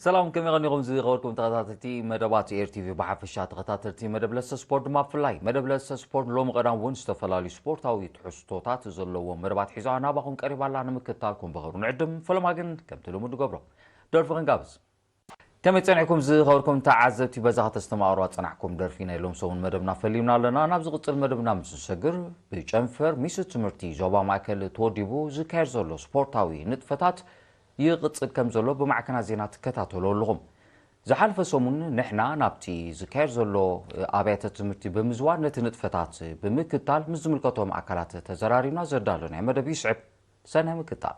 ሰላም፣ ከመይ ቀኒኹም ዝኸበርኩም ተኸታተልቲ መደባት ኤር ቲቪ ብሓፈሻ፣ ተኸታተልቲ መደብ ለሰ ስፖርት ድማ ብፍላይ? መደብ ለሰ ስፖርት ሎሚ ቀዳም እውን ዝተፈላለዩ ስፖርታዊ ትሕዝቶታት ዘለዎም መደባት ሒዛ ናባኹም ቀሪባላ። ንምክትታልኩም ብኽብሪ ንዕድም። ፈለማ ግን ከምቲ ልሙድ ንገብሮ፣ ደርፊ ክንጋብዝ። ከመይ ጸኒሕኩም ዝኸበርኩም ተዓዘብቲ? በዛ ከተስተማቕሩ ኣጸናሕኩም ደርፊ ናይ ሎም ሰሙን መደብና ፈሊምና ኣለና። ናብ ዝቕጽል መደብና ምስ ንሰግር፣ ብጨንፈር ሚኒስትሪ ትምህርቲ ዞባ ማእከል ተወዲቡ ዝካየድ ዘሎ ስፖርታዊ ንጥፈታት ይቕጽል ከም ዘሎ ብማዕከናት ዜና ትከታተሉ ኣለኹም። ዝሓለፈ ሰሙን ንሕና ናብቲ ዝካየድ ዘሎ ኣብያተ ትምህርቲ ብምዝዋር ነቲ ንጥፈታት ብምክትታል ምስ ዝምልከቶም ኣካላት ተዘራሪብና። ዘዳለናዮ መደብ ይስዕብ። ሰናይ ምክትታል።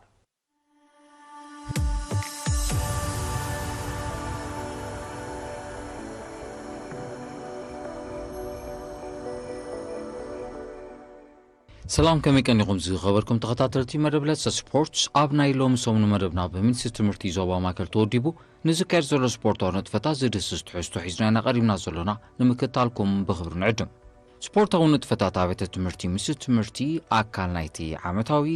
ሰላም፣ ከመይ ቀኒኹም ዝኸበርኩም ተኸታተልቲ መደብ ለሰ ስፖርት? ኣብ ናይ ሎሚ ሰሙን መደብና ብሚኒስትሪ ትምህርቲ ዞባ ማእከል ተወዲቡ ንዝካየድ ዘሎ ስፖርታዊ ንጥፈታት ዝድህስስ ትሕዝቶ ሒዝና ኢና ቀሪብና ዘሎና። ንምክትታልኩም ብኽብሪ ንዕድም። ስፖርታዊ ንጥፈታት ኣብያተ ትምህርቲ ሚኒስትሪ ትምህርቲ ኣካል ናይቲ ዓመታዊ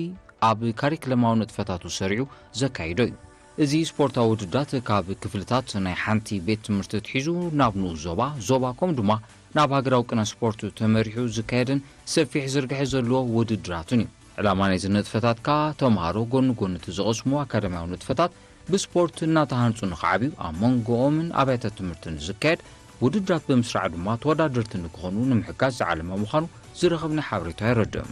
ኣብ ካሪክለማዊ ንጥፈታቱ ሰሪዑ ዘካይዶ እዩ። እዚ ስፖርታዊ ውድድራት ካብ ክፍልታት ናይ ሓንቲ ቤት ትምህርቲ ኣትሒዙ ናብ ንኡስ ዞባ፣ ዞባ ከምኡ ድማ ናብ ሃገራዊ ቅነ ስፖርት ተመሪሑ ዝካየድን ሰፊሕ ዝርግሐ ዘለዎ ውድድራትን እዩ። ዕላማ ናይዚ ንጥፈታት ከኣ ተምሃሮ ጎኒ ጎኒ እቲ ዝቐስምዎ ኣካዳሚያዊ ንጥፈታት ብስፖርት እናተሃንጹ ንኽዓብዩ ኣብ መንጎኦምን ኣብያተ ትምህርትን ዝካየድ ውድድራት ብምስራዕ ድማ ተወዳደርቲ ንክኾኑ ንምሕጋዝ ዝዓለመ ምዃኑ ዝረኸብናዮ ሓበሬታ የረድእ።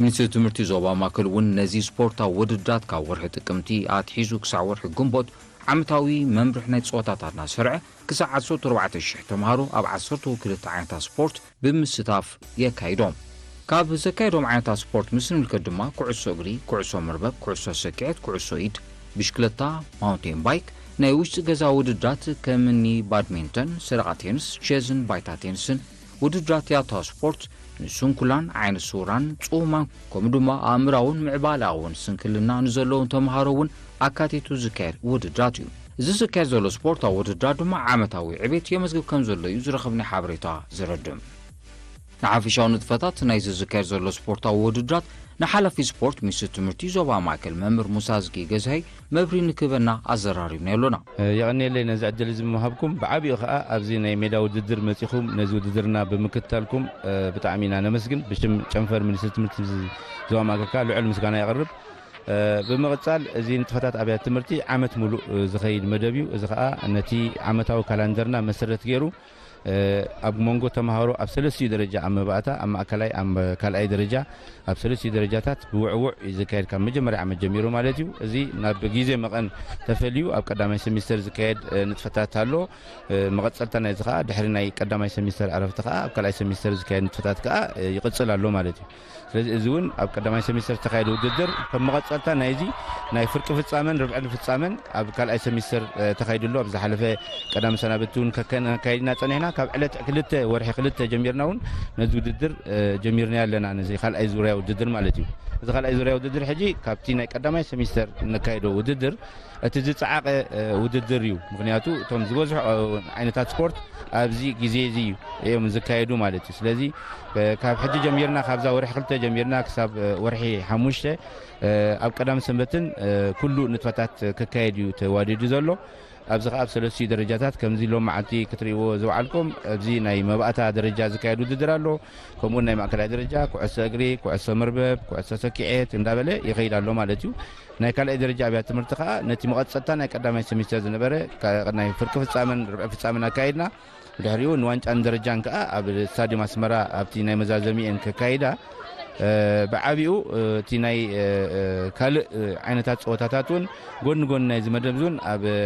ሚኒስትሪ ትምህርቲ ዞባ ማእከል እውን ነዚ ስፖርታዊ ውድድራት ካብ ወርሒ ጥቅምቲ ኣትሒዙ ክሳዕ ወርሒ ግንቦት ዓመታዊ መምርሒ ናይ ጸወታታት እናሰርዐ ክሳዕ ዓሰርተ ኣርባዕተ ሽሕ ተምሃሮ ኣብ ዓሰርተ ክልተ ዓይነታት ስፖርት ብምስታፍ የካይዶም። ካብ ዘካየዶም ዓይነታት ስፖርት ምስ ንምልከት ድማ ኩዕሶ እግሪ፣ ኩዕሶ መርበብ፣ ኩዕሶ ሰኪዔት፣ ኩዕሶ ኢድ፣ ብሽክለታ፣ ማውንቴን ባይክ፣ ናይ ውሽጢ ገዛ ውድድራት ከምኒ ባድሚንተን፣ ሰደቓ ቴንስ፣ ሸዝን ባይታ ቴንስን፣ ውድድራት ያታ ስፖርት፣ ንስንኩላን፣ ዓይነ ስውራን፣ ጽሙማን፣ ከምኡ ድማ ኣእምራውን ምዕባለኣውን ስንክልና ንዘለዎም ተምሃሮ እውን ኣካቲቱ ዝካየድ ውድድራት እዩ። እዚ ዝካየድ ዘሎ ስፖርታዊ ውድድራት ድማ ዓመታዊ ዕቤት የመዝግብ ከም ዘሎ እዩ ዝረኸብናዮ ሓበሬታ ዘረድእ። ንሓፈሻዊ ንጥፈታት ናይዚ ዝካየድ ዘሎ ስፖርታዊ ውድድራት ንሓላፊ ስፖርት ሚኒስትሪ ትምህርቲ ዞባ ማእከል መምህር ሙሳዝጊ ገዝሀይ መብርሂ ንክህበና ኣዘራሪብናዮ ኣሎና። የቐንየለይ ነዚ ዕድል እዚ ብምሃብኩም። ብዓቢኡ ኸኣ ኣብዚ ናይ ሜዳ ውድድር መጺኹም ነዚ ውድድርና ብምክትታልኩም፣ እ፣ ብጣዕሚ ኢና ነመስግን። ብሽም ጨንፈር ሚኒስትሪ ትምህርቲ ዝ-፣ ዞባ ማእከል ከኣ ልዑል ምስጋና የቕርብ። እ፣ ብምቕጻል እዚ ንጥፈታት ኣብያተ ትምህርቲ ዓመት ሙሉእ፣ እ፣ ዝኸይድ መደብ እዩ። እዚ ኸኣ ነቲ ዓመታዊ ካላንደርና መሰረት ገይሩ፣ እ፣ ኣብ መንጎ ተምሃሮ ኣብ ሰለስቲኡ ደረጃ፣ ኣብ መባእታ፣ ኣብ ማእከላይ፣ ኣብ ካልኣይ ደረጃ፣ ኣብ ሰለስቲኡ ደረጃታት ብውዕውዕ እዩ ዝካየድ፣ ካብ መጀመርያ ዓመት ጀሚሩ ማለት እዩ። እዚ ናብ ግዜ መቐን ተፈልዩ ኣብ ቀዳማይ ሰሚስተር ዝካየድ፣ እ፣ ንጥፈታት ኣሎ። እ፣ መቐጸልታ ናይዚ ከኣ ድሕሪ ናይ ቀዳማይ ሰሚስተር ዕረፍቲ ከኣ ኣብ ካልኣይ ሰሚስተር ዝካየድ ንጥፈታት ከኣ፣ እ፣ ይቕጽል ኣሎ ማለት እዩ። ስለዚ እዚ እውን ኣብ ቀዳማይ ሰሚስተር ዝተኻየደ ውድድር ከም መቐጸልታ ናይዚ ናይ ፍርቂ ፍጻመን ርብዕን ፍጻመን ኣብ ካልኣይ ሰሚስተር፣ እ፣ ተኻይዱ ኣሎ። ኣብ ዝሓለፈ ቀዳም ሰናብቲ እውን ከከ-፣ ነካይድና ጸኒሕና። ካብ ዕለት ክልተ ወርሒ ክልተ ጀሚርና እውን ነዚ ውድድር፣ እ፣ ጀሚርናዮ ኣለና። ነዚ ካልኣይ ዙርያ ውድድር ማለት እዩ። እዚ ካልኣይ ዙርያ ውድድር ሕጂ ካብቲ ናይ ቀዳማይ ሰሚስተር ነካይዶ ውድድር እቲ ዝጸዓቐ፣ እ፣ ውድድር እዩ። ምኽንያቱ እቶም ዝበዝሑ፣ እ፣ ዓይነታት ስፖርት ኣብዚ ግዜ እዚ እዮም ዝካየዱ ማለት እዩ። ስለዚ፣ እ፣ ካብ ሕጂ ጀሚርና፣ ካብዛ ወርሒ ክልተ ጀሚርና ክሳብ፣ እ፣ ወርሒ ሓሙሽተ፣ እ፣ ኣብ ቀዳም ሰንበትን፣ እ፣ ኩሉ ንጥፈታት ክካየድ እዩ ተዋዲዱ ዘሎ። ኣብዚ ኸኣ ኣብ ሰለስቲኡ ደረጃታት ከምዚ ሎም መዓልቲ ክትርእይዎ ዝወዓልኩም፣ ኣብዚ ናይ መባእታ ደረጃ ዝካየድ ውድድር ኣሎ። ከምኡውን ናይ ማእከላይ ደረጃ፣ ኩዕሶ እግሪ፣ ኩዕሶ መርበብ፣ ኩዕሶ ሰኪዔት እንዳበለ ይኸይድ ኣሎ ማለት እዩ። ናይ ካልኣይ ደረጃ ኣብያተ ትምህርቲ ከኣ ነቲ መቐጸልታ ናይ ቀዳማይ ሰሚስተር ዝነበረ፣ ካ-፣ ናይ ፍርቂ ፍጻመን ርብዒ ፍጻመን ኣካይድና። ብድሕሪኡ ንዋንጫን ደረጃን ከኣ ኣብ ስታድዮም ኣስመራ ኣብቲ ናይ መዛዘሚኤን ከካይዳ። እ፣ ብዓቢኡ፣ እ፣ እቲ ናይ፣ እ፣ እ፣ ካልእ፣ እ፣ ዓይነታት ጸወታታት እውን ጎኒ ጎኒ ናይዚ መደብ እውን ኣብ፣ እ፣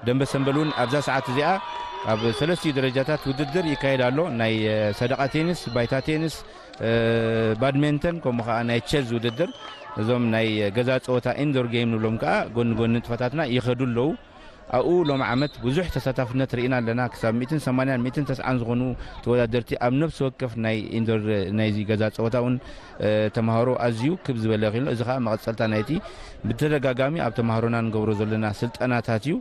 ደንበ ሰምበል እውን ኣብዛ ሰዓት እዚኣ ኣብ ሰለስቲኡ ደረጃታት ውድድር ይካየድ ኣሎ። ናይ፣ እ፣ ሰደቓ ቴኒስ፣ ባይታ ቴኒስ፣ እ፣ ባድሜንተን፣ ከምኡ ከኣ ናይ ቸዝ ውድድር፣ እዞም ናይ ገዛ ጸወታ ኢንዶር ጌም ንብሎም ከኣ ጎኒ ጎኒ ንጥፈታትና ይኸዱ ኣለዉ። ኣብኡ ሎሚ ዓመት ብዙሕ ተሳታፍነት ርኢና ኣለና። ክሳብ ሚእትን ሰማንያን ሚእትን ተስዓን ዝኾኑ ተወዳደርቲ ኣብ ነፍሲ ወከፍ ናይ ኢንዶር ናይዚ ገዛ ጸወታ እውን፣ እ፣ ተምሃሮ ኣዝዩ ክብ ዝበለ ኮይኑ፣ እዚ ከኣ መቐጸልታ ናይቲ ብተደጋጋሚ ኣብ ተምሃሮና ንገብሮ ዘለና ስልጠናታት እዩ።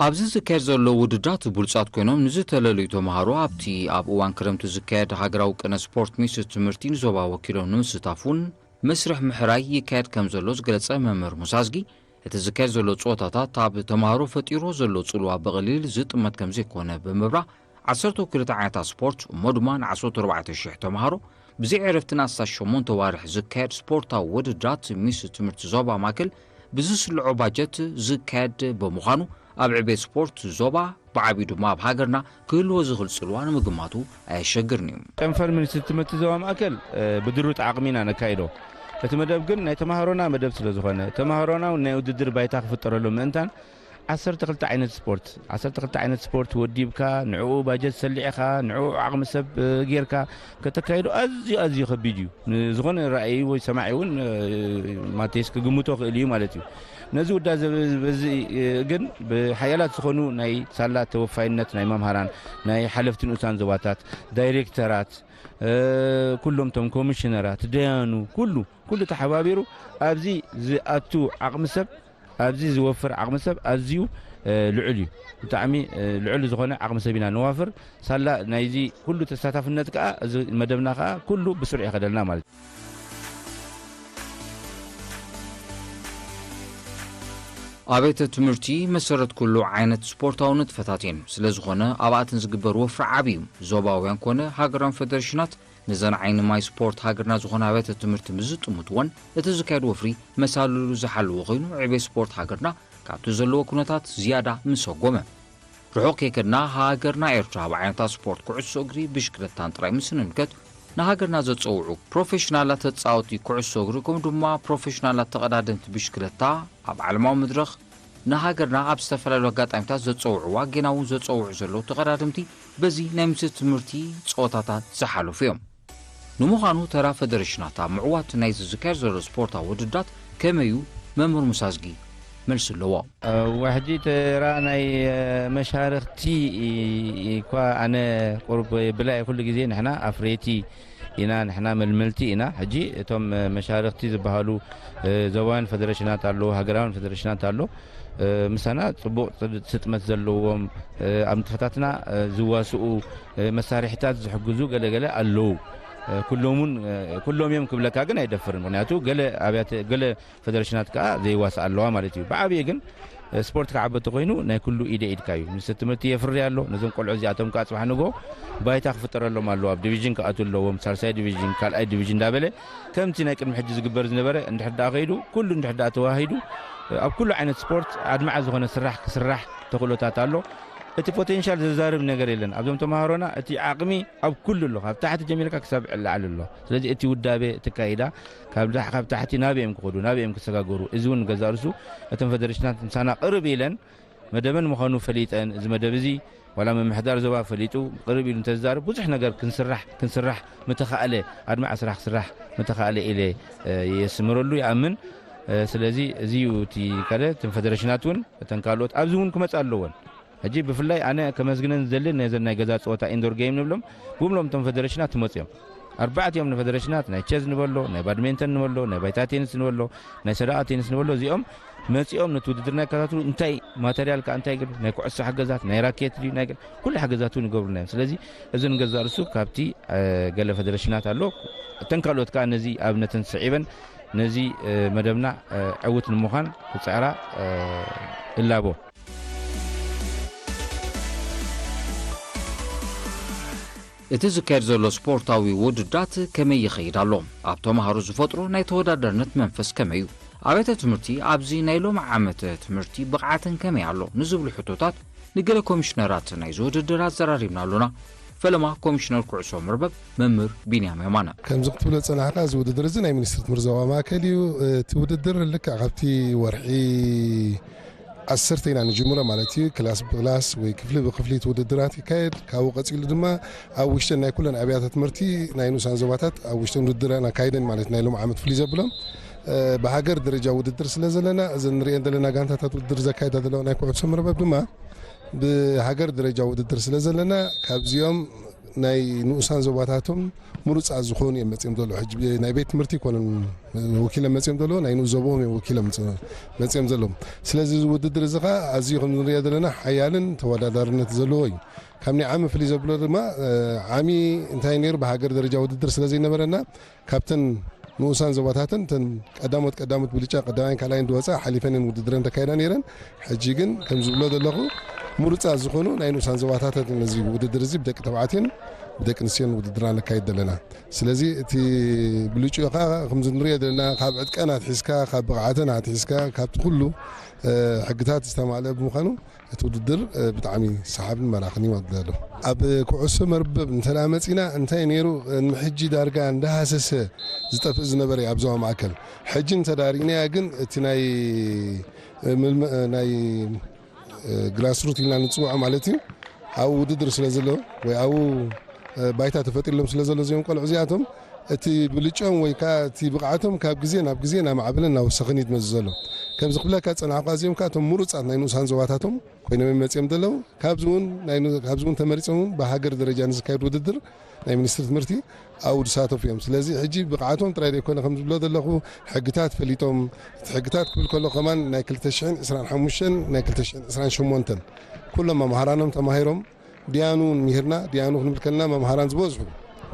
ኣብዚ ዝካየድ ዘሎ ውድድራት ብሉጻት ኮይኖም ንዝተለለዩ ተምሃሮ ኣብቲ ኣብ እዋን ክረምቲ ዝካየድ ሃገራዊ ቅነ ስፖርት ሚኒስትሪ ትምህርቲ ንዞባ ወኪሎም ንምስታፍ እውን መስርሕ ምሕራይ ይካየድ ከም ዘሎ ዝገለጸ መምህር ሙሳዝጊ፣ እቲ ዝካየድ ዘሎ ጸወታታት ኣብ ተምሃሮ ፈጢርዎ ዘሎ ጽልዋ ብቐሊል ዝጥመት ከም ዘይኮነ ብምብራህ፣ ዓሰርተ ክልተ ዓይነታት ስፖርት እሞ ድማ ን ዓሰርተ ኣርባዕተ ሽሕ ተምሃሮ ብዘይ ዕረፍቲ ን ኣስታት ሸሞንተ ዋርሕ ዝካየድ ስፖርታዊ ውድድራት ሚኒስትሪ ትምህርቲ ዞባ ማእከል ብዝስልዖ ባጀት ዝካየድ ብምዃኑ፣ ኣብ ዕቤት ስፖርት ዞባ ብዓብዩ ድማ ኣብ ሃገርና ክህልዎ ዝኽእል ጽልዋ ንምግማቱ ኣየሸግርን እዩ። ጨንፈር ሚኒስትሪ ትምህርቲ ዞባ ማእከል፣ እ፣ ብድሩት ዓቕሚ ኢና ነካይዶ። እቲ መደብ ግን ናይ ተምሃሮና መደብ ስለ ዝኾነ፣ ተምሃሮና እውን ናይ ውድድር ባይታ ክፍጠረሎም ምእንታን ዓሰርተ ክልተ ዓይነት ስፖርት፣ ዓሰርተ ክልተ ዓይነት ስፖርት ወዲብካ፣ ንዕኡ ባጀት ሰሊዕኻ፣ ንዕኡ ዓቕሚ ሰብ፣ እ፣ ጌርካ ከተካይዶ ኣዝዩ፣ ኣዝዩ ከቢድ እዩ። ንዝኾነ ራእይ ወይ ሰማዒ እውን፣ እ፣ ማቴስ ክግምቶ ክእል እዩ ማለት እዩ። ነዚ ውዳ ዘ-፣ በዚ፣ እ፣ ግን ብሓያላት ዝኾኑ ናይ ሳላ ተወፋይነት ናይ መምሃራን፣ ናይ ሓለፍቲ ንኡሳን ዞባታት፣ ዳይሬክተራት፣ እ፣ ኩሎም እቶም ኮሚሽነራት፣ ደያኑ፣ ኩሉ፣ ኩሉ ተሓባቢሩ ኣብዚ ዝኣቱ ዓቕሚ ሰብ፣ ኣብዚ ዝወፍር ዓቕሚ ሰብ ኣዝዩ፣ እ፣ ልዑል እዩ። ብጣዕሚ፣ እ፣ ልዑል ዝኾነ ዓቕሚ ሰብ ኢና ነዋፍር። ሳላ ናይዚ ኩሉ ተሳታፍነት ከኣ፣ እዚ መደብና ከኣ ኩሉ ብስሩዕ ይኸደልና ማለት እዩ። ኣብያተ ትምህርቲ መሰረት ኩሉ ዓይነት ስፖርታዊ ንጥፈታት እየን። ስለ ዝኾነ ኣብኣተን ዝግበር ወፍሪ ዓቢ እዩ። ዞባውያን ኮነ ሃገራውያን ፈደሬሽናት ነዘን ዓይኒ ማይ ስፖርት ሃገርና ዝኾና ኣብያተ ትምህርቲ ምስ ዝጥምትወን፣ እቲ ዝካየድ ወፍሪ መሳልሉ ዝሓለወ ኮይኑ፣ ዕቤት ስፖርት ሃገርና ካብቲ ዘለዎ ኩነታት ዝያዳ ምሰጎመ። ርሑቕ ከይከድና፣ ሃገርና ኤርትራ ኣብ ዓይነታት ስፖርት ኩዕሶ እግሪ፣ ብሽክለታን ጥራይ ምስ ንምልከት፣ ንሃገርና ዘጸውዑ ፕሮፌሽናላት ተጻወቲ ኩዕሶ እግሪ ከምኡ ድማ ፕሮፌሽናላት ተቐዳደምቲ ብሽክለታ ኣብ ዓለማዊ መድረኽ ንሃገርና ኣብ ዝተፈላለዩ ኣጋጣሚታት ዘጸውዕዋ፣ ጌና እውን ዘጸውዑ ዘለዉ ተቐዳደምቲ በዚ ናይ ሚኒስትሪ ትምህርቲ ጸወታታት ዝሓለፉ እዮም። ንምዃኑ ተራ ፈደረሽናት ኣብ ምዕዋት ናይዚ ዝካየድ ዘሎ ስፖርታዊ ውድድራት ከመይ እዩ? መምህር ሙሳዝጊ መልሲ ኣለዎ። እ፣ ሕጂ ተራ ናይ፣ እ፣ መሻርኽቲ እኳ ኣነ ቁሩብ የብላ እየ። ኩሉ ግዜ ንሕና ኣፍረይቲ ኢና፣ ንሕና መልመልቲ ኢና። ሕጂ እቶም፣ እ፣ መሻርኽቲ ዝበሃሉ፣ እ፣ ዞባውያን ፈደረሽናት ኣሎ፣ ሃገራውያን ፈደረሽናት ኣሎ። እ፣ ምሳና ጽቡቕ ጽ-፣ ስጥመት ዘለዎም፣ እ፣ ኣብ ንጥፈታትና፣ እ፣ ዝዋስኡ፣ እ፣ መሳርሒታት ዝሕግዙ ገለ ገለ ኣለዉ። እ፣ ኩሎሙን፣ እ፣ ኩሎም እዮም ክብለካ ግን ኣይደፍርን። ምኽንያቱ ገለ ኣብያተ፣ ገለ ፈደረሽናት ከኣ ዘይዋስኣ ኣለዋ ማለት እዩ። ብዓብዪ ግን፣ እ፣ ስፖርት ክዓቢ እንተኾይኑ ናይ ኩሉ ኢደ ኢድካ እዩ። ሚኒስትሪ ትምህርቲ የፍሪ ኣሎ። ነዞም ቆልዑ እዚኣቶም ከኣ ጽባሕ ንግሆ ባይታ ክፍጠረሎም ኣለዎ። ኣብ ዲቪዥን ክኣትዉ ኣለዎም። ሳልሳይ ዲቪዥን፣ ካልኣይ ዲቪዥን እንዳበለ ከምቲ ናይ ቅድሚ ሕጂ ዝግበር ዝነበረ እንድሕር ደኣ ከይዱ፣ ኩሉ እንድሕር ደኣ ተዋሂዱ፣ እ፣ ኣብ ኩሉ ዓይነት ስፖርት ኣድማዒ ዝኾነ ስራሕ ክስራሕ ተኽእሎታት ኣሎ። እቲ ፖቴንሻል ዘዛርብ ነገር የለን። ኣብዞም ተምሃሮና እቲ ዓቕሚ ኣብ ኩሉ ኣሎ። ካብ ታሕቲ ጀሚርካ ክሳብ ላዕሊ ኣሎ። ስለዚ እቲ ውዳቤ፣ እቲ ኣካይዳ ካብ ላሕ-፣ ካብ ታሕቲ ናበይ እዮም ክኸዱ፣ ናበይ እዮም ክሰጋገሩ፣ እዚ እውን ገዛእ ርእሱ እተን ፈደረሽናት ምሳና ቅርብ ኢለን መደበን ምዃኑ ፈሊጠን፣ እዚ መደብ እዚ ዋላ ምምሕዳር ዞባ ፈሊጡ ቅርብ ኢሉ እንተዝዛረብ ብዙሕ ነገር ክንስራሕ፣ ክንስራሕ ምተኻእለ፣ ኣድማዒ ስራሕ ክስራሕ ምተኻእለ ኢለ፣ እ፣ የስምረሉ፣ ይኣምን። እ፣ ስለዚ እዚ እዩ እቲ ካልእ፣ እተን ፈደረሽናት እውን እተን ካልኦት ኣብዚ እውን ክመጻ ኣለወን። ሕጂ ብፍላይ ኣነ ከመስግነን ዝደሊ ነዘን ናይ ገዛ ጸወታ ኢንዶር ጌም ንብሎም፣ ብሙሉኦም እቶም ፈደረሽናት ትመጽኦም። ኣርባዕቲኦም ንፈደረሽናት ናይ ቸዝ ንበሎ፣ ናይ ባድሜንተን ንበሎ፣ ናይ ባይታ ቴኒስ ንበሎ፣ ናይ ሰደቓ ቴኒስ ንበሎ፣ እዚኦም መጺኦም ነቲ ውድድርና ይከታተሉ። እንታይ ማተርያል ከኣ እንታይ ይገብሩ፣ ናይ ኩዕሶ ሓገዛት፣ ናይ ራኬት ድዩ፣ ናይ ገ-፣ ኩሉ ሓገዛት እውን ይገብሩልና እዮም። ስለዚ እዚ ንገዛእ ርእሱ ካብቲ፣ እ፣ ገለ ፈደረሽናት ኣሎ። እተን ካልኦት ከኣ ነዚ ኣብነተን ስዒበን ነዚ፣ እ፣ መደብና፣ እ፣ ዕዉት ንምዃን ክጽዕራ፣ እ፣ እላቦ። እቲ ዝካየድ ዘሎ ስፖርታዊ ውድድራት ከመይ ይኸይድ ኣሎ? ኣብ ተምሃሮ ዝፈጥሮ ናይ ተወዳዳርነት መንፈስ ከመይ እዩ? ኣብያተ ትምህርቲ ኣብዚ ናይ ሎሚ ዓመት ትምህርቲ ብቕዓተን ከመይ ኣሎ? ንዝብሉ ሕቶታት ንገለ ኮሚሽነራት ናይዚ ውድድር ኣዘራሪብና ኣሎና። ፈለማ ኮሚሽነር ኩዕሶ መርበብ መምህር ቢንያም የማነ። ከምዚ ክትብሎ ዝጸናሕካ፣ እዚ ውድድር እዚ ናይ ሚኒስትሪ ትምህርቲ ዞባ ማእከል እዩ። እቲ ውድድር ልክዕ ካብቲ ወርሒ ዓሰርተ ኢና ንጅምሮ ማለት እዩ። ክላስ ብክላስ ወይ ክፍሊ ብክፍሊ እቲ ውድድራት ይካየድ። ካብኡ ቀጺሉ ድማ ኣብ ውሽጠን ናይ ኩለን ኣብያተ ትምህርቲ ናይ ንኡሳን ዞባታት ኣብ ውሽጠን ውድድር ኣካይደን ማለት ናይ ሎም ዓመት ፍልይ ዘብሎም፣ እ፣ ብሃገር ደረጃ ውድድር ስለ ዘለና፣ እዘን ንሪኤን ዘለና ጋንታታት ውድድር ዘካይዳ ዘለዋ ናይ ኩዕሶ መርበብ ድማ ብሃገር ደረጃ ውድድር ስለ ዘለና፣ ካብዚኦም ናይ ንኡሳን ዞባታቶም ምሩፃት ዝኾኑ እዮም መፅዮም ዘለዉ። ሕጂ ናይ ቤት ትምህርቲ ይኮኑን ወኪሎም መፅዮም ዘለዉ፣ ናይ ንኡስ ዞባኦም እዮም ወኪሎም መፅ-፣ መፅዮም ዘለዉ። ስለዚ እዚ ውድድር እዚ ኸዓ ኣዝዩ ከም ንሪኦ ዘለና ሓያልን ተወዳዳርነት ዘለዎ እዩ። ካብ ናይ ዓሚ ፍልይ ዘብሎ ድማ፣ እ፣ ዓሚ እንታይ ነይሩ፣ ብሃገር ደረጃ ውድድር ስለ ዘይነበረና፣ ካብተን ንኡሳን ዞባታትን እተን ቀዳሞት ቀዳሞት ብልጫ ቀዳማይን ካልኣይን ዝወፃ ሓሊፈን እየን ውድድረን ተካይዳ ነይረን። ሕጂ ግን ከም ዝብሎ ዘለኹ ምሩፃት ዝኾኑ ናይ ንኡሳን ዞባታትን ነዚ ውድድር እዚ ብደቂ ተባዕትዮን ብደቂ ኣንስትዮን ውድድርና ነካይድ ዘለና። ስለዚ እቲ ብልጭኡ ከዓ ከምዚ ንሪኦ ዘለና ካብ ዕጥቀን ኣትሒዝካ፣ ካብ ብቕዓተን ኣትሒዝካ፣ ካብቲ ኩሉ፣ እ፣ ሕግታት ዝተማልአ ብምዃኑ እቲ ውድድር፣ እ፣ ብጣዕሚ ሰሓብን መራኽን እዩ ማለት ኣሎ። ኣብ ኩዕሶ መርበብ እንተ ደኣ መጺና፣ እንታይ ነይሩ፣ ቅድሚ ሕጂ ዳርጋ እንዳሃሰሰ ዝጠፍእ ዝነበረ እዩ ኣብ ዞባ ማእከል። ሕጂ እንተ ደኣ ርኢናያ ግን፣ እቲ ናይ፣ እ፣ ምልመ-፣ እ፣ ናይ፣ እ፣ ግራስሩት ኢልና ንጽውዖ ማለት እዩ፣ ኣብኡ ውድድር ስለ ዘሎ ወይ ኣብኡ፣ እ፣ ባይታ ተፈጢርሎም ስለ ዘሎ እዚኦም ቆልዑ እዚኣቶም፣ እቲ ብልጭኦም ወይ ከኣ እቲ ብቕዓቶም ካብ ግዜ ናብ ግዜ እናማዕበለን እናወሰኸን እዩ ዝመጽእ ዘሎ። ከምዚ ክብለካ ዝጸናሕኩ፣ እዚኦም ከኣ እቶም ምሩጻት ናይ ንኡሳን ዞባታቶም ኮይኖም እዮም መጺኦም ዘለዉ። ካብዚ እውን ናይ ን-፣ ካብዚ እውን ተመሪጾም እውን ብሃገር ደረጃ ንዝካየድ ውድድር ናይ ሚኒስትሪ ትምህርቲ ኣብኡ ዝሳተፉ እዮም። ስለዚ ሕጂ ብቕዓቶም ጥራይ ዘይኮነ ከም ዝብሎ ዘለኹ፣ ሕግታት ፈሊጦም፣ እቲ ሕግታት ክብል ከሎ ከማን ናይ ክልተ ሽሕን ዕስራን ሓሙሽተን ናይ ክልተ ሽሕን ዕስራን ሸሞንተን ኩሎም መምሃራኖም ተማሂሮም፣ ዲያኑ እውን ምሂርና፣ ዲያኑ ክንብል ከለና መምሃራን ዝበዝሑ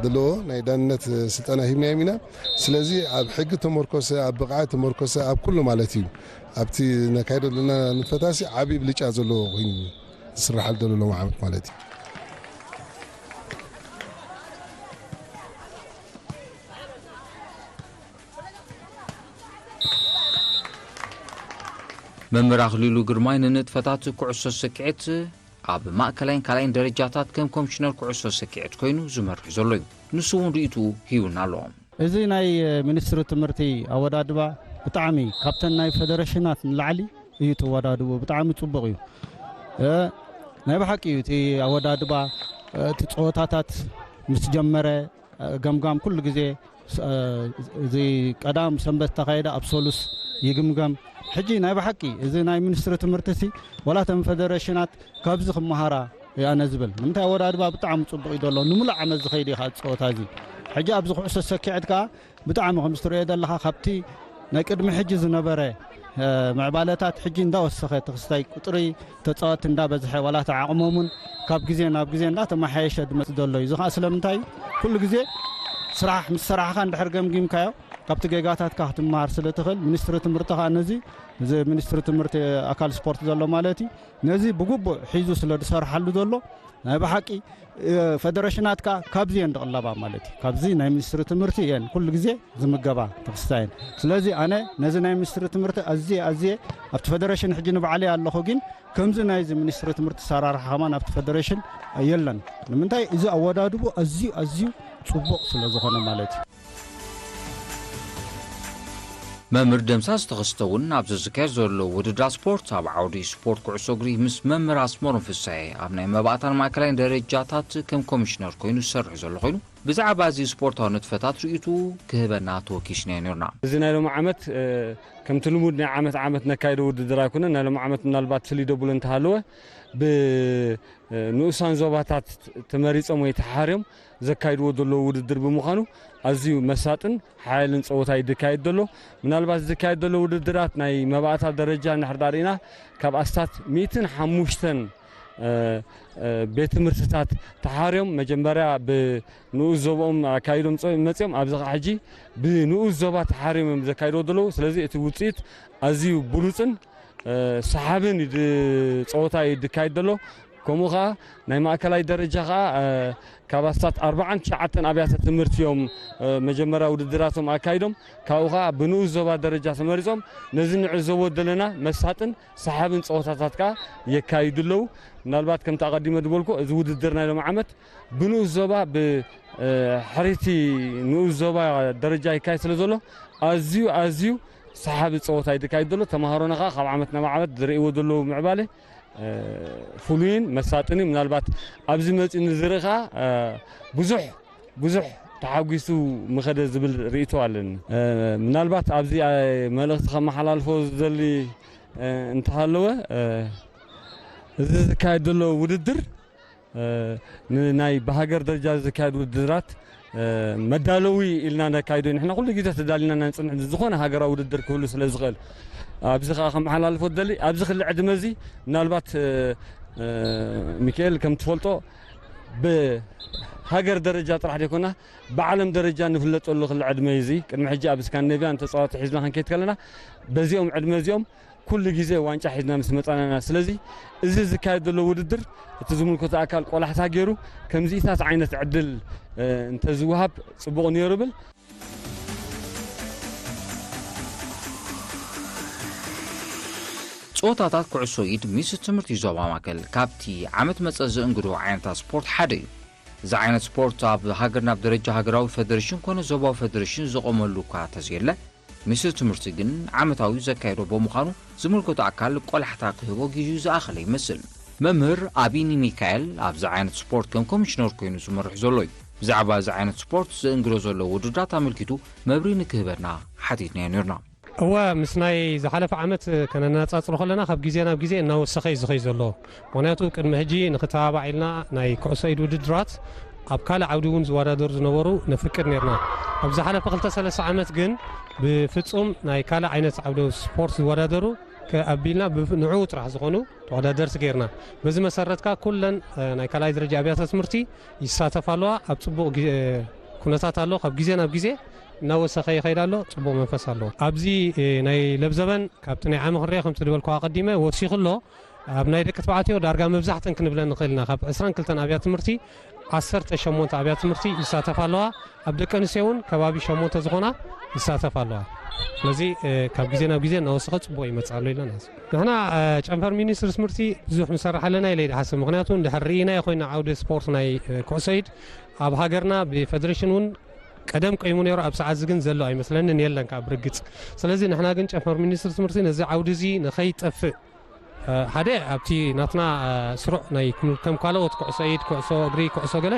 ዘለዎ ናይ ዳንነት ስልጠና ሂብናዮም ኢና። ስለዚ ኣብ ሕጊ ተመርኮሰ፣ ኣብ ብቕዓት ተመርኮሰ፣ ኣብ ኩሉ ማለት እዩ። ኣብቲ ነካይዶ ዘለና ንፈታሲ ዓብዪ ብልጫ ዘለዎ ኮይኑ ዝስራሓሉ ዘሎ ሎም ዓመት ማለት እዩ። መምህር ኣኽሊሉ ግርማይ ንንጥፈታት ኩዕሶ ሰኪዔት ኣብ ማእከላይን ካልኣይን ደረጃታት ከም ኮሚሽነር ኩዕሶ ሰኪዔት ኮይኑ ዝመርሕ ዘሎ እዩ። ንሱ እውን ርእይትኡ ሂቡና ኣሎ። እዚ ናይ ሚኒስትሪ ትምህርቲ ኣወዳድባ ብጣዕሚ ካብተን ናይ ፌደሬሽናት ንላዕሊ እዩ ተወዳድቡ። ብጣዕሚ ጽቡቕ እዩ። እ፣ ናይ ብሓቂ እዩ እቲ ኣወዳድባ፣ እ፣ እቲ ጸወታታት ምስ ጀመረ፣ እ፣ ገምጋም ኩሉ ግዜ ስ-፣ እ፣ እዚ ቀዳም ሰንበት ተኻየደ ኣብ ሰሉስ ይግምገም። ሕጂ ናይ ብሓቂ እዚ ናይ ሚኒስትሪ ትምህርቲ ሲ ዋላ እተን ፌደሬሽናት ካብዚ ክመሃራ እየ ኣነ ዝብል። ንምንታይ ኣወዳድባ ብጣዕሚ ጽቡቕ እዩ ዘሎ። ንምሉእ ዓመት ዝኸይድ እዩ ከኣ ጸወታ እዚ። ሕጂ ኣብዚ ኩዕሶ ሰኪዐት ከኣ ብጣዕሚ ከም ዝትርእዮ ዘለኻ ካብቲ ናይ ቅድሚ ሕጂ ዝነበረ፣ እ፣ ምዕባለታት ሕጂ እንዳወሰኸ እቲ ክስታይ ቁጽሪ ተጻወትቲ እንዳበዝሐ ዋላ እቲ ዓቕሞም እውን ካብ ግዜ ናብ ግዜ እንዳተመሓየሸ ዝመጽእ ዘሎ እዩ። እዚ ከኣ ስለምንታይ ኩሉ ግዜ ስራሕ ምስ ሰራሕኻ እንድሕር ገምጊምካዮ ካብቲ ጌጋታትካ ክትመሃር ስለ ትኽእል ሚኒስትሪ ትምህርቲ ከኣ ነዚ፣ እዚ ሚኒስትሪ ትምህርቲ ኣካል ስፖርት ዘሎ ማለት እዩ፣ ነዚ ብግቡእ ሒዙ ስለ ዝሰርሓሉ ዘሎ ናይ ብሓቂ፣ እ፣ ፈደረሽናት ከኣ ካብዚ እየን ዝቕለባ ማለት እዩ። ካብዚ ናይ ሚኒስትሪ ትምህርቲ እየን ኩሉ ግዜ ዝምገባ ተኽስታየን። ስለዚ ኣነ ነዚ ናይ ሚኒስትሪ ትምህርቲ ኣዝየ፣ ኣዝየ ኣብቲ ፈደረሽን ሕጂ ንባዕለይ ኣለኹ፣ ግን ከምዚ ናይዚ ሚኒስትሪ ትምህርቲ ኣሰራርሓ ከማን ኣብቲ ፈደረሽን የለን። ንምንታይ? እዚ ኣወዳድቡ ኣዝዩ፣ ኣዝዩ ጽቡቕ ስለ ዝኾነ ማለት እዩ። መምህር ደምሳስ ተኸስተ እውን ኣብዚ ዝካየድ ዘሎ ውድድራት ስፖርት ኣብ ዓውዲ ስፖርት ኩዕሶ እግሪ ምስ መምህር ኣስመሮም ፍስሐ ኣብ ናይ መባእታን ማእከላይን ደረጃታት ከም ኮሚሽነር ኮይኑ ዝሰርሕ ዘሎ ኮይኑ፣ ብዛዕባ እዚ ስፖርታዊ ንጥፈታት ርእይቱ ክህበና ተወኪስናዮ ነርና። እዚ ናይ ሎሚ ዓመት፣ እ፣ ከምቲ ልሙድ ናይ ዓመት ዓመት ነካይዶ ውድድር ኣይኮነን። ናይ ሎሚ ዓመት ምናልባት ፍልይ ደብሎ እንተሃለወ፣ ብ-፣ እ፣ ንኡሳን ዞባታት ተመሪጾም ወይ ተሓርዮም ዘካይድዎ ዘለዉ ውድድር ብምዃኑ፣ ኣዝዩ መሳጥን ሓያልን ጸወታ እዩ ዝካየድ ዘሎ። ምናልባት ዝካየድ ዘሎ ውድድራት ናይ መባእታ ደረጃ እንድሕር ዳኣ ርኢና፣ ካብ ኣስታት ሚእትን ሓሙሽተን፣ እ፣ እ፣ ቤት ትምህርትታት ተሓርዮም መጀመርያ ብንኡስ ዞባኦም ኣካይዶም ጸ-፣ መጺኦም፣ ኣብዚ ኸዓ ሕጂ ብንኡስ ዞባ ተሓርዮም እዮም ዘካይድዎ ዘለዉ። ስለዚ እቲ ውጽኢት ኣዝዩ ብሉጽን፣ እ፣ ሰሓብን እዩ ድ-፣ ጸወታ እዩ ዝካየድ ዘሎ። ከምኡ ኸዓ ናይ ማእከላይ ደረጃ ኸዓ፣ እ፣ ካብ ኣስታት ኣርባዓን ትሽዓተን ኣብያተ ትምህርቲ እዮም፣ እ፣ መጀመርያ ውድድራቶም ኣካይዶም። ካብኡ ኸዓ ብንኡስ ዞባ ደረጃ ተመሪጾም ነዚ ንዕዘቦ ዘለና መሳጥን ሰሓብን ጸወታታት ከኣ የካይዱ ኣለዉ። ምናልባት ከምቲ ኣቐዲመ ዝበልኩ፣ እዚ ውድድር ናይ ሎሚ ዓመት ብንኡስ ዞባ፣ ብ-፣ እ፣ ሕርይቲ ንኡስ ዞባ ደረጃ ይካየድ ስለ ዘሎ፣ ኣዝዩ፣ ኣዝዩ ሰሓቢ ጸወታ እዩ ዝካየድ ዘሎ። ተማሃሮና ከኣ ካብ ዓመት ናብ ዓመት ዝርእይዎ ዘለዉ ምዕባለ፣ እ፣ ፍሉይን መሳጥን እዩ። ምናልባት ኣብዚ መጺኡ ንዝርኢ ከኣ፣ እ፣ ብዙሕ ብዙሕ ተሓጒሱ ምኸደ ዝብል ርእይቶ ኣለኒ። እ፣ ምናልባት ኣብዚ፣ እ፣ መልእኽቲ ከመሓላልፎ ዝደሊ፣ እ፣ እንተሃለወ፣ እ፣ እዚ ዝካየድ ዘሎ ውድድር ንናይ ብሃገር ደረጃ ዝካየድ ውድድራት መዳለዊ ኢልና ነካይዶ። ንሕና ኩሉ ግዜ ተዳሊና ኢና ንጽንሕ፣ ዝኾነ ሃገራዊ ውድድር ክህሉ ስለ ዝኽእል። ኣብዚ ከኣ ከመሓላልፎ ደሊ፣ ኣብዚ ክሊ ዕድመ እዚ ምናልባት ሚካኤል ከም ትፈልጦ ብሃገር ደረጃ ጥራሕ ዘይኮና ብዓለም ደረጃ ንፍለጠሉ ክሊ ዕድመ እዩ እዚ። ቅድሚ ሕጂ ኣብ ስካንዲኔቪያ ንተጻዋቲ ሒዝና ክንከይድ ከለና በዚኦም ዕድመ እዚኦም ኩሉ ግዜ ዋንጫ ሒዝና ምስ መጻና ኢና። ስለዚ እዚ ዝካየድ ዘሎ ውድድር እቲ ዝምልከቶ ኣካል ቆላሕታ ገይሩ ከምዚታት ዓይነት ዕድል እንተዝወሃብ ጽቡቕ ነይሩ ብል። ጸወታታት ኩዕሶ ኢድ ሚስ ትምህርቲ ዞባ ማእከል ካብቲ ዓመት መጸ ዝእንግዶ ዓይነታት ስፖርት ሓደ እዩ። እዚ ዓይነት ስፖርት ኣብ ሃገርና ብደረጃ ሃገራዊ ፈደረሽን ኮነ ዞባዊ ፈደረሽን ዝቖመሉ እኳ ተዘየለ፣ ሚኒስትሪ ትምህርቲ ግን ዓመታዊ ዘካየዶ ብምዃኑ ዝምልከቶ ኣካል ቆላሕታ ክህቦ ግዜኡ ዝኣኸለ ይመስል። መምህር ኣቢኒ ሚካኤል ኣብዚ ዓይነት ስፖርት ከም ኮሚሽነር ኮይኑ ዝመርሕ ዘሎ እዩ። ብዛዕባ እዚ ዓይነት ስፖርት ዘእንግዶ ዘሎ ውድድራት ኣመልኪቱ መብሪ ንክህበና ሓቲትናዮ ነርና። እወ፣ ምስ ናይ ዝሓለፈ ዓመት ከነነጻጽሮ ከለና ካብ ግዜ ናብ ግዜ እናወሰኸ እዩ ዝኸይ ዘሎ። ምኽንያቱ ቅድሚ ሕጂ ንክተባባዕ ኢልና ናይ ኩዕሶ ኢድ ውድድራት ኣብ ካልእ ዓውዲ እውን ዝወዳደሩ ዝነበሩ ነፍቅድ ነርና። ኣብ ዝሓለፈ ክልተ ሰለስተ ዓመት ግን ብፍጹም ናይ ካልእ ዓይነት ዓውደ ስፖርት ዝወዳደሩ ኣቢልና ንዕኡ ጥራሕ ዝኾኑ ተወዳደርቲ ገይርና። በዚ መሰረት ከኣ ኩለን ናይ ካልኣይ ደረጃ ኣብያተ ትምህርቲ ይሳተፋ ኣለዋ። ኣብ ጽቡቕ ኩነታት ኣሎ። ካብ ግዜ ናብ ግዜ እናወሰኸ ይኸይድ ኣሎ። ጽቡቕ መንፈስ ኣለዎ። ኣብዚ ናይ ለብዘበን ካብቲ ናይ ዓሚ ክንሪኦ ከምቲ ዝበልኩ ኣቐዲመ ወሲኹ ኣሎ። ኣብ ናይ ደቂ ተባዕትዮ ዳርጋ መብዛሕተን ክንብለን ንኽእል ኢና። ካብ ዕስራን ክልተን ኣብያተ ትምህርቲ ዓሰርተ ሸሞንተ ኣብያተ ትምህርቲ ይሳተፋ ኣለዋ። ኣብ ደቂ ኣንስትዮ እውን ከባቢ ሸሞንተ ዝኾና ይሳተፋ ኣለዋ። ስለዚ ካብ ግዜ ናብ ግዜ እናወሰኸ ጽቡቕ ይመጽእ ኣሎ ኢልና ንሓስብ። ንሕና ጨንፈር ሚኒስትሪ ትምህርቲ ብዙሕ ንሰርሕ ኣለና ኢለ ይሓስብ። ምኽንያቱ እንድሕር ርኢናዮ ኮይና ዓውዲ ስፖርት ናይ ኩዕሶ ኢድ ኣብ ሃገርና ብፈደሬሽን እውን ቀደም ቆይሙ ነይሩ፣ ኣብ ሰዓት እዚ ግን ዘሎ ኣይመስለንን፣ የለን ካብ ብርግጽ። ስለዚ ንሕና ግን ጨንፈር ሚኒስትሪ ትምህርቲ ነዚ ዓውዲ እዚ ንኸይጠፍእ ሓደ ኣብቲ ናትና ስሩዕ ናይ ከም ካልኦት ኩዕሶ ኢድ፣ ኩዕሶ እግሪ፣ ኩዕሶ ገለ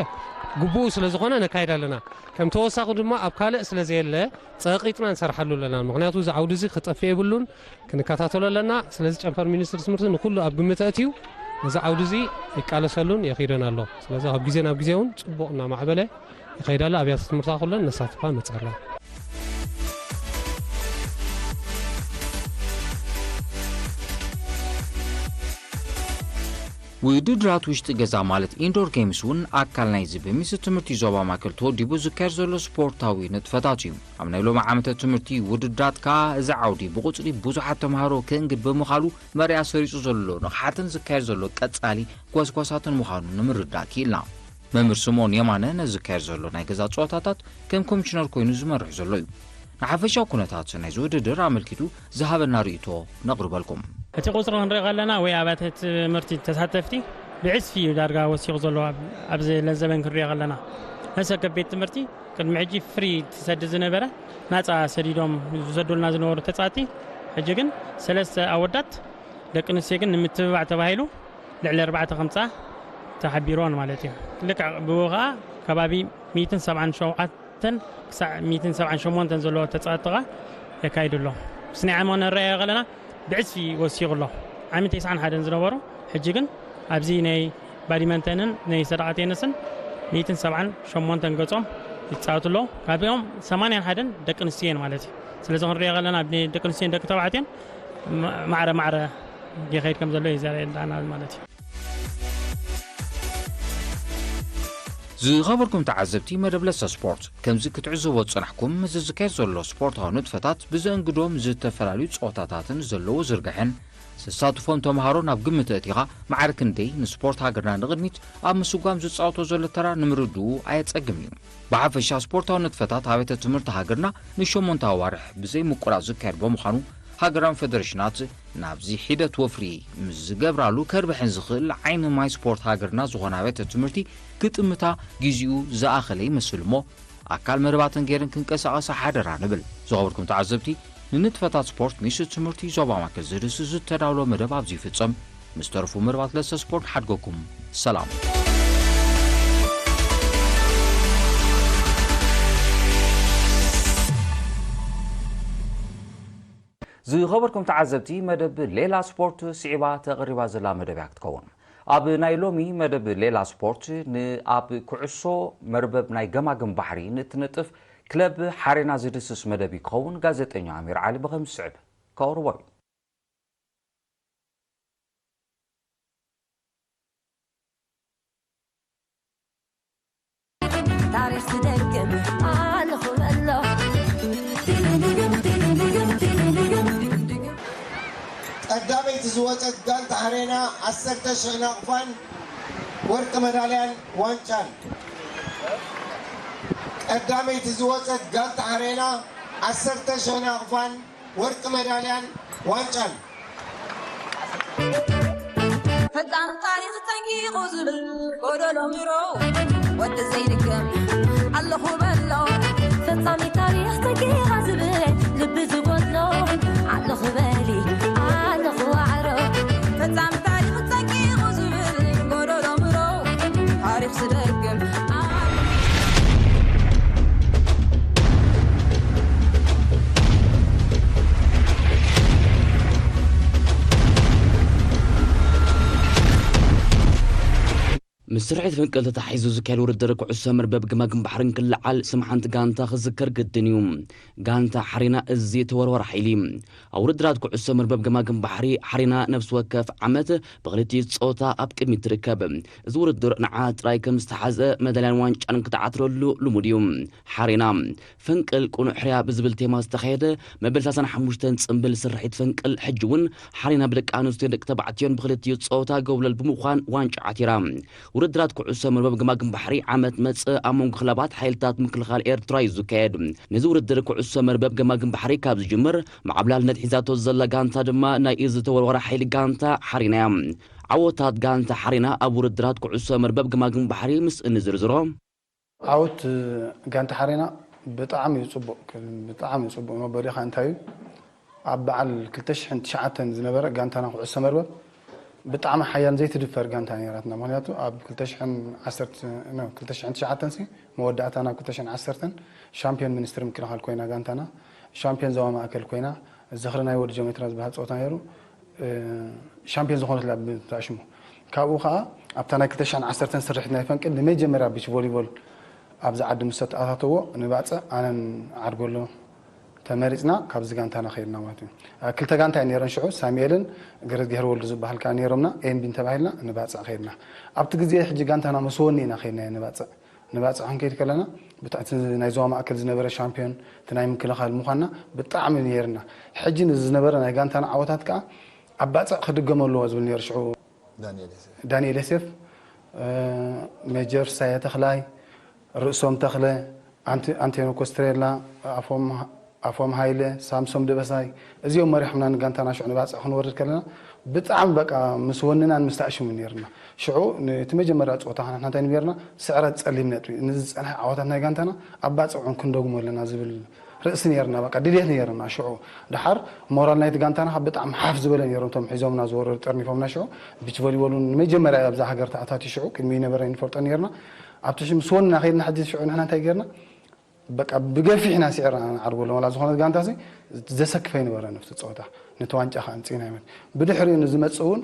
ግቡኡ ስለ ዝኾነ ነካይድ ኣለና። ከም ተወሳኺ ድማ ኣብ ካልእ ስለ ዘየለ ጸቂጥና ንሰርሓሉ ኣለና። ምኽንያቱ እዚ ዓውዲ እዚ ክጠፍእ የብሉን፣ ክንከታተሎ ኣለና። ስለዚ ጨንፈር ሚኒስትሪ ትምህርቲ ንኩሉ ኣብ ግምት ኣእትዩ ነዚ ዓውዲ እዚ ይቃለሰሉን የኺደን ኣሎ። ስለዚ ካብ ግዜ ናብ ግዜ እውን ጽቡቕ እናማዕበለ ይኸይድ ኣሎ። ኣብያተ ትምህርታ ኩለን ነሳትፋ መጻ ኣለዋ። ውድድራት ውሽጢ ገዛ ማለት ኢንዶር ጌምስ እውን ኣካል ናይዚ ብሚኒስትሪ ትምህርቲ ዞባ ማእከል ተወዲቡ ዝካየድ ዘሎ ስፖርታዊ ንጥፈታት እዩ። ኣብ ናይ ሎሚ ዓመተ ትምህርቲ ውድድራት ከኣ እዚ ዓውዲ ብቁጽሪ ብዙሓት ተምሃሮ ክእንግድ ብምኻሉ መርያ ሰሪጹ ዘሎ ንቕሓትን ዝካየድ ዘሎ ቀጻሊ ጓስጓሳትን ምዃኑ ንምርዳእ ክኢልና። መምህር ስምኦን የማነ ነዚ ዝካየድ ዘሎ ናይ ገዛ ጸወታታት ከም ኮሚሽነር ኮይኑ ዝመርሕ ዘሎ እዩ። ንሓፈሻዊ ኩነታት ናይዚ ውድድር ኣመልኪቱ ዝሃበና ርእይቶ ነቕርበልኩም። እቲ ቁጽሪ ክንርኢ ከለና ወይ ኣብያተ ትምህርቲ ተሳተፍቲ ብዕጽፊ እዩ ዳርጋ ወሲኹ ዘሎ። ኣብዚ ለዘበን ክንሪኦ ከለና ነሰከብ ቤት ትምህርቲ ቅድሚ ሕጂ ፍሪ ትሰዲ ዝነበረ ናጻ ሰዲዶም ዝሰዱልና ዝነበሩ ተጻቲ ሕጂ ግን ሰለስተ ኣወዳት ደቂ ኣንስትዮ ግን ንምትብባዕ ተባሂሉ ልዕሊ ኣርባዕተ ከምጻ ተሓቢርዎን ማለት እዩ። ልክዕ ብኡ ኸዓ ከባቢ ሚእትን ሰብዓን ሸውዓተን ክሳዕ ሚእትን ሰብዓን ሸሞንተን ዘለዎ ተጻወትቲ ኸዓ የካይዱ ኣሎ። ምስ ናይ ዓመ ነረኣዮ ከለና ብዕጽፊ ወሲኹ ኣሎ። ዓሚ ተስዓን ሓደን ዝነበሩ ሕጂ ግን ኣብዚ ናይ ባዲመንተንን ናይ ሰደቓ ቴንስን ሚእትን ሰብዓን ሸሞንተን ገጾም ይጻወቱ ኣለዉ። ካብኦም ሰማንያን ሓደን ደቂ ኣንስትዮ እየን ማለት እዩ። ስለዚ ክንሪኦ ከለና ደቂ ኣንስትዮን ደቂ ተባዕትዮን ማዕረ ማዕረ ይኸይድ ከም ዘሎ እዩ ዘርእየና ማለት እዩ። ዝኸበርኩም ተዓዘብቲ መደብ ለሰ ስፖርት፣ ከምዚ ክትዕዘቦ ዝጸናሕኩም፣ እዚ ዝካየድ ዘሎ ስፖርታዊ ንጥፈታት ብዘእንግዶም ዝተፈላለዩ ጸወታታትን ዘለዎ ዝርግሐን ዘሳትፎም ተምሃሮ ናብ ግምት ኣእቲኻ፣ ማዕረ ክንደይ ንስፖርት ሃገርና ንቕድሚት ኣብ ምስጓም ዝጻወቶ ዘሎ ተራ ንምርድኡ ኣየጸግምን እዩ። ብሓፈሻ ስፖርታዊ ንጥፈታት ኣብያተ ትምህርቲ ሃገርና ንሸሞንተ ኣዋርሕ ብዘይ ምቁራጽ ዝካየድ ብምዃኑ፣ ሃገራዊ ፈደረሽናት ናብዚ ሒደት ወፍሪ ምስ ዝገብራሉ ከርብሐን ዝኽእል ዓይኒ ማይ ስፖርት ሃገርና ዝኾና ኣብያተ ትምህርቲ ክጥምታ ግዜኡ ዝኣኸለ ይመስል እሞ ኣካል መደባተን ገይረን ክንቀሳቐሳ ሓደራ ንብል። ዝኸበርኩም ተዓዘብቲ፣ ንንጥፈታት ስፖርት ሚኒስትሪ ትምህርቲ ዞባ ማእከል ዝርእሲ ዝተዳለወ መደብ ኣብዚ ይፍጸም። ምስ ተረፉ መደባት ለሰ ስፖርት ንሓድገኩም። ሰላም። ዝኸበርኩም ተዓዘብቲ፣ መደብ ሌላ ስፖርት ስዒባ ተቐሪባ ዘላ መደብ እያ ክትከውን። ኣብ ናይ ሎሚ መደብ ሌላ ስፖርት፣ ንኣብ ኩዕሶ መርበብ ናይ ገማግም ባሕሪ ንእትነጥፍ ክለብ ሓሬና ዝድስስ መደብ ክኸውን ጋዜጠኛ ኣሚር ዓሊ ብኸም ዝስዕብ ከቕርቦ እዩ። ታሪኽ ዝደግም ኣለኹ በሎ። ቀዳመይቲ ዝወፀት ጋንታ ሓሬና ዓሰርተ ሽሕ ናቕፋን ወርቂ መዳልያን ዋንጫን። ቀዳመይቲ ዝወፀት ጋንታ ሓሬና ዓሰርተ ሽሕ ናቕፋን ወርቂ መዳልያን ዋንጫን። ፈጣን ታሪኽ ጠንቂቑ ዝብል ጎደሎ ምሮ ወዲ ዘይድገም ኣለኹ በሎ። ፈጻሚ ታሪኽ ጠንቂቓ ዝብል ልቢ ዝጎድሎ ኣለኹ በሊ ኣለኹ ዋዕሮ። ፈጻሚ ታሪኽ ጠንቂቑ ዝብል ጎደሎ ምሮ ታሪኽ ዝደግም ምስ ስርሒት ፈንቅል ተታሒዙ ዝካየድ ውድድር ኩዕሶ መርበብ ገማግም ባሕሪ እንክልዓል ስም ሓንቲ ጋንታ ክዝከር ግድን እዩ። ጋንታ ሓሪና እዚ ተወርዋር ሓይሊ ኣብ ውድድራት ኩዕሶ መርበብ ገማግም ባሕሪ ሓሪና ነፍሲ ወከፍ ዓመት ብክልቲኡ ጾታ ኣብ ቅድሚት ትርከብ። እዚ ውድድር ንዓ ጥራይ ከም ዝተሓዘ መዳልያን ዋንጫን ክትዓትረሉ ልሙድ እዩ። ሓሪና ፈንቅል ቅኑዕ ሕርያ ብዝብል ቴማ ዝተኻየደ መበል ሰላሳን ሓሙሽተን ጽምብል ስርሒት ፈንቅል ሕጂ እውን ሓሪና ብደቂ ኣንስትዮን ደቂ ተባዕትዮን ብክልቲኡ ጾታ ጎብለል ብምዃን ዋንጫ ዓቲራ። ውድድራት ኩዕሶ መርበብ ገማግም ባሕሪ ዓመት መጽእ ኣብ መንጎ ክለባት ሓይልታት ምክልኻል ኤርትራ እዩ ዝካየድ። ነዚ ውድድር ኩዕሶ መርበብ ገማግም ባሕሪ ካብ ዝጅምር ማዕብላልነት ሒዛቶ ዘላ ጋንታ ድማ ናይ እዚ ተወርዋሪ ሓይሊ ጋንታ ሓሪና እያ። ዓወታት ጋንታ ሓሪና ኣብ ውድድራት ኩዕሶ መርበብ ገማግም ባሕሪ ምስ እንዝርዝሮ ዓወት ጋንታ ሓሬና ብጣዕሚ እዩ ፅቡቅ፣ ብጣዕሚ እዩ ፅቡቅ መበሊኻ እንታይ እዩ ኣብ በዓል ክልተ ሽሕን ትሽዓተን ዝነበረ ጋንታና ኩዕሶ መርበብ ብጣዕሚ ሓያል ዘይትድፈር ጋንታ ነይራትና። ምክንያቱ ኣብ ክልተ ሽሕን ዓሰርተ፣ ኖ፣ ክልተ ሽሕን ትሽዓተን ሲ መወዳእታ ናብ ክልተ ሽሕን ዓሰርተን ሻምፒዮን ሚኒስትሪ ምክልኻል ኮይና ጋንታና፣ ሻምፒዮን ዞባ ማእከል ኮይና፣ ዝኽሪ ናይ ወዲ ጀሜትራ ዝበሃል ፀወታ ነይሩ። ሻምፒዮን ዝኾነትላ ብትኣሽሙ ካብኡ ከዓ ኣብታ ናይ ክልተ ሽሕን ዓሰርተን ስርሒት ናይ ፈንቅል ንመጀመርያ ቢች ቮሊቦል ኣብዚ ዓዲ ምስ ተኣታተዎ ንባፅዕ ኣነን ዓርጎሎ ተመሪፅና ካብዚ ጋንታና ከይድና ማለት እዩ። ክልተ ጋንታ እዩ ነይረን ሽዑ ሳሙኤልን ገረዝግሄር ወልዱ ዝበሃል ከዓ ነይሮምና ኤምቢን ተባሂልና ንባፅዕ ከይድና ኣብቲ ግዜ ሕጂ ጋንታና ምስ ወኒ ኢና ከይድናዮ ንባፅዕ ንባፅዕ ክንከይድ ከለና ብትሕቲ ናይ ዞባ ማእከል ዝነበረ ሻምፒዮን እቲ ናይ ምክልኻል ምዃንና ብጣዕሚ ነይርና። ሕጂ ንዝነበረ ናይ ጋንታና ዓወታት ከዓ ኣብ ባፅዕ ክድገም ኣለዎ ዝብል ነይሩ ሽዑ ዳንኤል ዮሴፍ፣ ሜጀር ሳየ ተኽላይ፣ ርእሶም ተኽለ፣ ኣንቴኖ ኮስትሬላ፣ ኣፎም ኣፎም ሃይለ፣ ሳምሶም ደበሳይ እዚኦም መሪሖምና ንጋንታና ሽዑ ንባፅዕ ክንወርድ ከለና ብጣዕሚ በቃ ምስ ወንናን ምስ ተኣሽሙ ነይርና። ሽዑ እቲ መጀመርያ ፀወታ ንሕና እንታይ ኔርና ስዕረት ፀሊም ነጥቢ ነዚ ዝፀንሐ ዓወታት ናይ ጋንታና ኣብ ባፅዕ እውን ክንደግሞ ኣለና ዝብል ርእሲ ኔርና። በቃ ድልየት ኔርና ሽዑ። ደሓር ሞራል ናይቲ ጋንታና ከዓ ብጣዕሚ ሓፍ ዝበለ ኔሮም እቶም ሒዞምና ዝወረዱ ጠርኒፎምና ሽዑ። ቢች ቮሊቦል እውን ንመጀመርያ ኣብዛ ሃገር ተኣታትዩ ሽዑ ቅድሚ ይነበረ ንፈልጦ ኔርና። ኣብቲ ምስ ወንና ከይድና ሕጂ ሽዑ ንሕና እንታይ ጌርና በቃ ብገፊሕ ኢና ስዒርና ንዓርበሎም ዋላ ዝኾነት ጋንታ ሲ ዘሰክፍ ኣይነበረን ኣብቲ ፀወታ ነቲ ዋንጫ ከዓ ኣምፂእና ይመት ብድሕሪኡ ንዝመፅእ እውን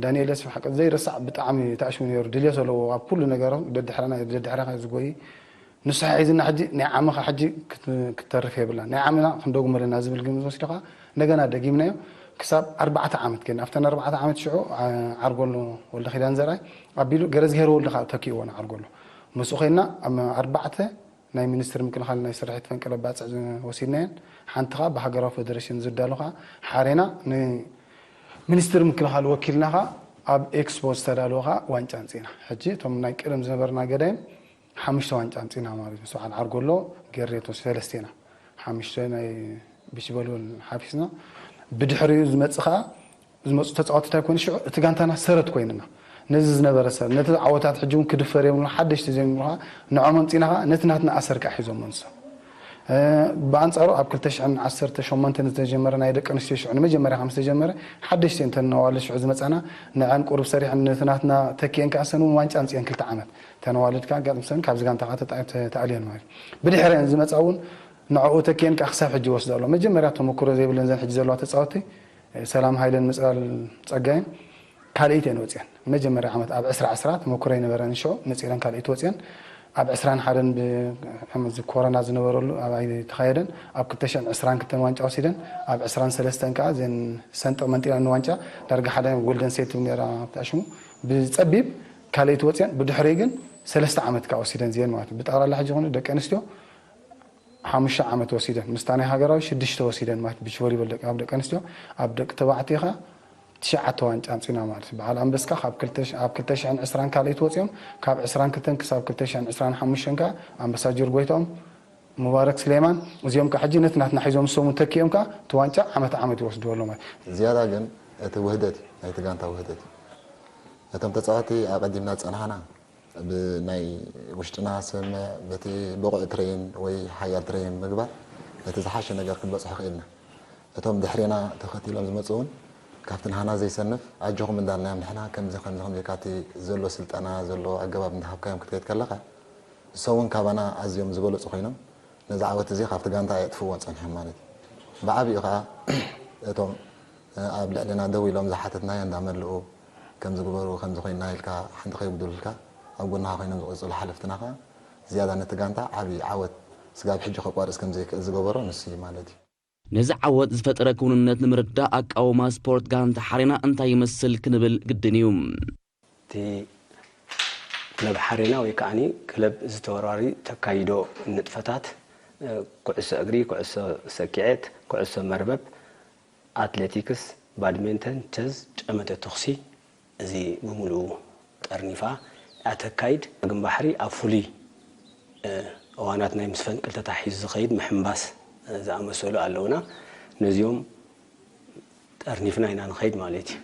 ዳንኤል የስፍ ሓቂ ዘይረሳዕ ብጣዕሚ ተኣሽሙ ነይሩ ድልየት ኣለዎ ኣብ ኩሉ ነገሮም ደድሕረና ደድሕረኻ ዝጎይ ንሱ ሒዝና ሕጂ ናይ ዓመኻ ሕጂ ክትተርፍ የብላ ናይ ዓመና ክንደጉመለና ዝብል ግን ወሲዱ ከዓ እንደገና ደጊምናዮ ክሳብ ኣርባዕተ ዓመት ግን ኣብተን ኣርባዕተ ዓመት ሽዑ ዓርጎሎ ወልደ ኪዳን ዘርኣይ ኣቢሉ ገረዝግሄር ወልደ ከዓ ተኪእዎ ንዓርጎሎ ምስኡ ኮይና ኣርባዕተ ናይ ሚኒስትሪ ምክልኻል ናይ ስርሒት ፈንቅል ኣባፅዕ ወሲድናየን። ሓንቲ ከዓ ብሃገራዊ ፌደሬሽን ዝዳሎ ከዓ ሓሬና ንሚኒስትሪ ምክልኻል ወኪልና ከዓ ኣብ ኤክስፖ ዝተዳለወ ከዓ ዋንጫ ኣምፂእና። ሕጂ እቶም ናይ ቀደም ዝነበርና ገዳይም ሓሙሽተ ዋንጫ ኣምፂእና ማለት እዩ። ምስ በዓል ዓርጎሎ ገሬቶ ሰለስቴና ሓሙሽተ ናይ ቢች ቮሊቦል ሓፊስና። ብድሕሪኡ ዝመፅእ ከዓ ዝመፁ ተፃወቲ እንታይ ኮይኑ ሽዑ እቲ ጋንታና ሰረት ኮይንና ነዚ ዝነበረ ሰብ ነቲ ዓወታት ሕጂ እውን ክድፈር የብሉ ሓደሽቲ ዘይምሉ ከዓ ንዖም ኣምፂና ከዓ ነቲ ናትና ኣሰር ከዓ ሒዞሞ ንሶም ብኣንፃሩ ኣብ ክልተ ሽሕን ዓሰርተ ሸሞንተን ዝተጀመረ ናይ ደቂ ኣንስትዮ ሽዑ ንመጀመርያ ከም ዝተጀመረ ሓደሽቲ እንተን ኣዋልድ ሽዑ ዝመፃና ንዐን ቁሩብ ሰሪሐን ነቲ ናትና ተኪአን ከዓ ሰን እውን ዋንጫ ኣምፅአን ክልተ ዓመት እተን ኣዋልድ ከዓ ኣጋጥምሰን ካብዚ ጋንታ ከዓ ተኣልየን ማለት እዩ ብድሕረን ዝመፃ እውን ንዕኡ ተኪአን ከዓ ክሳብ ሕጂ ይወስዳ ኣሎ መጀመርያ ተመክሮ ዘይብለን ዘን ሕጂ ዘለዋ ተፃወቲ ሰላም ሃይለን ምፅላል ፀጋይን ካልኣይቲ እየን ወፅየን። መጀመርያ ዓመት ኣብ ዕስራ ዕስራ ተመክሮ ኣይነበረን፣ ሽዑ ነፂረን ካልኣይቲ ወፅየን። ኣብ ዕስራን ሓደን ብ-፣ ዓመት እዚ ኮሮና ዝነበረሉ ኣብ ኣይተኻየደን። ኣብ ክልተ ሽሕን ዕስራን ክልተን ዋንጫ ወሲደን፣ ኣብ ዕስራን ሰለስተን ከዓ እዘን ሰንጠቕ መንጢላኒ ዋንጫ ዳርጋ ሓደ ጎልደን ሴት ትብል ነይራ ኣብቲ ኣሽሙ። ብፀቢብ ካልኣይቲ ወፅየን፣ ብድሕሪ ግን ሰለስተ ዓመት ከዓ ወሲደን እዚአን ማለት እዩ። ብጠቕላላ ሕጂ ኾነ ደቂ ኣንስትዮ ሓሙሽተ ዓመት ወሲደን፣ ምስታ ናይ ሃገራዊ ሽዱሽተ ወሲደን ማለት ቢች ቮሊቦል ደቂ፣ ኣብ ደቂ ኣንስትዮ። ኣብ ደቂ ተባዕትዮ ከዓ ትሽዓተ ዋንጫ ኣምፂና ማለት እዩ። በዓል ኣንበስካ ካብ ክልተ ሽ-፣ ኣብ ክልተ ሽሕን ዕስራን ካልኣይቲ ወፂኦም፣ ካብ ዕስራን ክልተን ክሳብ ክልተ ሽሕን ዕስራን ሓሙሽተን ከዓ ኣንበሳጀር ጎይታኦም፣ ሙባረክ ስሌማን፣ እዚኦም ከዓ ሕጂ ነቲ ናትና ሒዞም ዝሰሙ ተኪኦም ከዓ እቲ ዋንጫ ዓመት ዓመት ይወስድዎ ኣለዉ ማለት እዩ። ዝያዳ ግን እቲ ውህደት እዩ፣ ናይቲ ጋንታ ውህደት እዩ። እቶም ተፃወቲ ኣቐዲምና ዝፀናሕና ብናይ ውሽጥና ስምምዕ፣ በቲ ብቑዕ ትሬን ወይ ሓያል ትሬን ምግባር ነቲ ዝሓሸ ነገር ክንበፅሖ ክኢልና። እቶም ድሕሬና ተኸቲሎም ዝመፁ እውን ካብቲ ንሃና ዘይሰንፍ ኣጆኹም እንዳልናዮም ንሕና ከምዚ ከምዚ ከምዚ ኢልካ እቲ ዘሎ ስልጠና ዘሎ ኣገባብ እንዳሃብካዮም ክትከይድ ከለኻ ንሶም እውን ካባና ኣዝዮም ዝበለፁ ኮይኖም ነዚ ዓወት እዚ ካብቲ ጋንታ ኣየጥፍዎን ፀኒሖም ማለት እዩ። ብዓብኡ ከዓ እቶም ኣብ ልዕልና ደው ኢሎም ዝሓተትናዮ እንዳመልኡ ከምዚ ግበሩ ከምዚ ኮይንና ኢልካ ሓንቲ ከይጉድሉልካ ኣብ ጎንኻ ኮይኖም ዝቕፅሉ ሓለፍትና ከዓ ዝያዳ ነቲ ጋንታ ዓብዪ ዓወት ስጋብ ሕጂ ከቋርፅ ከም ዘይክእል ዝገበሮ ንሱ እዩ ማለት እዩ። ነዚ ዓወት ዝፈጠረ ክውንነት ንምርዳእ ኣቃውማ ስፖርት ጋንታ ሓሬና እንታይ ይመስል ክንብል ግድን እዩ። እቲ ክለብ ሓሬና ወይ ከዓኒ ክለብ ዝተወራሪ ተካይዶ ንጥፈታት፣ እ፣ ኩዕሶ እግሪ፣ ኩዕሶ ሰኪዔት፣ ኩዕሶ መርበብ፣ ኣትሌቲክስ፣ ባድሜንተን፣ ቸዝ፣ ጨመተ ተኹሲ፣ እዚ ብምሉኡ ጠርኒፋ እያ ተካይድ። ግንባሕሪ ኣብ ፍሉይ፣ እ፣ እዋናት ናይ ምስ ፈንቅልተታ ሒዙ ዝኸይድ ምሕንባስ፣ እ፣ ዝኣመሰሉ ኣለውና። ነዚኦም ጠርኒፍና ኢና ንኸይድ ማለት እዩ።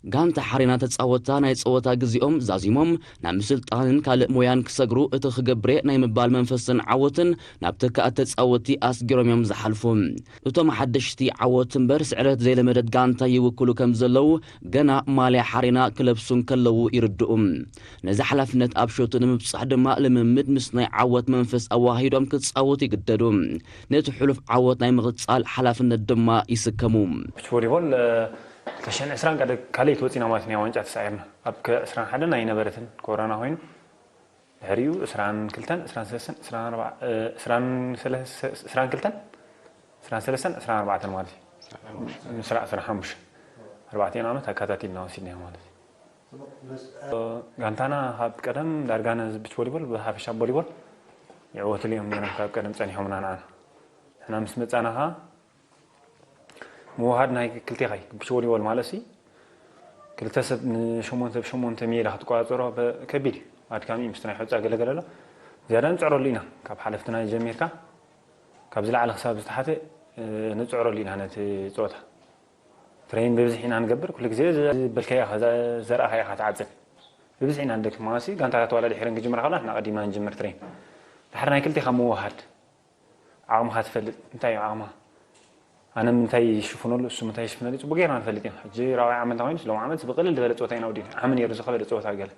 ጋንታ ሓሬና ተጻወትታ ናይ ጸወታ ግዜኦም ዛዚሞም ናብ ምስልጣንን ካልእ ሞያን ክሰግሩ እቲ ክገብሬ ናይ ምባል መንፈስን ዓወትን ናብ ተካእቲ ተጻወትቲ ኣስጊሮም እዮም ዝሓልፉ። እቶም ሓደሽቲ ዓወት እምበር ስዕረት ዘይለመደት ጋንታ ይውክሉ ከም ዘለዉ ገና ማልያ ሓሬና ክለብሱ እንከለዉ ይርድኡ። ነዚ ሓላፍነት ኣብ ሸቱ ንምብጻሕ ድማ ልምምድ ምስ ናይ ዓወት መንፈስ ኣዋሂዶም ክጻወቱ ይግደዱ። ነቲ ሕሉፍ ዓወት ናይ ምቕጻል ሓላፍነት ድማ ይስከሙ። ቢች ቮሊቦል፣ እ፣ ክልተ ሽሕን ዕስራን ካደ-፣ ካልኣይቲ ወፂና ማለት ናይ ዋንጫ ተሳዒርና። ኣብ ከ-፣ ዕስራን ሓደን ኣይነበረትን፣ ኮሮና ኮይኑ። ድሕሪኡ ዕስራን ክልተን፣ ዕስራን ሰለስተን፣ ዕስራን ኣርባዕተን፣ እ፣ ዕስራን ሰለስተን፣ ዕስራን ክልተን፣ ዕስራን ሰለስተን፣ ዕስራን ኣርባዕተን ማለት እዩ። ምስራ ዕስራን ሓሙሽተን፣ ኣርባዕቲኤን ዓመት ኣካታቲልና ወሲድናዮ ማለት እዩ። ጋንታና ካብ ቀደም ዳርጋ ነዚ ቢች ቮሊቦል ብሓፈሻ ቮሊቦል ይዕወትሉ እዮም ነይሮም፣ ካብ ቀደም ጸኒሖምና ንዓና። ንሕና ምስ መጻና ኸኣ ምውሃድ ናይ ክልቴኻ እዩ። ቢች ቮሊቦል ማለት ሲ ክልተ ሰብ ንሸሞንተ ብሸሞንተ ሜዳ ክትቆጻጸሮ በ-፣ ከቢድ እዩ፣ ኣድካሚ እዩ። ምስቲ ናይ ሑጻ ገለገለ ኣሎ ዝያዳ ንጽዕረሉ ኢና። ካብ ሓለፍትና ጀሚርካ ካብ ዝለዓለ ክሳብ ዝተሓተ፣ እ፣ ንጽዕረሉ ኢና ነቲ ጸወታ። ትሬን ብብዝሒ ኢና ንገብር። ኩሉ ግዜ ዝበልካዮ ኢኻ፣ ዘ-፣ ዘርኣኻዮ ኢኻ ትዓጽድ። ብብዝሒ ኢና ንደክም። ማለትሲ ጋንታታት ዋላ ድሒረን ክጅምራ ከለዋ ንሕና ቀዲምና ንጅምር ትሬን። ድሓር ናይ ክልቴኻ ምውሃድ። ዓቕምኻ ትፈልጥ። እንታይ እዩ ዓቕምኻ? ኣነ ምንታይ ይሽፍነሉ፣ እሱ ምንታይ ይሽፍነሉ፣ ጽቡቅ ጌርና ንፈልጥ ኢና። ሕጂ ራብዓይ ዓመት እንተኾይኑስ፣ ሎሚ ዓመት ብቅልል ዝበለ ጸወታ ኢና ወዲእና። ዓሚ ነይሩ ዝኸበደ ጸወታ ገለ።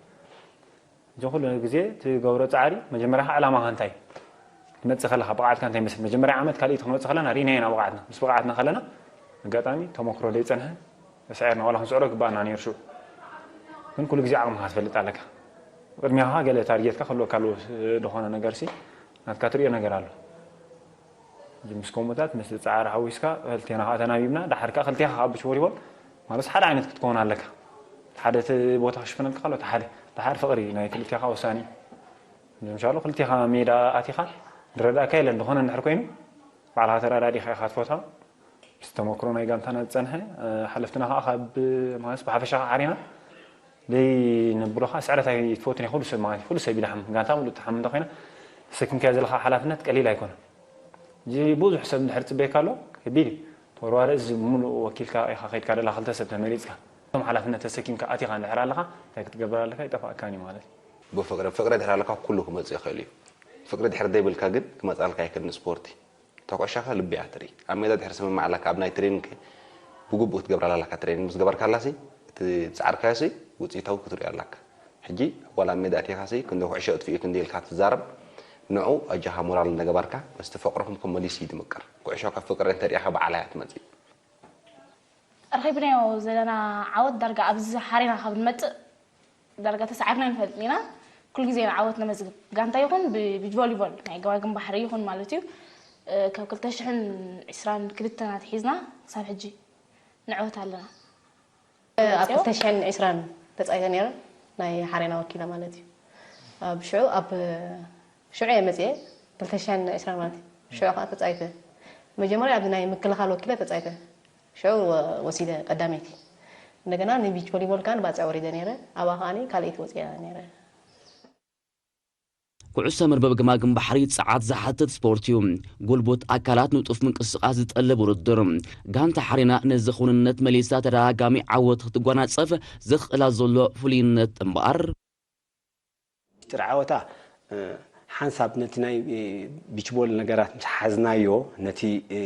እዚ ኩሉ ግዜ ትገብሮ ጻዕሪ፣ መጀመርያ ዕላማኻ እንታይ? ትመጽእ ከለኻ ብቕዓትካ እንታይ ይመስል? መጀመርያ ዓመት ካልኣይቲ ክንወጽእ ከለና ርኢናዮ ኢና ብቕዓትና። ምስ ብቕዓትና ከለና፣ ኣጋጣሚ ተመክሮ ዘይጸንሐ፣ ተሳዒርና ዋላ ክንስዕሮ ይግባኣና ነይሩ ሽዑ። ግን ኩሉ ግዜ ዓቕምኻ ትፈልጥ ኣለካ። ቅድሚያኻ ገለ ታርጌትካ ክህልወካ ኣለዎ፣ ዝኾነ ነገርሲ ናትካ ትርእዮ ነገር ኣሎ። እዚ ምስ ከምኡታት፣ ምስ ጻዕሪ ሓዊስካ፣ ክልቴና ከኣ ተናቢብና፣ ድሓር ከኣ ክልቴኻ ከኣ ብች ቮሊቦል፣ ማለት ሓደ ዓይነት ክትከውን ኣለካ። ሓደ እቲ ቦታ ክሽፍነልካ ከሎ፣ እቲ ሓደ። ድሓር ፍቕሪ ናይ ክልቴኻ ወሳኒ እዩ። ምሻሉ ክልቴኻ ሜዳ ኣቲኻ፣ ዝረዳእካ የለን፣ ዝኾነ እንድሕር ኮይኑ፣ ባዕልኻ ተረዳዲኻ ኢኻ ትፈትሖ። ምስ ተመክሮ ናይ ጋንታና ዝጸንሐ፣ እ፣ ሓለፍትና ከኣ ካብ፣ ማለት፣ ብሓፈሻ ከኣ ሓሪና፣ ደይ ነብሎ ከኣ ስዕረት ኣይትፈቱን እያ፣ ኩሉ ሰብ ማለት እዩ። ኩሉ ሰብ ይድሓም። ጋንታ ሙሉእ ትሓም እንተኾይና፣ ተሰኪምካዮ ዘለኻ ሓላፍነት ቀሊል ኣይኮነን። እዚ ብዙሕ ሰብ እንድሕር ጽበየካ ኣሎ፣ ከቢድ እዩ። ተወርዋሪ እዚ ሙሉእ ወኪልካ ኢኻ ከይድካ ደላ ክልተ ሰብ ተመሪጽካ። እቶም ሓላፍነት ተሰኪምካ ኣቲኻ እንድሕር ኣለኻ፣ እንታይ ክትገብር ኣለካ? ይጠፍኣካን እዩ ማለት እዩ። ብፍቅሪ፣ ፍቅሪ ድሕር ኣለካ ኩሉ ክመጽእ ይኽእል እዩ። ፍቅሪ ድሕር ዘይብልካ ግን ክመጻልካ ኣይክእልን ስፖርቲ። እታ ኩዕሾ ከኣ ልቢ እያ ትርኢ። ኣብ ሜዳ ድሕሪ ስምምዕ ኣለካ፣ ኣብ ናይ ትሬኒንግ ብግቡእ ክትገብራ ኣለካ። ትሬኒንግ ምስ ገበርካላሲ፣ እቲ ዝጸዓርካዮሲ ውጽኢታዊ ክትሪኦ ኣለካ። ሕጂ ዋላ ኣብ ሜዳ ኣቲኻሲ፣ ክንዲ ኩዕሾ ኣጥፊኡ ክንዲ ኢልካ ትዛረብ፣ ንዑ ኣጆኻ ሞራል እንዳገበርካ፣ ምስቲ ፍቕርኹም ከመሊሱ እዩ ዝምቅር። ኩዕሾ ካብ ፍቅሪ እንተሪእኻ በዓላ እያ ትመጽእ። ረኺብናዮ ዘለና ዓወት ዳርጋ ኣብዚ ሓሬና ካብ ንመጽእ ዳርጋ ተሳዒርና ንፈልጥ ኢና። ኩሉ ግዜ ዓወት ነመዝግብ። ጋንታ ይኹን ብቢች ቮሊቦል ናይ ገማግም ባሕሪ ይኹን ማለት እዩ። እ፣ ካብ ክልተ ሽሕን ዕስራን ክልተን ኣትሒዝና ክሳብ ሕጂ ንዕወት ኣለና። ኣብ መጽዮ? ክልተ ሽሕን ዕስራን ተጻይተ ነይረ፣ ናይ ሓሬና ወኪለ ማለት እዩ። ኣብ ሽዑ፣ ኣብ ሽዑ እየ መጽየ፣ ክልተ ሽሕን ዕስራን ማለት እዩ። ሽዑ ከዓ ተጻይተ። መጀመርያ ኣብዚ ናይ ምክልኻል ወኪለ ተጻይተ። ሽዑ ወ-፣ ወሲደ ቀዳመይቲ። እንደገና ንቢች ቮሊቦል ከዓ ንባጽዕ ወሪደ ነይረ። ኣብኣ ከዓኒ ካልኣይቲ ወጽየ ነይረ። ኩዕሶ መርበብ ገማግም ባሕሪ ጸዓት ዝሓትት ስፖርት እዩ። ጉልቡት ኣካላት ንጡፍ ምንቅስቓስ ዝጠልብ ውድድር። ጋንታ ሓሬና ነዚ ክውንነት መሊሳ ተደጋጋሚ ዓወት ክትጓናጸፍ ዘኽእላ ዘሎ ፍሉይነት እምበኣር፣ ሚስጥር ዓወታ፣ እ፣ ሓንሳብ ነቲ ናይ፣ እ፣ ቢች ቦል ነገራት ምስ ሓዝናዮ፣ ነቲ፣ እ፣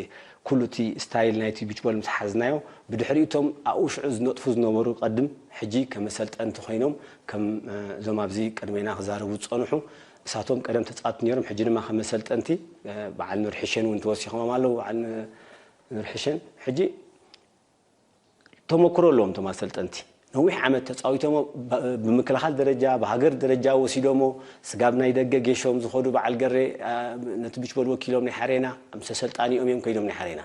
ኩሉ እቲ ስታይል ናይቲ ቢች ቦል ምስ ሓዝናዮ፣ ብድሕሪኡ እቶም ኣብኡ ሽዑ ዝነጥፉ ዝነበሩ ቀድም ሕጂ ከም መሰልጠንቲ ኮይኖም፣ ከም፣ እ፣ እዞም ኣብዚ ቅድሜና ክዛረቡ ዝጸንሑ፣ እሳቶም ቀደም ተጻወትቲ ነይሮም፣ ሕጂ ድማ ከም መሰልጠንቲ፣ እ፣ በዓል ኑር ሕሸን እውን ተወሲኾም ኣለዉ። በዓል ኑር ሕሸን ሕጂ ተመክሮ ኣለዎም እቶም ኣሰልጠንቲ። ነዊሕ ዓመት ተጻዊቶሞ ብ-፣ ብምክልኻል ደረጃ፣ ብሃገር ደረጃ ወሲዶሞ፣ ስጋብ ናይ ደገ ጌሾም ዝኸዱ በዓል ገሬ፣ አ፣ ነቲ ቢች ቦል ወኪሎም ናይ ሓሬና፣ ምስ ኣሰልጣኒኦም እዮም ከይዶም ናይ ሓሬና።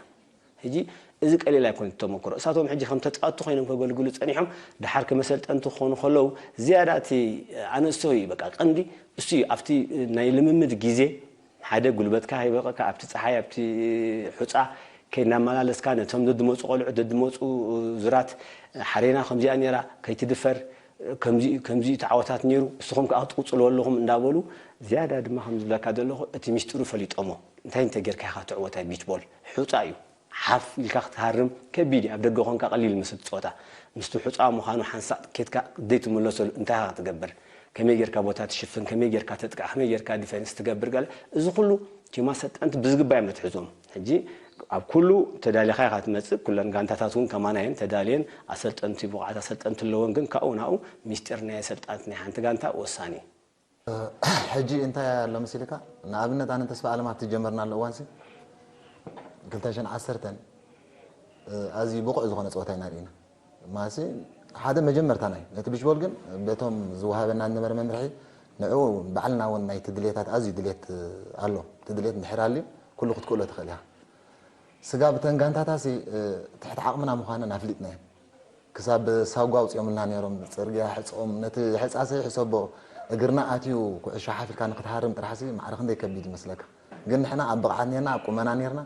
ሕጂ እዚ ቀሊል ኣይኮነን ተመክሮ። እሳቶም ሕጂ ከም ተጻወትቲ ኮይኖም ከገልግሉ ጸኒሖም፣ ደሓር ከም ኣሰልጠንቲ ክኾኑ ከለዉ፣ ዝያዳ እቲ ኣነእስቶ እዩ በቃ ቀንዲ እሱ እዩ። ኣብቲ ናይ ልምምድ ግዜ ሓደ ጉልበትካ ከይበቐካ ኣብቲ ጸሓይ ኣብቲ ሑጻ ከይናመላለስካ ነቶም ደድመጹ ቆልዑ ደድመጹ ዙራት ሓሬና ከምዚኣ ነይራ ከይትድፈር ከምዚ ከምዚ ተዓወታት ነይሩ ንስኹም ከኣ ክትቅጽሉ ኣለኹም እንዳበሉ ዝያዳ ድማ ከም ዝብለካ ዘለኹ እቲ ሚስጥሩ ፈሊጦሞ እንታይ እንተ ጌርካ ኢኻ ትዕወታ ቢች ቦል ሑጻ እዩ ሓፍ ኢልካ ክትሃርም ከቢድ እዩ ኣብ ደገ ኮንካ ቀሊል መስል ትጸወታ ምስቲ ሑጻ ምዃኑ ሓንሳእ ኬድካ ዘይትምለሰሉ እንታይ ኢኻ ክትገብር ከመይ ጌርካ ቦታ ትሽፍን፣ ከመይ ጌርካ ተጥቅዕ፣ ከመይ ጌርካ ዲፌንስ ትገብር ገለ እዚ ኩሉ ቲም ኣሰልጠንቲ ብዝግባእ እዮም ዝሕዝዎም። ሕጂ ኣብ ኩሉ ተዳሊኻ ኢኻ ትመጽእ፣ ኩለን ጋንታታት እውን ከማና እየን ተዳልየን፣ ኣሰልጠንቲ ብቑዓት ኣሰልጠንቲ ኣለወን፣ ግን ካብኡ ናብኡ ሚስጢር ናይ ኣሰልጠንቲ ናይ ሓንቲ ጋንታ ወሳኒ እዩ። ሕጂ እንታይ ኣሎ መሲልካ ንኣብነት ኣነ ተስፋ ኣለም ኣብቲ ጀመርናሉ እዋንሲ ክልተ ሽሕን ዓሰርተን ኣዝዩ ብቑዕ ዝኾነ ፀወታ ኢና ርኢና ማለትሲ ሓደ መጀመርታ ናይ ነቲ ብሽቦል ግን በቶም ዝወሃበና ዝነበረ መምርሒ ንዑ ባዕልና እውን ናይቲ ድሌታት ኣዝዩ ድሌት ኣሎ እቲ ድሌት እንድሕር ኣልዩ ኩሉ ክትክእሎ ትኽእል ኢኻ ስጋ ብተን ጋንታታሲ ትሕቲ ዓቕምና ምዃነን ኣፍሊጥና እዮም ክሳብ ሳጓ ኣውፂኦምልና ነይሮም ፅርግያ ሕፅኦም ነቲ ሕፃሰ ሕሰቦ እግርና ኣትዩ ኩዕሾ ሓፊልካ ንክትሃርም ጥራሕሲ ማዕረ ክንደይ ከቢድ ይመስለካ ግን ንሕና ኣብ ብቕዓት ነርና ኣብ ቁመና ነርና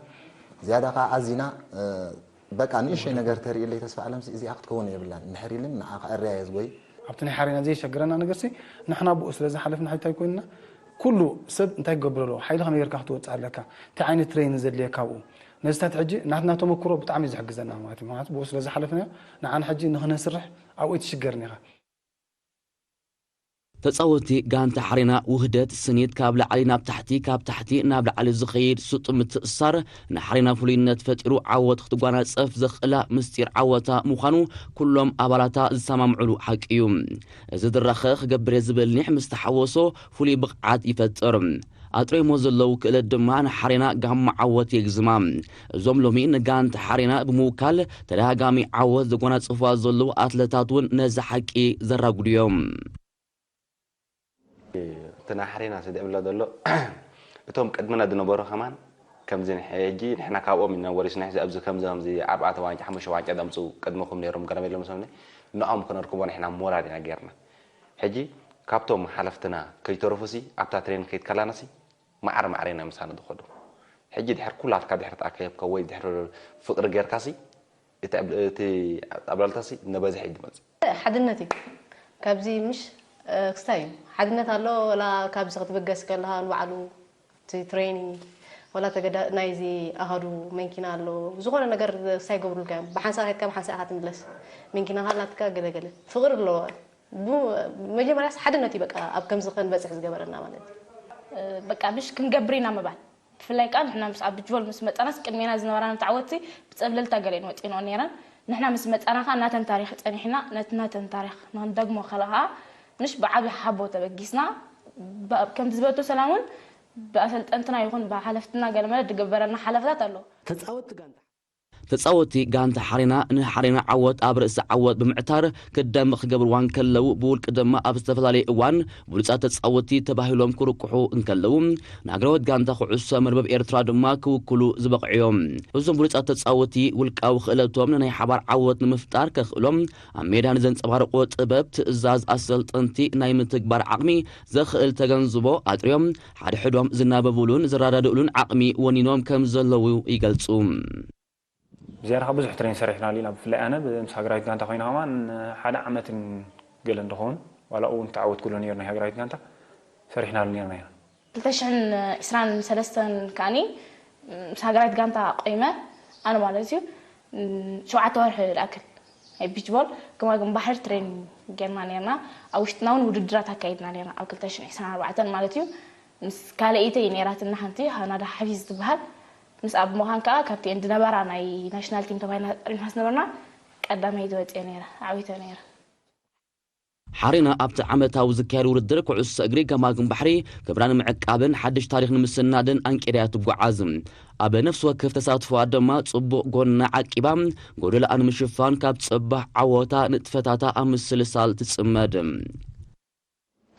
ዝያዳ ከዓ ኣዚና በቃ ንእሽተይ ነገር ተርእየለይ ተስፋ ኣለምሲ እዚኣ ክትከውን የብላን እንድሕር ኢልን ንዓ ከዕርያ እየ ዝጎይ ኣብቲ ናይ ሓሬና ዘየሸግረና ነገርሲ ንሕና ብኡ ስለ ዝሓለፍና ሕጂ እንታይ ኮይንና ኩሉ ሰብ እንታይ ክገብር ኣለዎ ሓይሊ ከመይ ጌርካ ክትወፅእ ኣለካ እንታይ ዓይነት ትሬኒን ዘድልየካ ኣብኡ ነዚታት ሕጂ ናትና ተመክሮ ብጣዕሚ እዩ ዝሕግዘና ማለት እዩ ምክንያቱ ብኡ ስለ ዝሓለፍናዮ ንዓና ሕጂ ንክነስርሕ ኣብኡ ኣይትሽገርን ኢኻ ተጻወትቲ ጋንታ ሓሬና ውህደት፣ ስኒት፣ ካብ ላዕሊ ናብ ታሕቲ፣ ካብ ታሕቲ ናብ ላዕሊ ዝኸይድ ስጡም ምትእስሳር ንሓሬና ፍሉይነት ፈጢሩ ዓወት ክትጓናጸፍ ዘኽእላ ምስጢር ዓወታ ምዃኑ ኩሎም ኣባላታ ዝሰማምዕሉ ሓቂ እዩ። እዚ ድራኸ ክገብር እየ ዝብል ኒሕ ምስ ተሓወሶ ፍሉይ ብቕዓት ይፈጥር። ኣጥሪሞ ዘለዉ ክእለት ድማ ንሓሬና ጋማ ዓወት የግዝማ። እዞም ሎሚ ንጋንታ ሓሬና ብምውካል ተደጋጋሚ ዓወት ዘጎናጽፍዋ ዘለዉ ኣትለታት እውን ነዚ ሓቂ ዘራጉዱ እዮም። እቲ ናይ ሓሬና ስድዕብላ ዘሎ እቶም ቅድምና ዝነበሩ ከማን ከምዚ ሕጂ ንሕና ካብኦም ኢና ወሪስና ሕዚ ኣብዚ ከምዚ ከምዚ ኣርባዕተ ዋንጫ ሓሙሽተ ዋንጫ ዘምፅኡ ቅድመኹም ነይሮም ገረም የሎም ሰምኒ ንኦም ክነርክቦ ንሕና ሞራል ኢና ጌርና ሕጂ ካብቶም ሓለፍትና ከይተረፉሲ ኣብታ ትሬን ከይድ ከላናሲ ማዕረ ማዕረ ኢና ምሳና ዝኸዱ ሕጂ ድሕር ኩላትካ ድሕር ተኣከብካ ወይ ድሕር ፍቅሪ ጌርካሲ እቲ ጣብላልታሲ እናበዝሐ እዩ ዝመፅእ። ሓድነት እዩ ካብዚ ምሽ ክስታይ እዩ ሓድነት ኣሎ ወላ ካብዚ ክትብገስ ከለካ ንባዕሉ እቲ ትሬኒ ወላ ተገዳ ናይዚ ኣሃዱ መንኪና ኣሎ ዝኾነ ነገር ክስታይ ይገብሩልካ እዮም ብሓንሳእ ከድካ ብሓንሳእ ኢካ ትምለስ መንኪናካ ናትካ ገለገለ ፍቅሪ ኣለዎ መጀመርያስ ሓድነት እዩ በቃ ኣብ ከምዚ ክንበፅሕ ዝገበረና ማለት እዩ። በቃ ምሽ ክንገብር ኢና ምባል ብፍላይ ከኣ ንሕና ምስ ኣብ ጅቦል ምስ መጻናስ ቅድሜና ዝነበራና ተዓወትቲ ብጸብለልታ ገለ እየን ወጺእንኦ ነይረን ንሕና ምስ መጻና ከኣ ናተን ታሪኽ ጸኒሕና ነቲ ናተን ታሪኽ ንኽንደግሞ ከላ ከኣ ምሽ ብዓቢ ሓቦ ተበጊስና ከምቲ ዝበቶ ሰላም እውን ብኣሰልጠንትና ይኹን ብሓለፍትና ገለመለ ዝግበረና ሓለፈታት ኣሎ ተጻወትቲ ጋንታ ተጻወቲ ጋንታ ሓሬና ንሓሬና ዓወት ኣብ ርእሲ ዓወት ብምዕታር ክደምቕ ክገብርዋ እንከለዉ፣ ብውልቂ ድማ ኣብ ዝተፈላለየ እዋን ብሉጻት ተጻወቲ ተባሂሎም ክርቁሑ እንከለዉ፣ ንሃገራዊት ጋንታ ኩዕሶ መርበብ ኤርትራ ድማ ክውክሉ ዝበቕዑ እዮም። እዞም ብሉጻት ተጻወቲ ውልቃዊ ክእለቶም ንናይ ሓባር ዓወት ንምፍጣር ከኽእሎም ኣብ ሜዳ ንዘንጸባርቕዎ ጥበብ፣ ትእዛዝ ኣሰልጠንቲ ናይ ምትግባር ዓቕሚ ዘኽእል ተገንዝቦ ኣጥርዮም፣ ሓድሕዶም ዝናበቡሉን ዝረዳድእሉን ዓቕሚ ወኒኖም ከም ዘለዉ ይገልጹ። ብዝያዳ ካብ ብዙሕ ትሬን ሰሪሕናሉ ኢና። ብፍላይ ኣነ ምስ ሃገራዊት ጋንታ ኮይነ ከማን ሓደ ዓመትን ገለን ዝኸውን ዋላ እውን ተዓወትኩሉ ነይሩ ናይ ሃገራዊት ጋንታ ሰሪሕናሉ ነይርና ኢና። ክልተ ሽሕን ዕስራን ሰለስተን ከኣኒ ምስ ሃገራዊት ጋንታ ቆይመ ኣነ ማለት እዩ ሸውዓተ ወርሒ ዝኣክል ናይ ቢች ቦል ገማግም ባሕሪ ትሬን ጌርና ነርና። ኣብ ውሽጥና እውን ውድድራት ኣካይድና ነርና ኣብ ክልተ ሽሕን ዕስራን ኣርባዕተን ማለት እዩ። ምስ ካልኣይተይ ነይራትና ሓንቲ ሃናዳ ሓፊዝ ትበሃል። ምስኣ ብምዃን ከዓ ካብቲኤን ዝነበራ ናይ ናሽናል ቲም ተባሂልና ተጠሪና ዝነበርና ቀዳመይቲ ወፅየ ነይረ፣ ዓዊተ ነይረ። ሓሬና ኣብቲ ዓመታዊ ዝካየድ ውድድር ኩዕሶ እግሪ ገማግም ባሕሪ ክብራ ንምዕቃብን ሓድሽ ታሪኽ ንምስናድን ኣንቂዳያ ትጓዓዝ። ኣብ ነፍሲ ወከፍ ተሳትፎኣ ድማ ጽቡቕ ጎና ዓቂባ፣ ጎደላኣ ንምሽፋን ካብ ጽባሕ ዓወታ ንጥፈታታ ኣብ ምስልሳል ትጽመድ።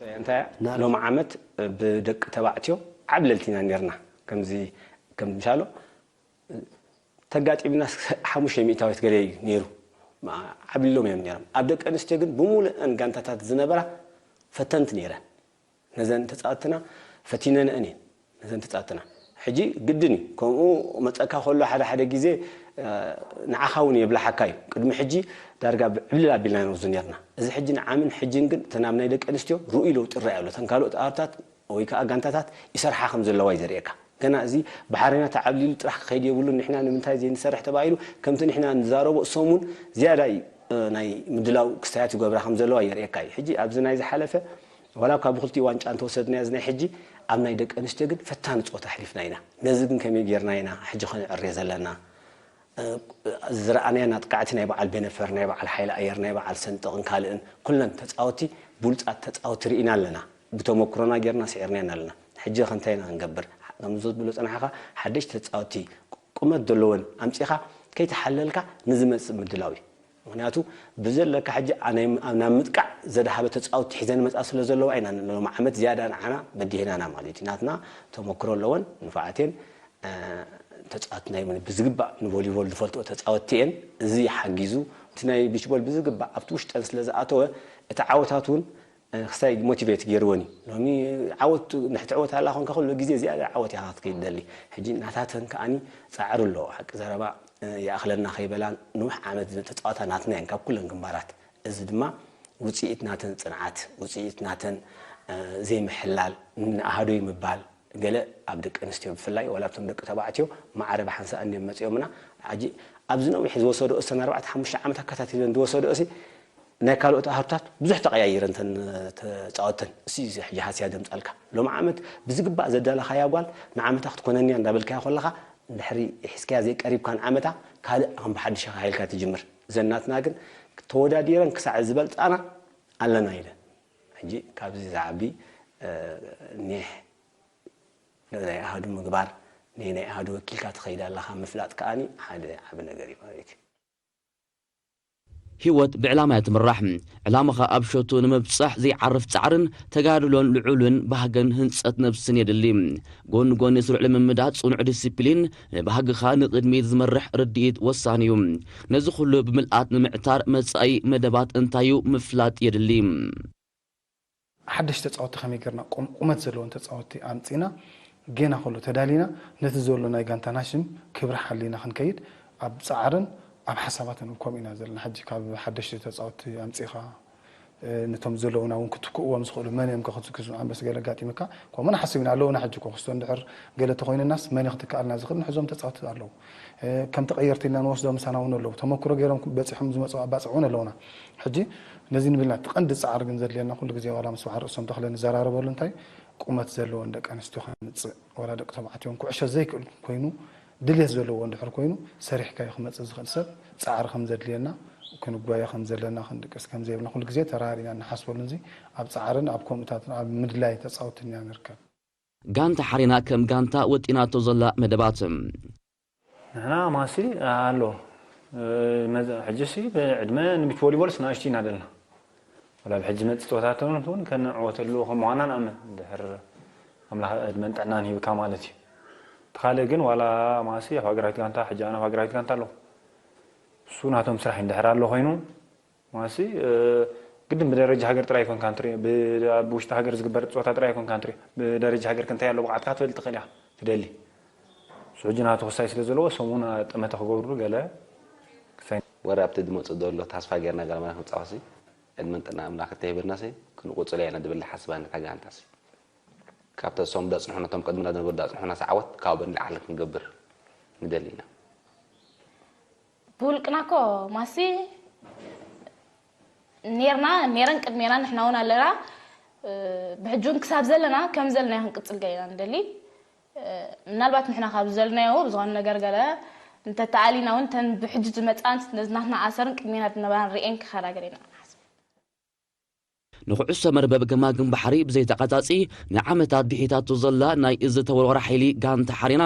እንታይ ሎሚ ዓመት ብደቂ ተባዕትዮ ዓብለልቲ ኢና ነርና። ከምዚ ከም ምሻሎ ተጋጢምና ሓሙሽተ ሚእታዊት ገለ እዩ ነይሩ። ዓብሊሎም እዮም ነይሮም። ኣብ ደቂ ኣንስትዮ ግን ብምሉእን ጋንታታት ዝነበራ ፈተንቲ ነይረን። ነዘን ተጻወትና ፈቲነንአን እየን። ነዘን ተጻወትና ሕጂ ግድን እዩ። ከምኡ መጸካ ከሎ ሓደ ሓደ ግዜ ንዓኻ እውን የብላሓካ እዩ። ቅድሚ ሕጂ ዳርጋ ዕብልል ኣቢልና ንወስዱ ነርና። እዚ ሕጂ ንዓምን ሕጅን ግን እተን ኣብ ናይ ደቂ ኣንስትዮ ርኡይ ለውጢ ይረኣይ ኣሎ። እተን ካልኦት ኣህርታት ወይ ከዓ ጋንታታት ይሰርሓ ከም ዘለዋ እዩ ዘርእየካ። ገና እዚ ብሓሬና ተዓብሊሉ ጥራሕ ክኸይድ የብሉን፣ ንሕና ንምንታይ ዘይንሰርሕ ተባሂሉ ከምቲ ንሕና ንዛረቦ እሶም እውን ዝያዳ ናይ ምድላው ክስታያት ይገብራ ከም ዘለዋ የርእየካ እዩ። ሕጂ ኣብዚ ናይ ዝሓለፈ ዋላ እኳ ብክልቲኡ ዋንጫ እንተወሰድናዮ እዚ ናይ ሕጂ ኣብ ናይ ደቂ ኣንስትዮ ግን ፈታኒ ፀወታ ኣሕሊፍና ኢና። ነዚ ግን ከመይ ጌርና ኢና ሕጂ ከነዕርዮ ዘለና? ዝረኣናዮ ኣጥቃዕቲ ናይ በዓል ቤነፈር፣ ናይ በዓል ሓይሊ ኣየር፣ ናይ በዓል ሰንጠቕን ካልእን ኩለን ተፃወቲ ብሉፃት ተፃወቲ ርኢና ኣለና። ብተመኩሮና ጌርና ስዒርናየን ኣለና። ሕጂ ከ እንታይ ኢና ክንገብር? ከምዚ ዝብሎ ፀናሕኻ ሓደሽቲ ተፃወቲ ቁመት ዘለወን ኣምፂኻ ከይተሓለልካ ንዝመፅእ ምድላው እዩ። ምክንያቱ ብዘለካ ሕጂ ናብ ምጥቃዕ ዘድሃበ ተፃወቲ ሒዘን መፃ ስለ ዘለዋ ኢና ሎሚ ዓመት ዝያዳ ንዓና በዲህናና ማለት እዩ። ናትና ተመክሮ ኣለወን ንፋዓት እየን። ተፃወቲ ናይ ብዝግባእ ንቮሊቦል ዝፈልጥኦ ተፃወቲ እየን። እዚ ሓጊዙ እቲ ናይ ቢችቦል ብዝግባእ ኣብቲ ውሽጠን ስለ ዝኣተወ እቲ ዓወታት እውን ክሳይ ሞቲቬት ገይርወን እዩ። ሎሚ ዓወት ንሕቲ ዕወት ኣላ ኮንካ ኩሉ ግዜ ዝያዳ ዓወት ኢኻ ክትከይድ ደሊ። ሕጂ ናታተን ከኣኒ ፃዕሪ ኣለዎ። ሓቂ ዘረባ ይኣኽለና ከይበላ ንውሕ ዓመት ተፃወታ ናትና እየን ካብ ኩለን ግንባራት። እዚ ድማ ውፅኢት ናተን ፅንዓት፣ ውፅኢት ናተን ዘይምሕላል፣ ንኣሃዶይ ምባል፣ ገለ ኣብ ደቂ ኣንስትዮ ብፍላይ ዋላ ኣብቶም ደቂ ተባዕትዮ ማዕረ ብሓንሳእ እንድዮም መፂኦምና። ሕጂ ኣብዚ ነዊሕ ዝወሰድኦ እሰን ኣርባዕተ ሓሙሽተ ዓመት ኣከታቲለን ዝወሰድኦ ሲ ናይ ካልኦት ኣህርታት ብዙሕ ተቐያይረ እንተን ተፃወተን እሲ እዚ ሕጂ ሃስያ ዘምፃልካ ሎሚ ዓመት ብዝግባእ ዘዳለኻያ ጓል ንዓመታ ክትኮነንያ እንዳበልካያ ኮለኻ እንድሕሪ ሒዝካያ ዘይቀሪብካ ንዓመታ ካልእ ከም ብሓድሽ ኢኻ ኢልካ ትጅምር። እዘን ናትና ግን ተወዳዲረን ክሳዕ ዝበልፃና ኣለና ኢለን ሕጂ ካብዚ ዝዓቢ ኒሕ ናይ ኣሃዱ ምግባር ናይ ናይ ኣሃዱ ወኪልካ ትኸይድ ኣለኻ ምፍላጥ ከኣኒ ሓደ ዓቢ ነገር እዩ ማለት እዩ። ህይወት ብዕላማ እያ ትምራሕ። ዕላማኻ ኣብ ሸቱ ንምብጻሕ ዘይዓርፍ ጻዕርን ተጋድሎን ልዑልን ባህግን ህንጸት ነብስን የድሊ። ጎኒ ጎኒ ስሩዕ ልምምዳት፣ ጽኑዕ ዲሲፕሊን፣ ንባህግኻ ንቕድሚት ዝመርሕ ርድኢት ወሳኒ እዩ። ነዚ ኩሉ ብምልኣት ንምዕታር መጻኢ መደባት እንታይ እዩ ምፍላጥ የድሊ። ሓደሽቲ ተፃወቲ ከመይ ጌርና ቁመት ዘለዎም ተፃወቲ ኣምፂና ጌና ከሎ ተዳሊና ነቲ ዘሎ ናይ ጋንታና ሽም ክብሪ ሓሊና ክንከይድ ኣብ ፃዕርን ኣብ ሓሳባትን እውን ከምኡ ኢና ዘለና። ሕጂ ካብ ሓደሽቲ ተፃወቲ ኣምፂኻ ነቶም ዘለውና እውን ክትክእዎም ዝኽእሉ መን እዮም ከ ክትክሱ ኣንበስ ገለ ኣጋጢምካ ከምኡ ንሓስብ ኢና ኣለውና። ሕጂ ኮ ክስቶ እንድሕር ገለ ተኮይንናስ መን እዩ ክትክኣልና ዝኽእል ንሕዞም ተፃወቲ ኣለዉ። ከም ተቐየርቲ ኢልና ንወስዶ ምሳና እውን ኣለዉ። ተመክሮ ገይሮም በፂሖም ዝመፁ ኣባፅዕ እውን ኣለውና። ሕጂ ነዚ ንብልና እቲ ቀንዲ ፃዕሪ ግን ዘድልየና ኩሉ ግዜ ዋላ ምስ በዓል ርእሶም ተኽለ ንዘራረበሉ እንታይ ቁመት ዘለወን ደቂ ኣንስትዮ ከነምፅእ ዋላ ደቂ ተባዕትዮ እውን ኩዕሾ ዘይክእል ኮይኑ ድልየት ዘለዎ እንድሕር ኮይኑ ሰሪሕካዮ ክመፅእ ዝኽእል ሰብ ፃዕሪ ከም ዘድልየና ክንጓየ ከም ዘለና ክንድቅስ ከም ዘይብልና ኩሉ ግዜ ተራሪና ንሓስበሉ እዚ ኣብ ፃዕርን ኣብ ከምኡታትን ኣብ ምድላይ ተፃወትን ኢና ንርከብ። ጋንታ ሓሬና ከም ጋንታ ወጢናቶ ዘላ መደባት ንሕና ማሲ ኣሎ። ሕጂ ሲ ብዕድመ ንቢች ቮሊቦልስ ንኣሽቱ ኢና ደልና። ወላ ብሕጂ መፅእ ፀወታታት እውን ከነዕወተሉ ከም ምዃና ንኣምን። ድሕር ኣምላኽ ዕድመን ጥዕናን ሂብካ ማለት እዩ። እቲ ካልእ ግን ዋላ ማሲ ኣብ ሃገራዊት ጋንታ፣ ሕጂ ኣነ ኣብ ሃገራዊት ጋንታ ኣለኹ። እሱ ናቶም ስራሕ እንድሕር ኣሎ ኮይኑ ማሲ ግድን ብደረጃ ሃገር ጥራይ ይኮንካ ንትሪኦ፣ ኣብ ውሽጢ ሃገር ዝግበር ፀወታ ጥራይ ይኮንካ ንትሪኦ። ብደረጃ ሃገር ክንታይ ኣሎ ብቕዓትካ ትፈልጥ ትኽእል ኢኻ ትደሊ። እሱ ሕጂ ናቱ ክሳይ ስለ ዘለዎ ሰሙን ጠመተ ክገብሩ ገለ ክሳይ። ወረ ኣብቲ ዝመፅእ ዘሎ ተስፋ ጌርና ገለ መለ ክንፃወሲ ዕድመን ጥዕና ኣምላኽ እንተሂበናሲ ክንቁፅሎ ኢና ድብል ሓስባ ነታ ጋንታሲ። ካብተ እሶም ዳፅንሑና፣ እቶም ቅድምና ዝነበሩ ዳፅንሑና ሰዓወት ካብኡ ንላዕሊ ክንገብር ንደሊ ኢና። ብውልቅና እኮ ማሲ ኔርና ኔረን ቅድሜና ንሕና እውን ኣለና። ብሕጂ እውን ክሳብ ዘለና ከም ዘለና ክንቅፅል ገይና ንደሊ። ምናልባት ንሕና ካብ ዘለናዮ ብዝኾነ ነገር ገለ እንተተኣሊና እውን ተን ብሕጂ ዝመፃን ነዚ ናትና ኣሰርን ቅድሜና ዝነበራን ርኤን ክኸዳ ገለ ኢና ንሓስብ። ንኩዕሶ መርበብ ገማግም ባሕሪ ብዘይተቓጻጺ ንዓመታት ብሒታቶ ዘላ ናይ እዚ ተወርዋሪ ሓይሊ ጋንታ ሓሬና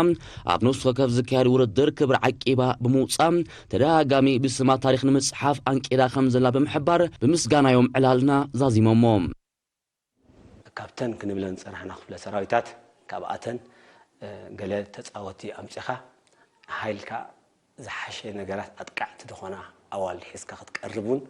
ኣብ ነፍሲ ወከፍ ዝካየድ ውድድር ክብሪ ዓቂባ ብምውጻእ ተደጋጋሚ ብስማ ታሪኽ ንምጽሓፍ ኣንቂዳ ከም ዘላ ብምሕባር ብምስጋናዮም ዕላልና ዛዚሞሞ። ካብተን ክንብለን ዝጸናሕና ክፍለ ሰራዊታት ካብኣተን ገለ ተጻወቲ ኣምጺኻ ሓይልካ ዝሓሸ ነገራት ኣጥቃዕቲ ዝኾና ኣዋልድ ሒዝካ ክትቀርብ እውን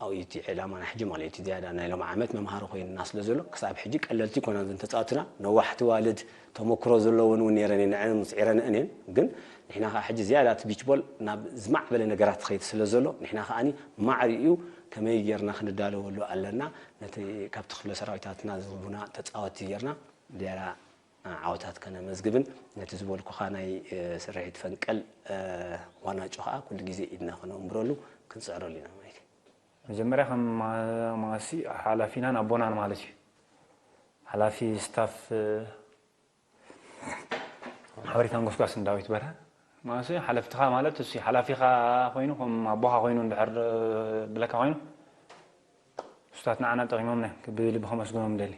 ኣብኡ እዩ እቲ ዕላማና ሕጂ ማለት እዩ። እቲ ዝያዳ ናይ ሎም ዓመት መምሃሪ ኮይንና ስለ ዘሎ ክሳብ ሕጂ ቀለልቲ ይኮና እዘን ተፃወትና ነዋሕቲ ዋልድ ተመክሮ ዘለወን እውን ነረን እየን ንዐን ስዒረን እኔን ግን ንሕና ከዓ ሕጂ ዝያዳ እቲ ቢች ቦል ናብ ዝማዕበለ ነገራት ትኸይድ ስለ ዘሎ ንሕና ከዓኒ ማዕሪ እዩ ከመይ ጌርና ክንዳለወሉ ኣለና ነቲ ካብቲ ክፍለ ሰራዊታትና ዝህቡና ተፃወቲ ጌርና ዝያዳ ዓወታት ከነመዝግብን ነቲ ዝበልኩኻ ናይ ስርሒት ፈንቀል ዋናጮ ከዓ ኩሉ ግዜ ኢድና ከነንብረሉ ክንፅዕረሉ ኢና ማለት እዩ። መጀመርያ ከም ማሲ ሓላፊናን ኣቦናን ማለት እዩ። ሓላፊ ስታፍ ሓበሬታን ጎስጓስን ዳዊት በርሀ ማሲ ሓለፍትኻ ማለት እሱ ሓላፊኻ ኮይኑ ከም ኣቦኻ ኮይኑ እንድሕር ብለካ ኮይኑ እሱታት ንዓና ጠቒሞምና እዮም ብልቢ ከመስግኖም ንደሊ።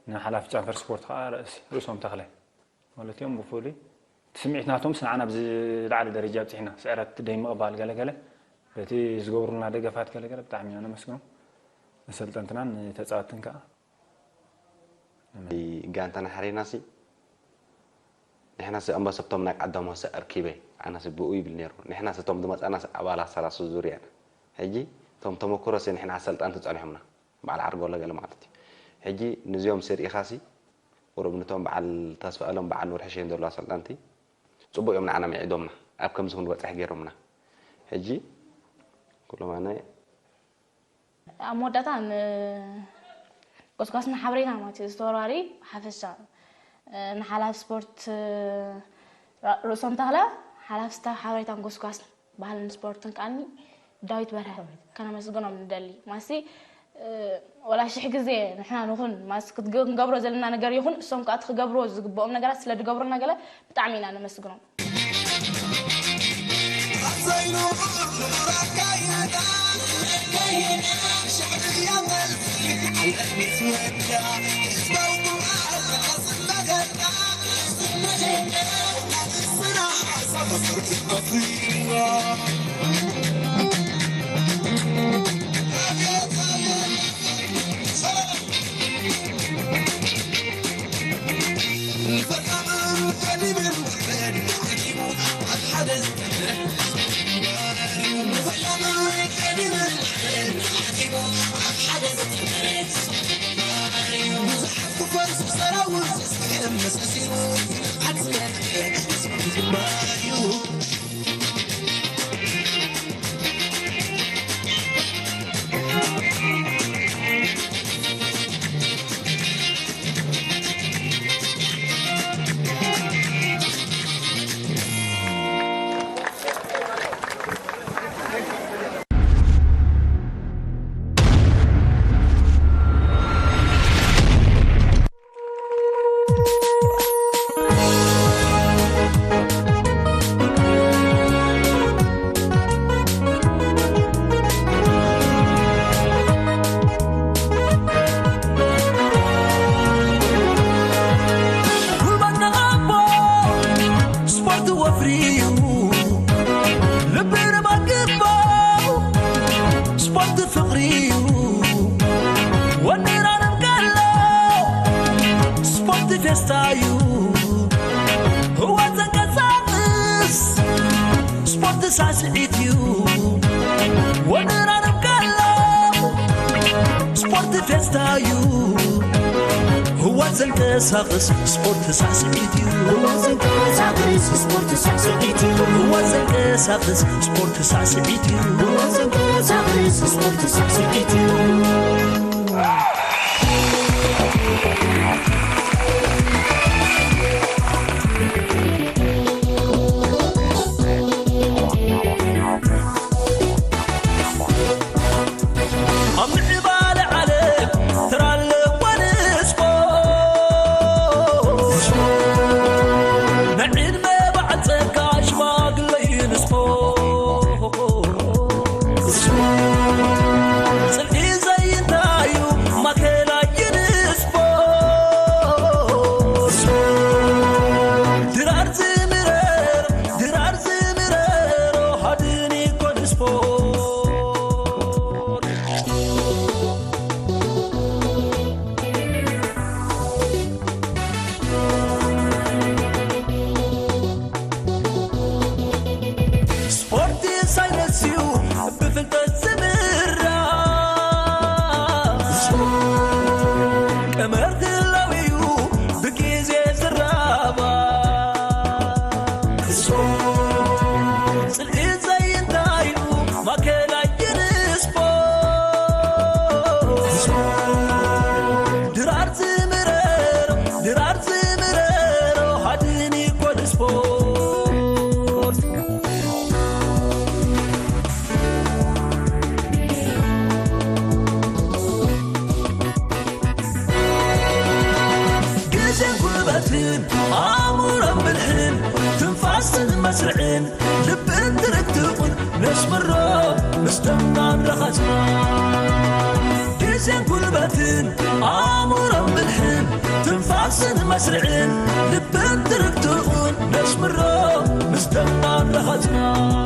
ንሓላፊ ጨንፈር ስፖርት ከዓ ርእሲ ርእሶም ተኽለ ማለት እዮም ብፍሉይ እቲ ስምዒት ናቶምስ ንዓና ኣብዚ ዝለዓለ ደረጃ ኣብፂሕና ስዕረት ደይ ምቕባል ገለገለ በቲ ዝገብሩልና ደገፋት ገለገለ ብጣዕሚ ኢና ነመስግኖም። ንሰልጠንትናን ንተፃወትን ከዓ ጋንታና ሓሪናሲ ንሕናሲ ኣንበሰብቶም ናይ ቀዳሞሲ ኣርኪበ ኣነሲ ብኡ ይብል ነይሩ ንሕናሲ እቶም ዝመፃናሲ ኣባላት ሰላሳ ዙርያ ኢና ሕጂ እቶም ተመክሮሲ ንሕና ኣሰልጠንቲ ፀኒሖምና በዓል ዓርጎ ለገለ ማለት እዩ ሕጂ ንዚኦም ስርኢኻሲ ቁሩብ ንቶም በዓል ተስፋ እሎም በዓል ኑር ሕሸን ዘለዋ ኣሰልጠንቲ ፅቡቅ እዮም ንዓና ምዒዶምና ኣብ ከምዚ ክንበፅሕ ገይሮምና ሕጂ ኩሎም ኣነ ኣብ መወዳእታ ንጎስጓስና ሓበሬታ ማለት እዩ ዝተወርዋሪ ሓፈሻ ንሓላፊ ስፖርት ርእሶም ተኽለ ሓላፊ ስታፍ ሓበሬታን ጎስጓስ ባህልን ስፖርትን ከዓኒ ዳዊት በርሀ ከነመስግኖም ንደሊ ማሲ ወላ ሽሕ ግዜ ንሕና ንኹን ማስ ክንገብሮ ዘለና ነገር ይኹን እሶም ከዓ ክገብርዎ ዝግብኦም ነገራት ስለ ዝገብሩልና ገለ ብጣዕሚ ኢና ነመስግኖም። ፌስታ እዩ ህዋ ዘንቀሳቕስ ስፖርት ሳስዒት እዩ ወደራርብ ከሎ ስፖርት ፌስታ እዩ ህዋ ዘንቀሳቕስ ስፖርት ሳስዒት እዩ ህዋ ዘንቀሳቕስ ስፖርት ሳስዒት እዩ ህዋ ዘንቀሳቕስ ስፖርት ሳስዒት እዩ ህዋ ዘንቀሳቕስ ስፖርት ሳስዒት እዩ ኣብ ምዕባለ ዓለም ተራ ኣለዋ ንስፖርት። ናይ ዕድመ በዓል ጸጋ ሽማግለይን ስፖርት። ጽልኢ ዘይንታዩ ማእከላይ ንስፖርት። ድራር ዝምረር፣ ድራር ዝምረሮ ሃድን ይኮን ስፖርት። ስፖርት ሳይንስ እዩ ብፍልጠት ዝምራሕ። ቀመር ህላው እዩ ብግዜ ዝራባሕ። ጽልኢ ዘይንታዩ ማእከላይ ንስፖርት። ድራር ዝምረሮ፣ ድራር ዝምረሮ፣ ሃድን ይኮን ስፖርት። ግዜን ጉልበትን ኣእምሮን ብልሕን ትንፋስን መስርዕን ልብን ትርትቑን ነስምሮ ምስ ደምናን ረኸጽና። ግዜን ጉልበትን ኣእምሮን ብልሕን ትንፋስን መስርዕን ልብን ትርትቑን ነስምሮ ምስ ደምናን ረኸጽናን።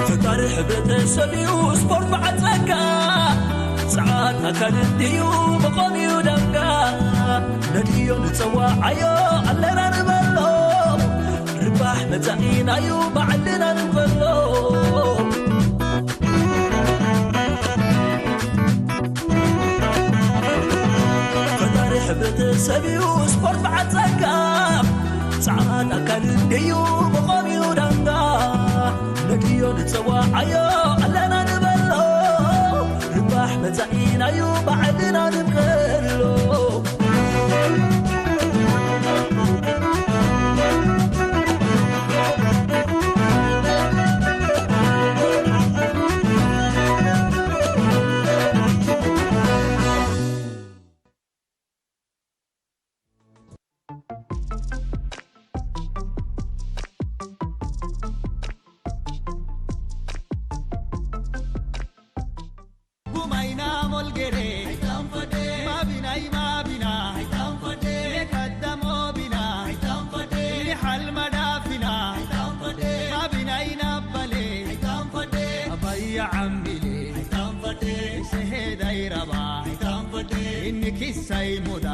ፈጣሪ ሕብረተሰብ እዩ ስፖርት በዓል ጸጋ። ጸዓት ኣካል እንድዩ መቆሚኡ ዳንጋ። ነድዮ ንጸዋዓዮ ኣለና ንበሎ። ርባሕ መጻኢናዩ ባዕልና ንበሎ። ፈጣሪ ሕብረተሰብ እዩ ስፖርት በዓል ጸጋ። ጸዓት ኣካል እንድዩ መቆሚኡ ዳንጋ። ነድዮ ንጸዋዓዮ ኣለና ንበሎ። ርባሕ መጻኢናዩ ባዕልና ንበሎ። ጉማይና ሞልጌሬ ማቢናይ ማቢና ሜካዳሞ ቢና ኒሓል ማዳፊና ማቢናይ ናባሌ ኣባያ ዓምቢሌ ሰሄዳይ ራባ ኢንኪሳይ ሙዳ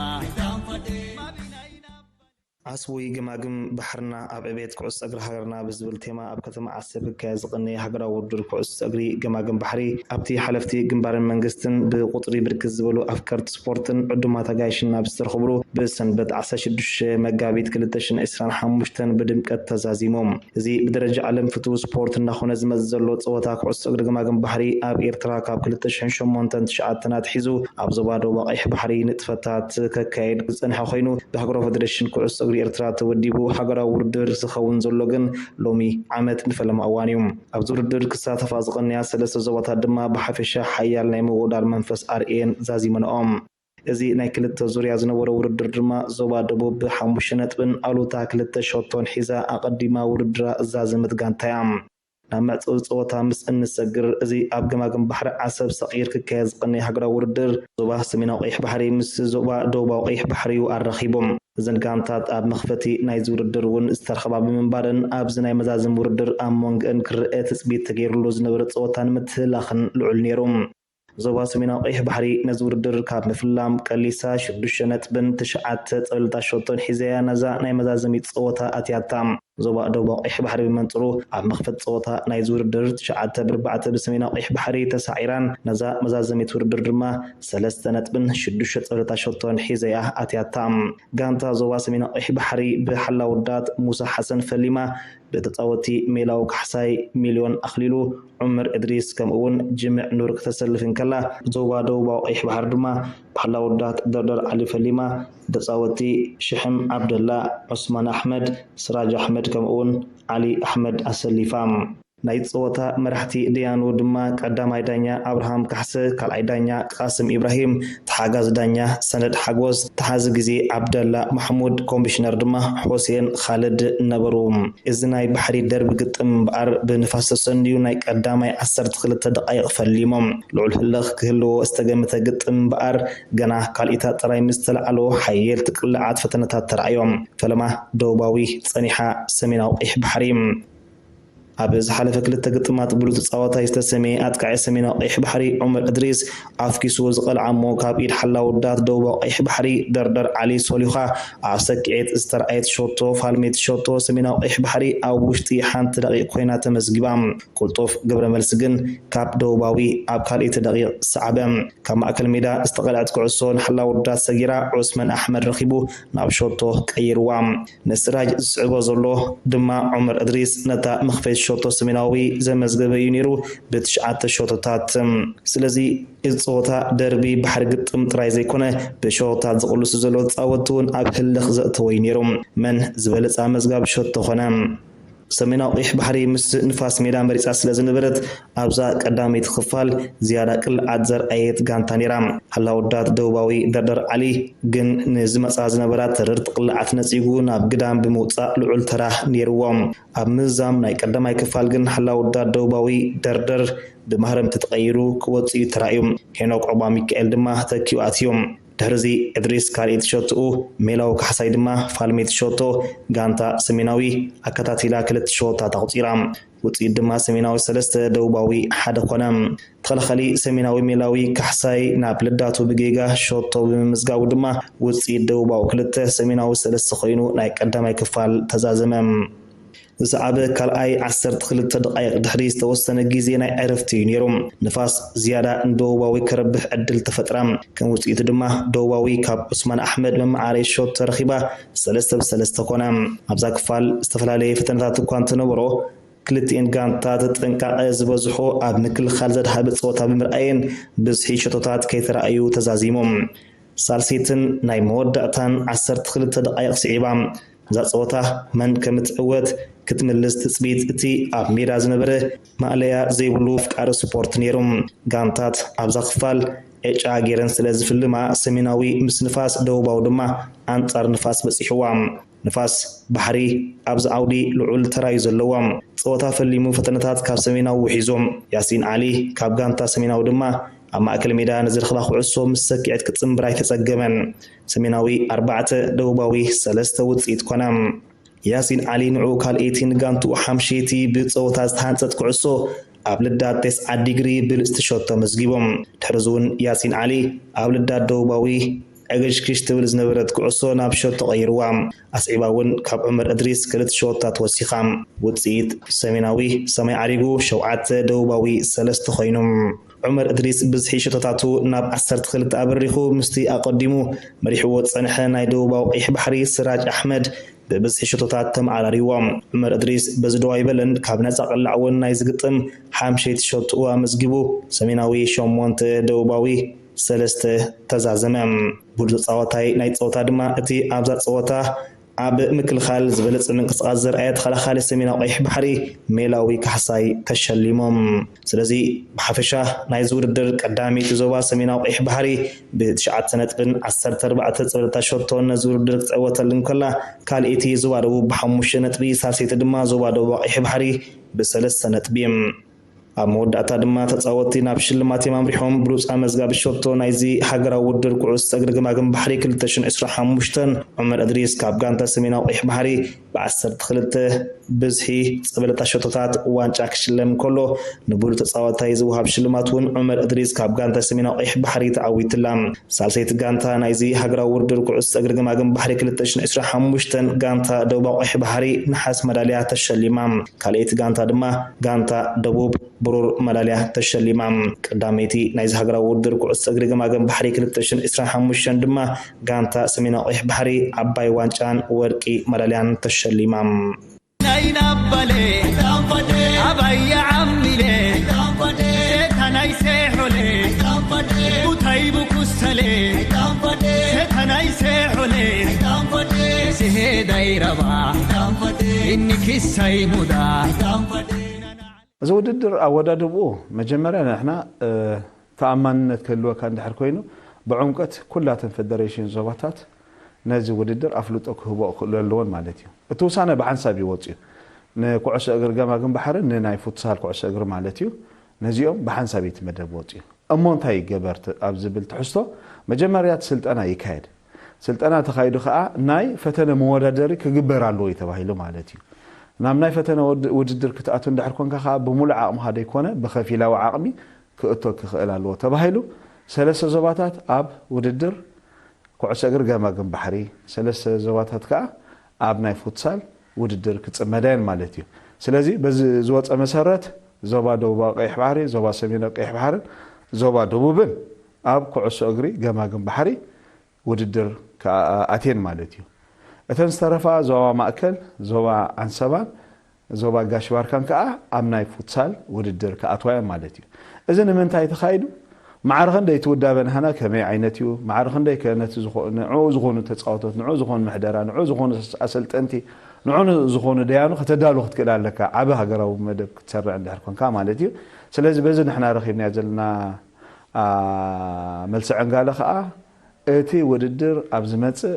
ዓስቡይ ገማግም ባሕርና ኣብ ዕቤት ኩዕሶ እግሪ ሃገርና ብዝብል ቴማ ኣብ ከተማ ዓሰብ ክካየድ ዝቐነየ ሃገራዊ ውድድር ኩዕሶ እግሪ ገማግም ባሕሪ ኣብቲ ሓለፍቲ ግንባርን መንግስትን ብቁጽሪ ብርክት ዝበሉ ኣፍቀርቲ ስፖርትን ዕዱማት ኣጋይሽን ኣብ ዝተረኽብሉ ብሰንበት ዓሰርተ ሽዱሽተ መጋቢት ክልተ ሽሕን ዕስራን ሓሙሽተን ብድምቀት ተዛዚሞም። እዚ ብደረጃ ዓለም ፍቱው ስፖርት እናኾነ ዝመጽእ ዘሎ ጸወታ ኩዕሶ እግሪ ገማግም ባሕሪ ኣብ ኤርትራ ካብ ክልተ ሽሕን ሸሞንተን ትሽዓተን ኣትሒዙ ኣብ ዞባ ደቡብ ቀይሕ ባሕሪ ንጥፈታት ከካየድ ዝጸንሐ ኮይኑ ብሃገራዊ ፌደሬሽን ኩዕሶ እግሪ ኤርትራ ተወዲቡ ሃገራዊ ውድድር ዝኸውን ዘሎ ግን ሎሚ ዓመት ንፈለማ እዋን እዩ። ኣብዚ ውድድር ክሳተፋ ዝቐንያ ሰለስተ ዞባታት ድማ ብሓፈሻ ሓያል ናይ ምውዳር መንፈስ ኣርእየን ዛዚመንኦም። እዚ ናይ ክልተ ዙርያ ዝነበረ ውድድር ድማ ዞባ ደቡብ ብሓሙሽተ ነጥብን ኣሉታ ክልተ ሸቶን ሒዛ ኣቐዲማ ውድድራ እዛዘመት ጋንታ እያ። ናብ መዕጸዊ ጸወታ ምስ እንሰግር፣ እዚ ኣብ ገማግም ባሕሪ ዓሰብ ሰቒር ክካየድ ዝቐነየ ሃገራዊ ውድድር፣ ዞባ ሰሜናዊ ቀይሕ ባሕሪ ምስ ዞባ ደቡባዊ ቀይሕ ባሕሪ እዩ ኣራኺቦም። እዘን ጋንታት ኣብ መኽፈቲ ናይዚ ውድድር እውን ዝተረኸባ ብምንባረን ኣብዚ ናይ መዛዘሚ ውድድር ኣብ መንጎአን ክረአ ትፅቢት ተገይሩሉ ዝነበረ ፀወታ ንምትህላኽን ልዑል ነይሩ። ዞባ ሰሜናዊ ቀይሕ ባሕሪ ነዚ ውድድር ካብ ምፍላም ቀሊሳ ሽዱሽተ ነጥብን ትሽዓተ ፀብለልታ ሸቶን ሒዘያ ነዛ ናይ መዛዘሚ ፀወታ ኣትያታ። ዞባ ደቡባዊ ቀይሕ ባሕሪ ብመንፅሩ ኣብ መኽፈት ፀወታ ናይዚ ውድድር ትሽዓተ ብርባዕተ ብሰሜናዊ ቀይሕ ባሕሪ ተሳዒራን ነዛ መዛዘሚት ውድድር ድማ ሰለስተ ነጥብን ሽዱሽተ ፀብለልታ ሸቶን ሒዘያ ኣትያታ። ጋንታ ዞባ ሰሜናዊ ቀይሕ ባሕሪ ብሓላውዳት ሙሳ ሓሰን ፈሊማ ብተፃወቲ ሜላዊ ካሕሳይ፣ ሚልዮን ኣኽሊሉ፣ ዑመር እድሪስ ከምኡ እውን ጅምዕ ኑር ክተሰልፍ እንከላ፣ ዞባ ደቡባዊ ቀይሕ ባሕሪ ድማ ብሓላውዳት ደርደር ዓሊ ፈሊማ ብተፃወቲ ሽሕም ዓብደላ፣ ዑስማን ኣሕመድ፣ ስራጅ ኣሕመድ ከምኡ እውን ዓሊ ኣሕመድ ኣሰሊፋ። ናይ ፀወታ መራሕቲ ደያኑ ድማ ቀዳማይ ዳኛ ኣብርሃም ካሕሰ፣ ካልኣይ ዳኛ ቃስም ኢብራሂም፣ ተሓጋዚ ዳኛ ሰነድ ሓጎስ፣ ተሓዚ ግዜ ዓብደላ ማሕሙድ፣ ኮሚሽነር ድማ ሑሴን ኻልድ ነበሩ። እዚ ናይ ባሕሪ ደርቢ ግጥም እምበኣር ብንፋስ ተሰንዩ ናይ ቀዳማይ ዓሰርተ ክልተ ደቃይቕ ፈሊሞም። ልዑል ህልኽ ክህልዎ ዝተገመተ ግጥም እምበኣር ገና ካልኢታ ጥራይ ምስ ተለዓሎ ሓየልቲ ቅልዓት ፈተነታት ተራእዮም። ፈለማ ደቡባዊ ጸኒሓ ሰሜናዊ ቀይሕ ባሕሪ። ኣብ ዝሓለፈ ክልተ ግጥማት ብሉጽ ተጻዋታይ ዝተሰመየ ኣጥቃዒ ሰሜናዊ ቀይሕ ባሕሪ ዑመር እድሪስ ኣፍኪስዎ ዝቐልዓ እሞ ካብ ኢድ ሓላውዳት ደቡባዊ ቀይሕ ባሕሪ ደርደር ዓሊ ሶሊኻ ኣብ ሰኪዔት ዝተረኣየት ሸቶ ፋልሜት ሸቶ ሰሜናዊ ቀይሕ ባሕሪ ኣብ ውሽጢ ሓንቲ ደቂቕ ኮይና ተመዝጊባ። ቅልጡፍ ግብረ መልሲ ግን ካብ ደቡባዊ ኣብ ካልኣይቲ ደቂቕ ሰዓበ። ካብ ማእከል ሜዳ ዝተቐልዐት ኩዕሶ ንሓላውዳት ሰጊራ ዑስመን ኣሕመድ ረኺቡ ናብ ሸቶ ቀይርዋ። ንስራጅ ዝስዕቦ ዘሎ ድማ ዑመር እድሪስ ነታ መኽፈይት ሸቶ ሰሜናዊ ዘመዝገበ እዩ ነይሩ ብትሽዓተ ሸቶታት። ስለዚ እዚ ፀወታ ደርቢ ባሕሪ ግጥም ጥራይ ዘይኮነ ብሸቶታት ዝቕልሱ ዘለዉ ተፃወትቲ እውን ኣብ ህልኽ ዘእተወ እዩ ነይሩ። መን ዝበለፀ ኣመዝጋቢ ሸቶ ኮነ? ሰሜናዊ ቀይሕ ባሕሪ ምስ ንፋስ ሜዳ መሪፃ ስለ ዝነበረት ኣብዛ ቀዳመይቲ ክፋል ዝያዳ ቅልዓት ዘርኣየት ጋንታ ነይራ። ሓላውዳት ደቡባዊ ደርደር ዓሊ ግን ንዝመፃ ዝነበራ ተረርቲ ቅልዓት ነፂጉ ናብ ግዳም ብምውፃእ ልዑል ተራ ነይርዎ። ኣብ ምዝዛም ናይ ቀዳማይ ክፋል ግን ሓላውዳት ደቡባዊ ደርደር ብማህረምቲ ተቐይሩ ክወፅእ እዩ ተራእዩ። ሄኖክ ዑቕባሚካኤል ድማ ተኪኡ ኣትዩ። ድሕሪዚ እድሪስ ካልኣይቲ ሸትኡ ሜላዊ ካሕሳይ ድማ ፋልሜቲ ሸቶ ጋንታ ሰሜናዊ ኣከታቲላ ክልተ ሸቶታት ኣቑፂራ። ውፅኢት ድማ ሰሜናዊ ሰለስተ ደቡባዊ ሓደ ኮነ። ተኸላኻሊ ሰሜናዊ ሜላዊ ካሕሳይ ናብ ልዳቱ ብጌጋ ሸቶ ብምምዝጋቡ ድማ ውፅኢት ደቡባዊ ክልተ ሰሜናዊ ሰለስተ ኮይኑ ናይ ቀዳማይ ክፋል ተዛዘመ። ዝሰዓበ ካልኣይ ዓሰርተ ክልተ ደቓይቕ ድሕሪ ዝተወሰነ ግዜ ናይ ዕረፍቲ እዩ ነይሩ። ንፋስ ዝያዳ ንደቡባዊ ከረብሕ ዕድል ተፈጥራ። ከም ውፅኢቱ ድማ ደቡባዊ ካብ ዑስማን ኣሕመድ መመዓረይ ሸቶ ተረኺባ ሰለስተ ብሰለስተ ኮነ። ኣብዛ ክፋል ዝተፈላለየ ፈተነታት እኳ እንተነበሮ ክልቲኤን ጋንታት ጥንቃቐ ዝበዝሖ ኣብ ምክልኻል ዘድሃበ ፀወታ ብምርኣየን ብዝሒ ሸቶታት ከይተረኣዩ ተዛዚሞም። ሳልሰይትን ናይ መወዳእታን ዓሰርተ ክልተ ደቓይቕ ስዒባ እዛ ፀወታ መን ከም እትዕወት ክትምልስ ትፅቢት እቲ ኣብ ሜዳ ዝነበረ ማእለያ ዘይብሉ ኣፍቃሪ ስፖርት ነይሩ። ጋንታት ኣብዛ ክፋል ዕጫ ገይረን ስለ ዝፍልማ ሰሜናዊ ምስ ንፋስ ደቡባዊ ድማ ኣንጻር ንፋስ በፂሕዋ። ንፋስ ባሕሪ ኣብዚ ዓውዲ ልዑል ተራዩ ዘለዎም ፀወታ ፈሊሙ ፈተነታት ካብ ሰሜናዊ ውሒዞም ያሲን ዓሊ ካብ ጋንታ ሰሜናዊ ድማ ኣብ ማእከል ሜዳ ንዝረኽባ ኩዕሶ ምስ ሰኪዐት ክፅምብር ኣይተፀገመን። ሰሜናዊ ኣርባዕተ ደቡባዊ ሰለስተ ውፅኢት ኮነ። ያሲን ዓሊ ንዑ ካልኤቲ ንጋንትኡ ሓምሸይቲ ብፀወታ ዝተሃንፀት ኩዕሶ ኣብ ልዳት ተስዓ ዲግሪ ብልፅቲ ሸቶ መዝጊቦም። ድሕርዚ እውን ያሲን ዓሊ ኣብ ልዳት ደቡባዊ ዕግሽክሽ ትብል ዝነበረት ኩዕሶ ናብ ሸቶ ቀይርዋ። ኣስዒባ እውን ካብ ዑመር እድሪስ ክልተ ሸቶታት ወሲኻ። ውፅኢት ሰሜናዊ ሰማይ ዓሪጉ ሸውዓተ ደቡባዊ ሰለስተ ኮይኑ። ዑመር እድሪስ ብዝሒ ሸቶታቱ ናብ ዓሰርተ ክልተ ኣብሪኹ ምስቲ ኣቐዲሙ መሪሕዎ ዝፀንሐ ናይ ደቡባዊ ቀይሕ ባሕሪ ስራጅ ኣሕመድ ብብዝሒ ሸቶታት ተመዓራሪዎ። ዑመር እድሪስ በዚ ደው ኣይበለን፣ ካብ ነፃ ቅላዕ እውን ናይ ዝግጥም ሓምሸይቲ ሸቶኡ ኣመዝጊቡ ሰሜናዊ ሸሞንተ ደቡባዊ ሰለስተ ተዛዘመ። ብሉጽ ተጻዋታይ ናይ ጸወታ ድማ እቲ ኣብዛ ጸወታ ኣብ ምክልኻል ዝበለጸ ምንቅስቓስ ዘርኣየ ተኸላኻሊ ሰሜናዊ ቀይሕ ባሕሪ ሜላዊ ካሕሳይ ተሸሊሞም። ስለዚ ብሓፈሻ ናይዚ ውድድር ቀዳመይቲ ዞባ ሰሜናዊ ቀይሕ ባሕሪ ብትሽዓተ ነጥብን ዓሰርተ ኣርባዕተ ጸብለልታ ሸቶን ነዚ ውድድር ክትዕወተሉ እንከላ፣ ካልኣይቲ ዞባ ደቡብ ብሓሙሽተ ነጥቢ፣ ሳልሰይቲ ድማ ዞባ ደቡብ ቀይሕ ባሕሪ ብሰለስተ ነጥቢ። ኣብ መወዳእታ ድማ ተጻወትቲ ናብ ሽልማት እዮም ኣምሪሖም። ብሉጽ ኣመዝጋቢ ሸቶ ናይዚ ሃገራዊ ውድድር ኩዕሶ እግሪ ገማግም ባሕሪ ክልተ ሽሕን ዕስራን ሓሙሽተን ዑመር እድሪስ ካብ ጋንታ ሰሜናዊ ቀይሕ ባሕሪ ብ ዓሰርተ ክልተ ብዝሒ ጸብለልታ ሸቶታት ዋንጫ ክሽለም ከሎ፣ ንብሉጽ ተጻዋታይ ዝወሃብ ሽልማት እውን ዑመር እድሪስ ካብ ጋንታ ሰሜናዊ ቀይሕ ባሕሪ ተዓዊትላ። ሳልሰይቲ ጋንታ ናይዚ ሃገራዊ ውድድር ኩዕሶ እግሪ ገማግም ባሕሪ ክልተ ሽሕን ዕስራን ሓሙሽተን ጋንታ ደቡባዊ ቀይሕ ባሕሪ ነሓስ መዳልያ ተሸሊማ። ካልኣይቲ ጋንታ ድማ ጋንታ ደቡብ ብሩር መዳልያ ተሸሊማ። ቀዳመይቲ ናይዚ ሃገራዊ ውድድር ኩዕሶ እግሪ ገማግም ባሕሪ ክልተ ሽሕን ዕስራን ሓሙሽተን ድማ ጋንታ ሰሜናዊ ቀይሕ ባሕሪ ዓባይ ዋንጫን ወርቂ መዳልያን ተሸሊማ። ናይ ናባሌ ኣባየ ዓሚሌ ሴታ ናይ ሴሖሌ ቡታይ ብኩስተሌ ሴታ ናይ ሴሖሌ ሲሄዳይ ረባ ኢኒ ኪሳይ ሙዳ። እዚ ውድድር ኣወዳድብኡ መጀመርያ ንሕና ተኣማንነት ክህልወካ እንድሕር ኮይኑ ብዕምቀት ኩላተን ፈደሬሽን ዞባታት ነዚ ውድድር ኣፍልጦ ክህቦ ክእሉ ኣለዎን ማለት እዩ። እቲ ውሳነ ብሓንሳብ እዩ ወፅዩ። ንኩዕሶ እግሪ ገማግም ባሕርን ንናይ ፉትሳል ኩዕሶ እግሪ ማለት እዩ። ነዚኦም ብሓንሳብ እዩ እቲ መደብ ወፅዩ። እሞ እንታይ ይገበር ት- ኣብ ዝብል ትሕዝቶ መጀመርያ እቲ ስልጠና ይካየድ። ስልጠና ተኻይዱ ከዓ ናይ ፈተነ መወዳደሪ ክግበር ኣለዎ እዩ ተባሂሉ ማለት እዩ። ናብ ናይ ፈተነ ወድ- ውድድር ክትኣቱ እንድሕር ኮንካ ከዓ ብሙሉእ ዓቕምኻ ዘይኮነ ብኸፊላዊ ዓቕሚ ክእቶ ክኽእል ኣለዎ ተባሂሉ። ሰለስተ ዞባታት ኣብ ውድድር ኩዕሶ እግሪ ገማግም ባሕሪ፣ ሰለስተ ዞባታት ከዓ ኣብ ናይ ፉትሳል ውድድር ክፅመዳ እየን ማለት እዩ። ስለዚ በዚ ዝወፀ መሰረት ዞባ ደቡባዊ ቀይሕ ባሕሪ፣ ዞባ ሰሜናዊ ቀይሕ ባሕርን ዞባ ደቡብን ኣብ ኩዕሶ እግሪ ገማግም ባሕሪ ውድድር ክኣትየን ማለት እዩ። እተን ዝተረፋ ዞባ ማእከል፣ ዞባ ዓንሰባን ዞባ ጋሽ ባርካን ከዓ ኣብ ናይ ፉትሳል ውድድር ክኣትዋ እየን ማለት እዩ። እዚ ንምንታይ ተኻይዱ? ማዕረ ክንደይ እቲ ውዳበ ናህና ከመይ ዓይነት እዩ? ማዕረ ክንደይ ከ ነቲ ዝኾ- ንዕኡ ዝኾኑ ተጻወቶት፣ ንዕኡ ዝኾኑ ምሕደራ፣ ንዕኡ ዝኾኑ ኣሰልጠንቲ፣ ንዕኡ ዝኾኑ ደያኑ ከተዳሉ ክትክእል ኣለካ፣ ዓቢ ሃገራዊ መደብ ክትሰርዕ እንድሕር ኮንካ ማለት እዩ። ስለዚ በዚ ንሕና ረኺብናዮ ዘለና ኣ፣ መልሲ ዕንጋለ ከዓ እቲ ውድድር ኣብ ዝመጽእ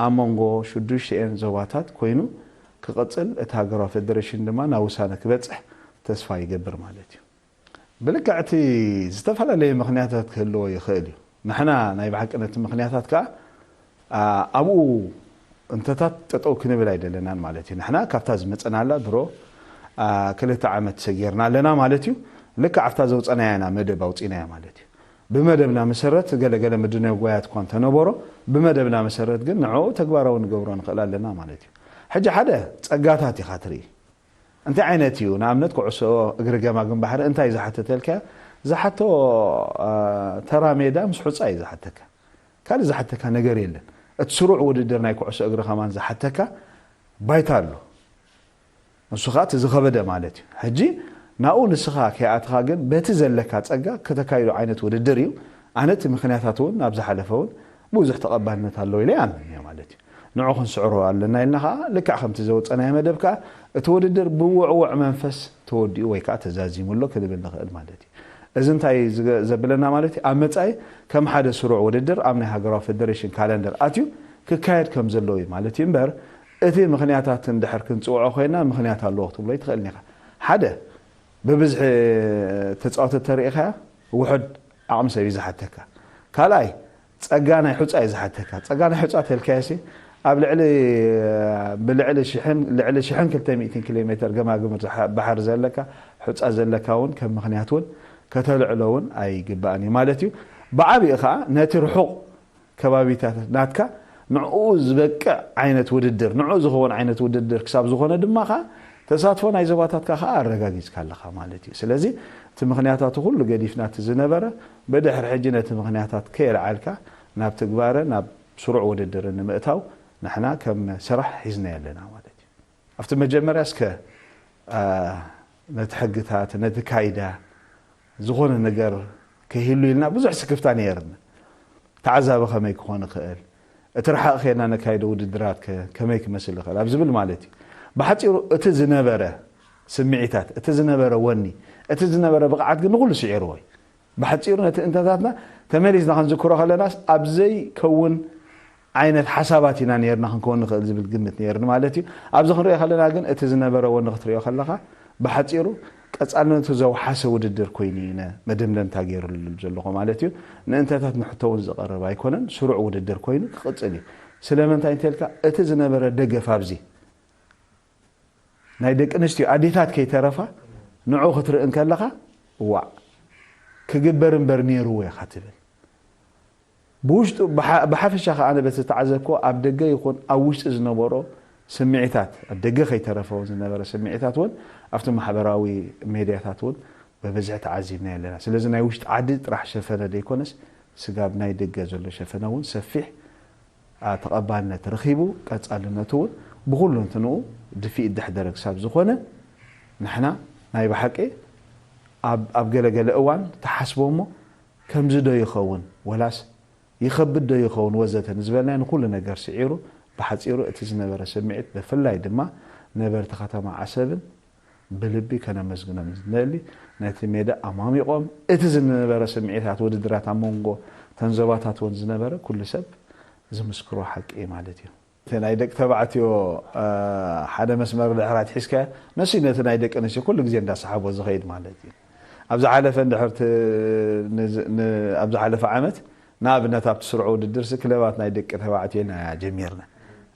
ኣብ መንጎ ሽዱሽተኤን ዞባታት ኮይኑ ክቕጽል እቲ ሃገራዊ ፈደሬሽን ድማ ናብ ውሳነ ክበጽሕ ተስፋ ይገብር ማለት እዩ። ብልክዕ እቲ ዝተፈላለየ ምኽንያታት ክህልዎ ይኽእል እዩ። ንሕና ናይ ብሓቂ ነቲ ምኽንያታት ከዓ ኣ፣ ኣብኡ እንተታት ጠጠው ክንብል ኣይደለናን ማለት እዩ። ንሕና ካብታ ዝመፀናላ ድሮ ኣ፣ ክልተ ዓመት ሰጊርና ኣለና ማለት እዩ። ልክዕ ኣብታ ዘውፀናያ ኢና መደብ ኣውፂናያ ማለት እዩ። ብመደብና መሰረት ገለገለ ምድንጓያት እኳ እንተነበሮ ብመደብና መሰረት ግን ንዕኡ ተግባራዊ ንገብሮ ንኽእል ኣለና ማለት እዩ። ሕጂ ሓደ ፀጋታት ኢኻ ትርኢ። እንታይ ዓይነት እዩ ንኣብነት ኩዕሶ እግሪ ገማግም ባሕሪ እንታይ ዝሓተተልካ ዝሓቶ ተራ ሜዳ ምስ ሑፃ እዩ ዝሓተካ። ካልእ ዝሓተካ ነገር የለን። እቲ ስሩዕ ውድድር ናይ ኩዕሶ እግሪ ከማን ዝሓተካ ባይታ ኣሎ። ንሱ ከዓ እቲ ዝኸበደ ማለት እዩ። ሕጂ ናብኡ ንስኻ ከይኣትኻ ግን በቲ ዘለካ ፀጋ ከተካይዶ ዓይነት ውድድር እዩ። ኣነ እቲ ምኽንያታት እውን ናብ ዝሓለፈ እውን ብዙሕ ተቐባልነት ኣለዎ ኢለ ይኣምን እየ ማለት እዩ። ንዑ ክንስዕሮ ኣለና ኢልና ከዓ ልክዕ ከምቲ ዘውፀናዮ መደብ ከዓ እቲ ውድድር ብውዕውዕ መንፈስ ተወዲኡ ወይ ከዓ ተዛዚሙ ኣሎ ክንብል ንኽእል ማለት እዩ። እዚ እንታይ እዩ ዝገ- ዘብለና ማለት እዩ? ኣብ መፃኢ ከም ሓደ ስሩዕ ውድድር ኣብ ናይ ሃገራዊ ፌደሬሽን ካለንደር ኣትዩ ክካየድ ከም ዘለዎ እዩ ማለት እዩ እምበር እቲ ምኽንያታት እንድሕር ክንፅውዖ ኮይና ምኽንያት ኣለዎ ክትብሎ ይትኽእልን ኢኻ። ሓደ ብብዝሒ ተፃወቲ ተሪኢኻያ ውሑድ ዓቕሚ ሰብ እዩ ዝሓተካ። ካልኣይ ፀጋ ናይ ሑፃ እዩ ዝሓተካ። ፀጋ ናይ ሑፃ ተልካዮሲ ኣብ ልዕሊ ብልዕሊ ሽሕን ልዕሊ ሽሕን ክልተ ሚእትን ኪሎ ሜትር ገማግም ዝሓ- ባሕሪ ዘለካ ሑፃ ዘለካ እውን ከም ምኽንያት እውን ከተልዕሎ እውን ኣይግባእን እዩ ማለት እዩ። ብዓብኡ ከዓ ነቲ ርሑቕ ከባቢታት ናትካ ንዕኡ ዝበቅዕ ዓይነት ውድድር ንዕኡ ዝኸውን ዓይነት ውድድር ክሳብ ዝኾነ ድማ ከዓ ተሳትፎ ናይ ዞባታትካ ከዓ ኣረጋጊፅካ ኣለኻ ማለት እዩ። ስለዚ እቲ ምኽንያታቱ ኩሉ ገዲፍና እቲ ዝነበረ ብድሕሪ ሕጂ ነቲ ምኽንያታት ከየልዓልካ ናብ ትግባረ ናብ ስሩዕ ውድድር ንምእታው ንሕና ከም ስራሕ ሒዝናዮ ኣለና ማለት እዩ። ኣብቲ መጀመርያ እስከ ኣ፣ ነቲ ሕግታት ነቲ ካይዳ ዝኾነ ነገር ከይህሉ ኢልና ብዙሕ ስክፍታ ነይርና። ተዓዛቢ ከመይ ክኾን ይኽእል፣ እቲ ርሓቕ ኸይድና ነካይዶ ውድድራት ከ ከመይ ክመስል ይኽእል ኣብ ዝብል ማለት እዩ። ብሓፂሩ እቲ ዝነበረ ስምዒታት፣ እቲ ዝነበረ ወኒ፣ እቲ ዝነበረ ብቕዓት ግን ንኹሉ ስዒርዎ እዩ። ብሓፂሩ ነቲ እንተታትና ተመሊስና ክንዝክሮ ከለናስ ኣብ ዘይከውን ዓይነት ሓሳባት ኢና ነርና ክንከውን ንኽእል ዝብል ግምት ነርኒ ማለት እዩ። ኣብዚ ክንሪኦ ከለና ግን እቲ ዝነበረ ወኒ ክትሪኦ ከለኻ ብሓፂሩ ቀፃልነቱ ዘውሓሰ ውድድር ኮይኑ እዩ መደምደምታ ገይሩሉ ዘለኹ ማለት እዩ። ንእንተታት ንሕቶ እውን ዝቐርብ ኣይኮነን፣ ስሩዕ ውድድር ኮይኑ ክቕፅል እዩ። ስለምንታይ እንተልካ እቲ ዝነበረ ደገፍ ኣብዚ ናይ ደቂ ኣንስትዮ ኣዴታት ከይተረፋ ንዑ ክትርኢ እንከለኻ ዋዕ ክግበር እምበር ነይርዎ ኢኻ ትብል። ብውሽጡ ብሓ- ብሓፈሻ ከኣ ኣነ በቲ ዝተዓዘብክዎ ኣብ ደገ ይኹን ኣብ ውሽጢ ዝነበሮ ስምዒታት ኣብ ደገ ከይተረፈ እውን ዝነበረ ስምዒታት እውን ኣብቲ ማሕበራዊ ሜድያታት እውን ብብዝሒ ተዓዚብና ኣለና። ስለዚ ናይ ውሽጢ ዓዲ ጥራሕ ሸፈነ ዘይኮነስ ስጋብ ናይ ደገ ዘሎ ሸፈነ እውን ሰፊሕ ተቐባልነት ረኺቡ ቀጻልነቱ እውን ብኹሉ እንትንኡ ድፊት ደሕደረ ክሳብ ዝኾነ ንሕና ናይ ብሓቂ ኣብ ገለገለ እዋን ተሓስቦ እሞ ከምዚ ዶ ይኸውን ወላስ ይኸብድ ዶ ይኸውን ወዘተ ንዝበልናዮ ንኹሉ ነገር ስዒሩ ብሓፂሩ እቲ ዝነበረ ስምዒት ብፍላይ ድማ ነበርቲ ከተማ ዓሰብን ብልቢ ከነመስግኖም ንደሊ። ነቲ ሜዳ ኣማሚቖም እቲ ዝነበረ ስምዒታት ውድድራት ኣብ መንጎ ተንዘባታት እውን ዝነበረ ኩሉ ሰብ ዝምስክሮ ሓቂ እዩ ማለት እዩ። እቲ ናይ ደቂ ተባዕትዮ ሓደ መስመር ድሕር ኣትሒዝካዮ ነሱ ነቲ ናይ ደቂ ኣንስትዮ ኩሉ ግዜ እንዳሰሓቦ ዝኸይድ ማለት እዩ። ኣብ ዝሓለፈ እንድሕር ኣብ ዝሓለፈ ዓመት ንኣብነት ኣብቲ ስሩዕ ውድድርሲ ክለባት ናይ ደቂ ተባዕትዮ ኢና ጀሚርና።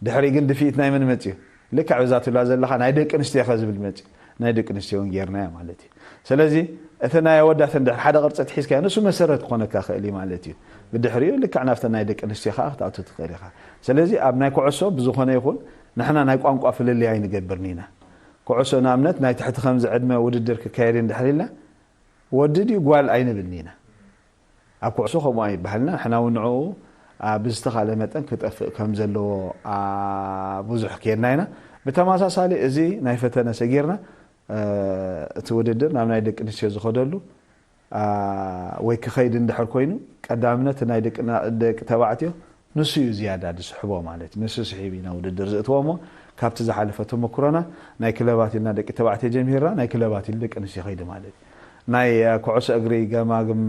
ድሕሪ ግን ድፍኢት ናይ መን መፅዩ? ልክዕ ብዛ ትብላ ዘለኻ ናይ ደቂ ኣንስትዮ ከ ዝብል መፅዩ። ናይ ደቂ ኣንስትዮ እውን ጌርናዮ ማለት እዩ። ስለዚ እቲ ናይ ኣወዳት እንድሕር ሓደ ቅርፂ ኣትሒዝካዮ ንሱ መሰረት ክኾነካ ክእል እዩ ማለት እዩ። ብድሕሪኡ ልክዕ ናብተን ናይ ደቂ ኣንስትዮ ከዓ ክትኣቱ ትኽእል ኢኻ። ስለዚ ኣብ ናይ ኩዕሶ ብዝኾነ ይኹን ንሕና ናይ ቋንቋ ፍልልይ ኣይንገብርን ኢና። ኩዕሶ ንኣብነት ናይ ትሕቲ ከምዚ ዕድመ ውድድር ክካየድ እንድሕር ኢልና ወዲ ድዩ ጓል ኣይንብልን ኢና። ኣብ ኩዕሶ ከምኡ ኣይበሃልና ንሕና እውን ንዕኡ ብዝተኻለ መጠን ክጠፍእ ከም ዘለዎ ብዙሕ ከየድና ኢና። ብተመሳሳሊ እዚ ናይ ፈተነ ሰጊርና እቲ ውድድር ናብ ናይ ደቂ ኣንስትዮ ዝኸደሉ ወይ ክኸይድ እንድሕር ኮይኑ ቀዳምነት ናይ ደቂ ተባዕትዮ ንሱ እዩ ዝያዳ ዝስሕቦ ማለት እዩ። ንሱ ስሒብ ኢና ውድድር ዝእትዎ እሞ ካብቲ ዝሓለፈ ተመክሮና ናይ ክለባት ኢልና ደቂ ተባዕትዮ ጀሚርና ናይ ክለባት ኢሉ ደቂ ኣንስትዮ ኸይዱ ማለት እዩ። ናይ ኩዕሶ እግሪ ገማግም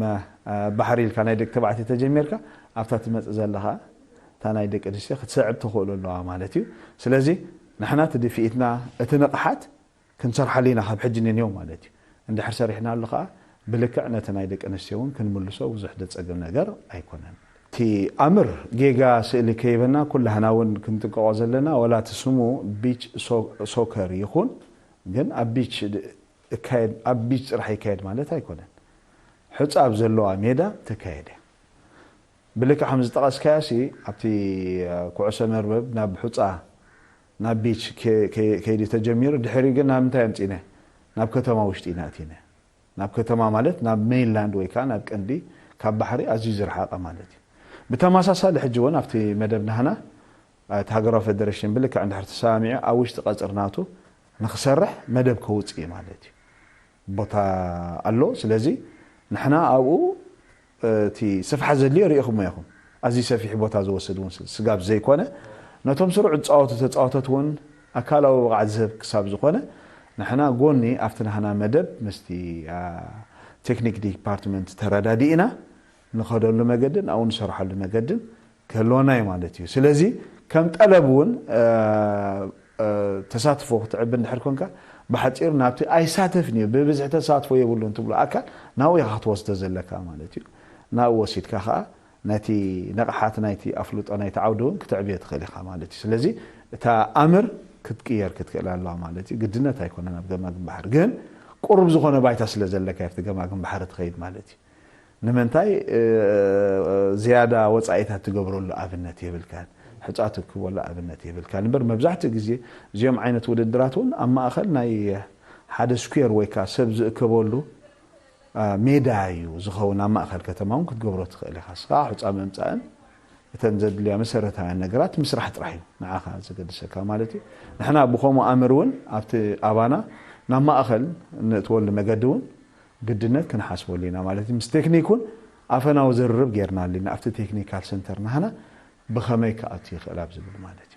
ባሕሪ ኢልካ ናይ ደቂ ተባዕትዮ ተጀሚርካ ኣብታ ትመፅእ ዘለኻ እታ ናይ ደቂ ኣንስትዮ ክትስዕብ ትኽእሉ ኣለዋ ማለት እዩ። ስለዚ ንሕና እቲ ድፍኢትና እቲ ንቕሓት ክንሰርሓሉ ኢና ካብ ሕጂ ንንዮም ማለት እዩ። እንድሕር ሰሪሕናሉ ከዓ ብልክዕ ነቲ ናይ ደቂ ኣንስትዮ እውን ክንምልሶ ብዙሕ ደፀግም ነገር ኣይኮነን። እቲ ኣምር ጌጋ ስእሊ ከይበና ኩላህና እውን ክንጥንቀቆ ዘለና ወላ እቲ ስሙ ቢች ሶከር ይኹን ግን ኣብ ቢች እካየድ ኣብ ቢች ጥራሕ ይካየድ ማለት ኣይኮነን። ሕፃ ኣብ ዘለዋ ሜዳ ተካየደ። ብልክዕ ከም ዝጠቐስካዮ ሲ ኣብቲ ኩዕሶ መርበብ ናብ ሑፃ ናብ ቢች ከይዲ ተጀሚሩ ድሕሪ ግን ናብ ምንታይ ኣምፂነ ናብ ከተማ ውሽጢ ኢና ኣቲነ። ናብ ከተማ ማለት ናብ ሜይንላንድ ወይ ከዓ ናብ ቀንዲ ካብ ባሕሪ ኣዝዩ ዝረሓቐ ማለት እዩ። ብተመሳሳሊ ሕጂ እውን ኣብቲ መደብ ናህና እቲ ሃገራዊ ፌደሬሽን ብልክዕ እንድሕር ተሰማሚዑ ኣብ ውሽጢ ቀፅሪ ናቱ ንክሰርሕ መደብ ከውፅእ እዩ ማለት እዩ። ቦታ ኣሎ። ስለዚ ንሕና ኣብኡ እቲ ስፍሓት ዘድልዮ ርኢኹሞ ኢኹም። ኣዝዩ ሰፊሕ ቦታ ዝወስድ እውን ስጋብ ዘይኮነ ነቶም ስሩዕ ዝፃወቱ ተፃወቶት እውን ኣካላዊ ብቕዓት ዝህብ ክሳብ ዝኾነ ንሕና ጎኒ ኣብቲ ናህና መደብ ምስቲ ቴክኒክ ዲፓርትመንት ተረዳዲእና ንኸደሉ መገድን ኣብኡ ንሰርሓሉ መገድን ክህልወና እዩ ማለት እዩ። ስለዚ ከም ጠለብ እውን ተሳትፎ ክትዕብ እንድሕር ኮንካ ብሓፂር ናብቲ ኣይሳተፍን እዩ ብብዝሒ ተሳትፎ የብሉን ትብሎ ኣካል ናብኡ ኢኻ ክትወስዶ ዘለካ ማለት እዩ። ናብኡ ወሲድካ ከዓ ነቲ ነቕሓት ናይቲ ኣፍልጦ ናይቲ ዓውዲ እውን ክትዕብዮ ትኽእል ኢኻ ማለት እዩ። ስለዚ እታ ኣምር ክትቅየር ክትክእል ኣለዋ ማለት እዩ። ግድነት ኣይኮነን ኣብ ገማግም ባሕሪ ግን ቁሩብ ዝኾነ ባይታ ስለ ዘለካ ኣብቲ ገማግም ባሕሪ ትኸይድ ማለት እዩ። ንምንታይ ዝያዳ ወፃኢታት ትገብረሉ ኣብነት የብልካን፣ ሕፃ ትክበሉ ኣብነት የብልካን እምበር መብዛሕትኡ ግዜ እዚኦም ዓይነት ውድድራት እውን ኣብ ማእኸል ናይ ሓደ ስኩር ወይ ከዓ ሰብ ዝእከበሉ ሜዳ እዩ ዝኸውን። ኣብ ማእኸል ከተማ እውን ክትገብሮ ትኽእል ኢኻ። እስኻ ሕፃ ምምፃእን እተን ዘድልያ መሰረታውያን ነገራት ምስራሕ ጥራሕ እዩ ንዓኻ ዘገድሰካ ማለት እዩ። ንሕና ብኸምኡ ኣምር እውን ኣብቲ ኣባና ናብ ማእኸል ንእትወሉ መገዲ እውን ግድነት ክንሓስበሉ ኢና ማለት እዩ። ምስ ቴክኒክ እውን ኣፈናዊ ዝርርብ ጌርናሉ ኢና ኣብቲ ቴክኒካል ሰንተር ናህና ብኸመይ ክኣቱ ይኽእል ኣብ ዝብል ማለት እዩ።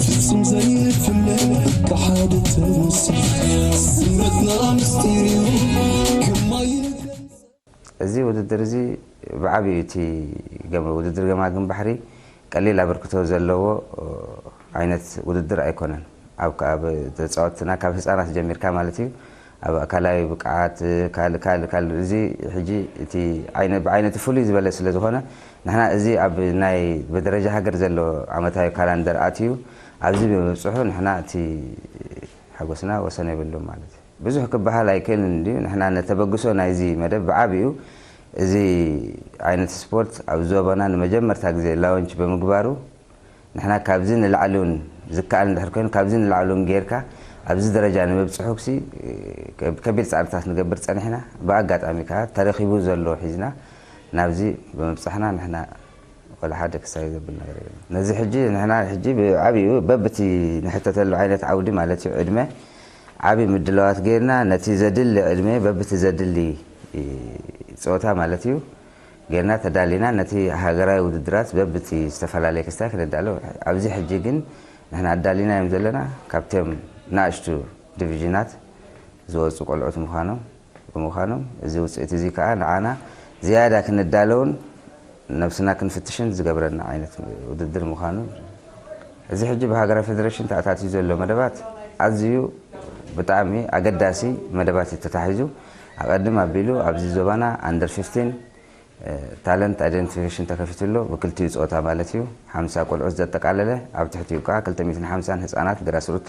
ፍጹም ዘይፍለ ብሓደ ተወስን ስምረትና ምስጢር እዩ ከማይ እዚ ውድድር እዚ ብዓብዩ እቲ ውድድር ገማግም ባሕሪ ቀሊል ኣበርክቶ ዘለዎ ዓይነት ውድድር ኣይኮነን። ኣብ ተፃወትና ካብ ህፃናት ጀሚርካ ማለት እዩ ኣብ ኣካላዊ ብቅዓት፣ ካልእ፣ ካልእ፣ ካልእ፣ እዚ ሕጂ እቲ ዓይነ-፣ ብዓይነቱ ፍሉይ ዝበለ ስለ ዝኾነ፣ ንሕና እዚ ኣብ ናይ ብደረጃ ሃገር ዘሎ ዓመታዊ ካላንደር ኣትዩ፣ ኣብዚ ብምብጽሑ ንሕና እቲ ሓጎስና ወሰን የብሉን ማለት እዩ። ብዙሕ ክበሃል ኣይክእልን እንድዩ። ንሕና ነተበግሶ ናይዚ መደብ ብዓቢኡ እዚ ዓይነት ስፖርት ኣብ ዞባና ንመጀመርታ ግዜ ላውንች ብምግባሩ፣ ንሕና ካብዚ ንላዕሊ እውን ዝከኣል እንድሕር ኮይኑ፣ ካብዚ ንላዕሊ እውን ጌርካ ኣብዚ ደረጃ ንምብጽሑሲ፣ ከ-፣ ከቢድ ጻዕርታት ንገብር ጸኒሕና። ብኣጋጣሚ ከኣ ተረኺቡ ዘሎ ሒዝና ናብዚ ብምብጻሕና ንሕና ወላ ሓደ ክሳይ ዘብል ነገር የለን። ነዚ ሕጂ ንሕና ሕጂ ብዓቢኡ በብቲ ንሕተተሉ ዓይነት ዓውዲ ማለት እዩ፣ ዕድመ ዓቢ ምድላዋት ጌርና፣ ነቲ ዘድሊ ዕድመ በብቲ ዘድሊ ጸወታ ማለት እዩ ጌርና ተዳሊና፣ ነቲ ሃገራዊ ውድድራት በብቲ ዝተፈላለየ ክስታይ ክነዳሎ። ኣብዚ ሕጂ ግን ንሕና ኣዳሊናዮም ዘለና ካብቶም ንኣሽቱ ዲቪዥናት ዝወጹ ቆልዑት ምዃኖም፣ ብምዃኖም፣ እዚ ውጽኢት እዚ ከኣ ንዓና ዝያዳ ክንዳለውን ነብስና ክንፍትሽን ዝገብረና ዓይነት ውድድር ምዃኑ፣ እዚ ሕጂ ብሃገራዊ ፌደሬሽን ተኣታትዩ ዘሎ መደባት ኣዝዩ ብጣዕሚ ኣገዳሲ መደባት እዩ ተታሒዙ። ኣቐድም ኣቢሉ ኣብዚ ዞባና ኣንደር ፊፍቲን፣ እ፣ ታለንት ኣይደንቲፊኬሽን ተከፊቱ ኣሎ፣ ብክልቲኡ ጾታ ማለት እዩ። ሓምሳ ቆልዑት ዘጠቃለለ፣ ኣብ ትሕቲኡ ከኣ ክልተ ሚእትን ሓምሳን ህጻናት ግራስሩት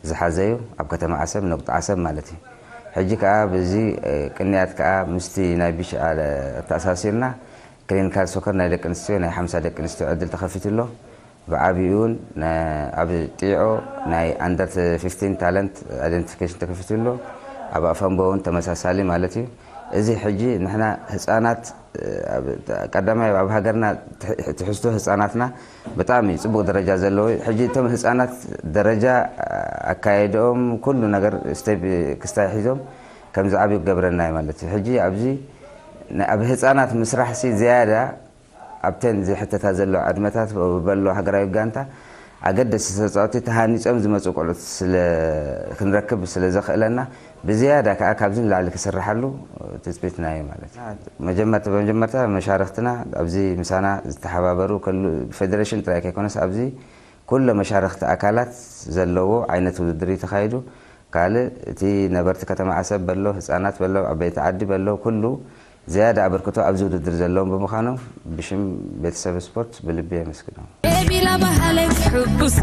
ዝሓዘ እዩ፣ ኣብ ከተማ ዓሰብ፣ ነቁጣ ዓሰብ ማለት እዩ። ሕጂ ከኣ ብዚ፣ እ፣ ቅንያት ከኣ ምስቲ ናይ ቢሽኣል ኣተኣሳሲርና ክሊኒካል ሶከር ናይ ደቂ ኣንስትዮ፣ ናይ ሓምሳ ደቂ ኣንስትዮ ዕድል ተኸፊቱ ኣሎ። ብዓቢኡ እውን ነ-፣ ኣብ ጢዖ ናይ ኣንደር ፊፍቲን ታለንት ኣይደንቲፊኬሽን ተኸፊቱ ኣሎ። ኣብ ኣፈንቦ እውን ተመሳሳሊ ማለት እዩ። እዚ ሕጂ ንሕና ህጻናት፣ እ፣ ኣብ ቀዳማይ ኣብ ሃገርና ትሕ-፣ ትሕዝቶ ህጻናትና ብጣዕሚ ጽቡቕ ደረጃ ዘለዎ። ሕጂ እቶም ህጻናት ደረጃ ኣካየድኦም ኩሉ ነገር ስቴፕ ክስታይ ሒዞም ከም ዝዓብዩ ክገብረና እዩ ማለት እዩ። ሕጂ ኣብዚ ን-፣ ኣብ ህጻናት ምስራሕሲ ዝያዳ ኣብተን ዝሕተታ ዘሎ ዕድመታት በሎ ሃገራዊ ጋንታ ኣገደስቲ ተጻወትቲ ተሃኒጾም ዝመጹ ቆልዑት ስለ ክንረክብ ስለ ዘኽእለና ብዝያዳ ከኣ ካብዚ ንላዕሊ ክስርሓሉ ትጽቢትና እዩ ማለት እዩ። መጀመርታ፣ ብመጀመርታ መሻርኽትና ኣብዚ ምሳና ዝተሓባበሩ ከሉ ብፌደሬሽን ጥራይ ከይኮነስ ኣብዚ ኩለ መሻርኽቲ ኣካላት ዘለዎ ዓይነት ውድድር እዩ ተኻይዱ። ካልእ እቲ ነበርቲ ከተማ ዓሰብ በሎ፣ ህጻናት በሎ፣ ዓበይቲ ዓዲ በሎ፣ ኩሉ ዝያዳ ኣበርክቶ ኣብዚ ውድድር ዘለዎም ብምዃኖም ብሽም ቤተሰብ ስፖርት ብልቢ የመስግኖም። ኤቢላ በሃለይ ትሕጉሳ፣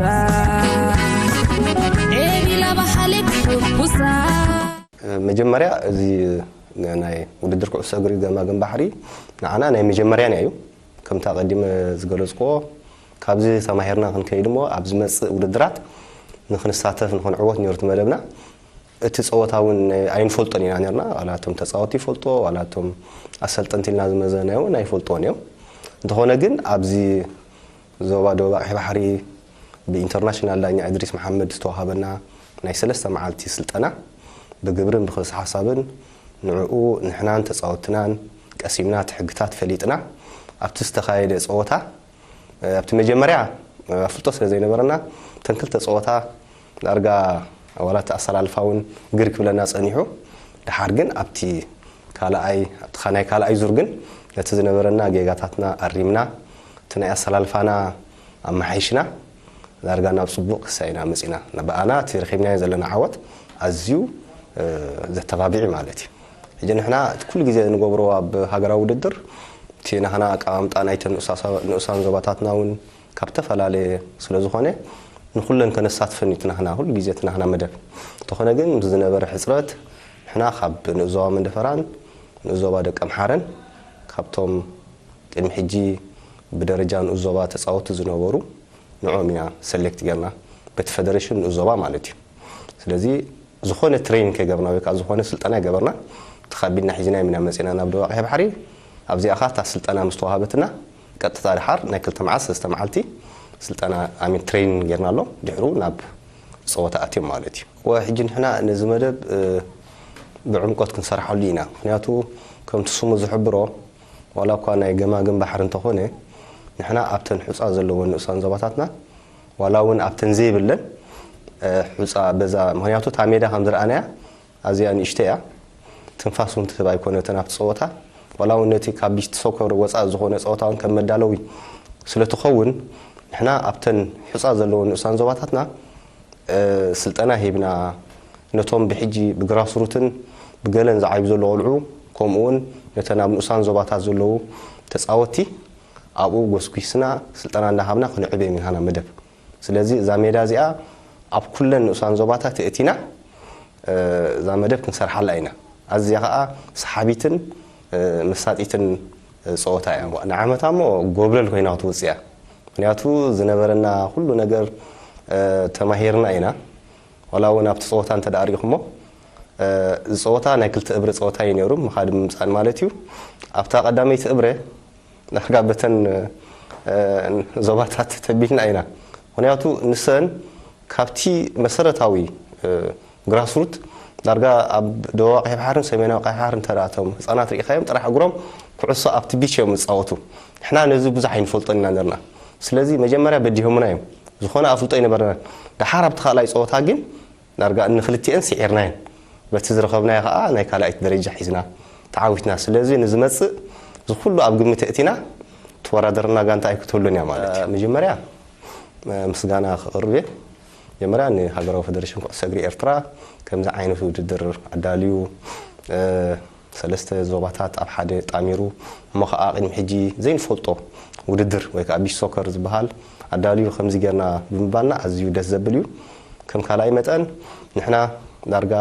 ኤቢላ በሃለይ ትሕጉሳ። መጀመርያ እዚ ናይ ውድድር ኩዕሶ እግሪ ገማግም ባሕሪ ንዓና ናይ መጀመርያን እዩ። ከምቲ ኣቐዲመ ዝገለጽክዎ፣ ካብዚ ተማሂርና ክንከይድ እሞ ኣብ ዝመጽእ ውድድራት ንክንሳተፍ ንክንዕወት ነይሩ እቲ መደብና። እቲ ጸወታ እውን ኣይንፈልጦን ኢና ነርና። ዋላ እቶም ተጻወትቲ ይፈልጥዎ፣ ዋላ እቶም ኣሰልጠንቲ ኢልና ዝመዘናዮ እውን ኣይፈልጥዎን እዮም። እንተኾነ ግን ኣብዚ ዞባ ደቡብ ኣቕሒ ባሕሪ ብኢንተርናሽናል ዳኛ እድሪስ መሓመድ ዝተዋሃበና ናይ ሰለስተ መዓልቲ ስልጠና ብግብርን ብክልሲ ሓሳብን ንዕኡ ንሕናን ተጻወትናን ቀሲምና፣ እቲ ሕግታት ፈሊጥና ኣብቲ ዝተኻየደ ጸወታ፣ እ፣ ኣብቲ መጀመርያ፣ እ፣ ኣፍልጦ ስለ ዘይነበረና እተን ክልተ ጸወታ ዳርጋ ዋላ እቲ ኣሰላልፋ እውን ግር ክብለና ጸኒሑ። ደሓር ግን ኣብቲ ካልኣይ፣ ኣብቲ ካ-፣ ናይ ካልኣይ ዙር ግን ነቲ ዝነበረና ጌጋታትና ኣሪምና፣ እቲ ናይ ኣሰላልፋና ኣመሓይሽና፣ ዳርጋ ናብ ጽቡቕ ክሳይና መጺና። ብኣና እቲ ረኺብናዮ ዘለና ዓወት ኣዝዩ፣ እ፣ ዘተባብዕ ማለት እዩ። ሕጂ ንሕና እቲ ኩሉ ግዜ ንገብሮ ኣብ ሃገራዊ ውድድር፣ እቲ ናህና ኣቀማምጣ ናይተን ንኡሳ-፣ ንኡሳን ዞባታትና እውን ካብ ዝተፈላለየ ስለ ዝኾነ፣ ንኹለን ከነሳትፈን እዩ እቲ ናህና፣ ኩሉ ግዜ እቲ ናህና መደብ። እንተኾነ ግን ዝነበረ ሕጽረት፣ ንሕና ካብ ንኡስ ዞባ መንደፈራን ንኡስ ዞባ ደቀምሓረን፣ ካብቶም ቅድሚ ሕጂ ብደረጃ ንኡስ ዞባ ተጻወቱ ዝነበሩ፣ ንዕኦም ኢና ሰሌክት ጌርና፣ በቲ ፈደሬሽን ንኡስ ዞባ ማለት እዩ። ስለዚ ዝኾነ ትሬኒንግ ከይገበርና ወይ ከዓ ዝኾነ ስልጠና ኣይገበርና፣ ተኻቢድና ሒዝናዮም ኢና መጺና ናብ ደቡብ ኣቕሒ ባሕሪ። ኣብዚኣ ኸኣ እታ ስልጠና ምስ ተዋሃበትና፣ ቀጥታ ደሓር ናይ ክልተ መዓልቲ፣ ሰለስተ መዓልቲ ስልጠና፣ ኣይ ሚን፣ ትሬኒንግ ጌርናሎም፣ ድሕሩ ናብ ጸወታ ኣትዮም ማለት እዩ። ወ-፣ ሕጂ ንሕና ነዚ መደብ፣ እ፣ ብዕምቆት ክንሰርሓሉ ኢና። ምኽንያቱ ከምቲ ስሙ ዝሕብሮ፣ ዋላ እኳ ናይ ገማግም ባሕሪ እንተኾነ፣ ንሕና ኣብተን ሑጻ ዘለወን ንኡሳን ዞባታትና፣ ዋላ እውን ኣብተን ዘይብለን፣ እ፣ ሑጻ በዛ፣ ምኽንያቱ እታ ሜዳ ከም ዝረኣናያ ኣዝያ ንእሽቶ እያ። ትንፋስ እውን ትህብ ኣይኮነትን ኣብቲ ጸወታ። ዋላ እውን ነቲ ካብ ቢች ሶከር ወጻኢ ዝኾነ ጸወታ እውን ከም መዳለዊ ስለ ትኸውን፣ ንሕና ኣብተን ሑጻ ዘለወን ንኡሳን ዞባታትና፣ እ፣ ስልጠና ሂብና፣ ነቶም ብሕጂ ብግራስሩትን ብገለን ዝዓዩ ዘለዉ ቆልዑ፣ ከምኡውን ነተን ኣብ ንኡሳን ዞባታት ዘለዉ ተጻወትቲ ኣብኡ ጎስጒስና ስልጠና እንዳሃብና ክንዕብ ኢና መደብ። ስለዚ እዛ ሜዳ እዚኣ ኣብ ኩለን ንኡሳን ዞባታት እእቲና እዛ መደብ ክንሰርሓላ ኢና። ኣዝያ ኸኣ ሰሓቢትን መሳጢትን ጸወታ እያ። ንዓመታ እሞ ጎብለል ኮይና ክትወጽእ እያ። ምክንያቱ ዝነበረና ኩሉ ነገር ተማሂርና ኢና። ዋላ እውን ኣብቲ ጸወታ እንተ ደኣ ሪኢኹሞ፣ እዚ ጸወታ ናይ ክልተ እብረ ጸወታ እዩ ነይሩ፣ ምኻድ ምምጻእን ማለት እዩ። ኣብታ ቀዳመይቲ እብረ ዳርጋ በተን ዞባታት ተቢልና ኢና። ምክንያቱ ንሰን ካብቲ መሰረታዊ ግራስሩት ዳርጋ ኣብ ደቡባዊ ቀይሕ ባሕርን ሰሜናዊ ቀይሕ ባሕርን እንተ ደኣ እቶም ህጻናት ርኢኻዮም ጥራሕ እግሮም ኩዕሶ ኣብቲ ቢች እዮም ዝጻወቱ። ንሕና ነዚ ብዙሕ ኣይንፈልጦን ኢና ነርና። ስለዚ መጀመርያ በዲሆምና እዮም። ዝኾነ ኣፍልጦ ኣይነበረናን። ደሓር ኣብቲ ካልኣይ ጸወታ ግን ዳርጋ እንክልቲኤን ስዒርናየን። በቲ ዝረኸብናዮ ኸኣ ናይ ካልኣይቲ ደረጃ ሒዝና ተዓዊትና። ስለዚ ንዝመጽእ እዚ ኩሉ ኣብ ግምት እእቲና ተወዳደርና ጋንታ ኣይክትህሉን እያ ማለት እዩ። መጀመርያ ምስጋና ክቕርብ እየ። መጀመርያ ንሃገራዊ ፈደረሽን ኩዕሶ እግሪ ኤርትራ ከምዚ ዓይነት ውድድር ኣዳልዩ ሰለስተ ዞባታት ኣብ ሓደ ጣሚሩ እሞ ኸኣ ቅድሚ ሕጂ ዘይንፈልጦ ውድድር ወይ ከዓ ቢች ሶከር ዝበሃል ኣዳልዩ ከምዚ ጌርና ብምባልና ኣዝዩ ደስ ዘብል እዩ። ከም ካልኣይ መጠን ንሕና ዳርጋ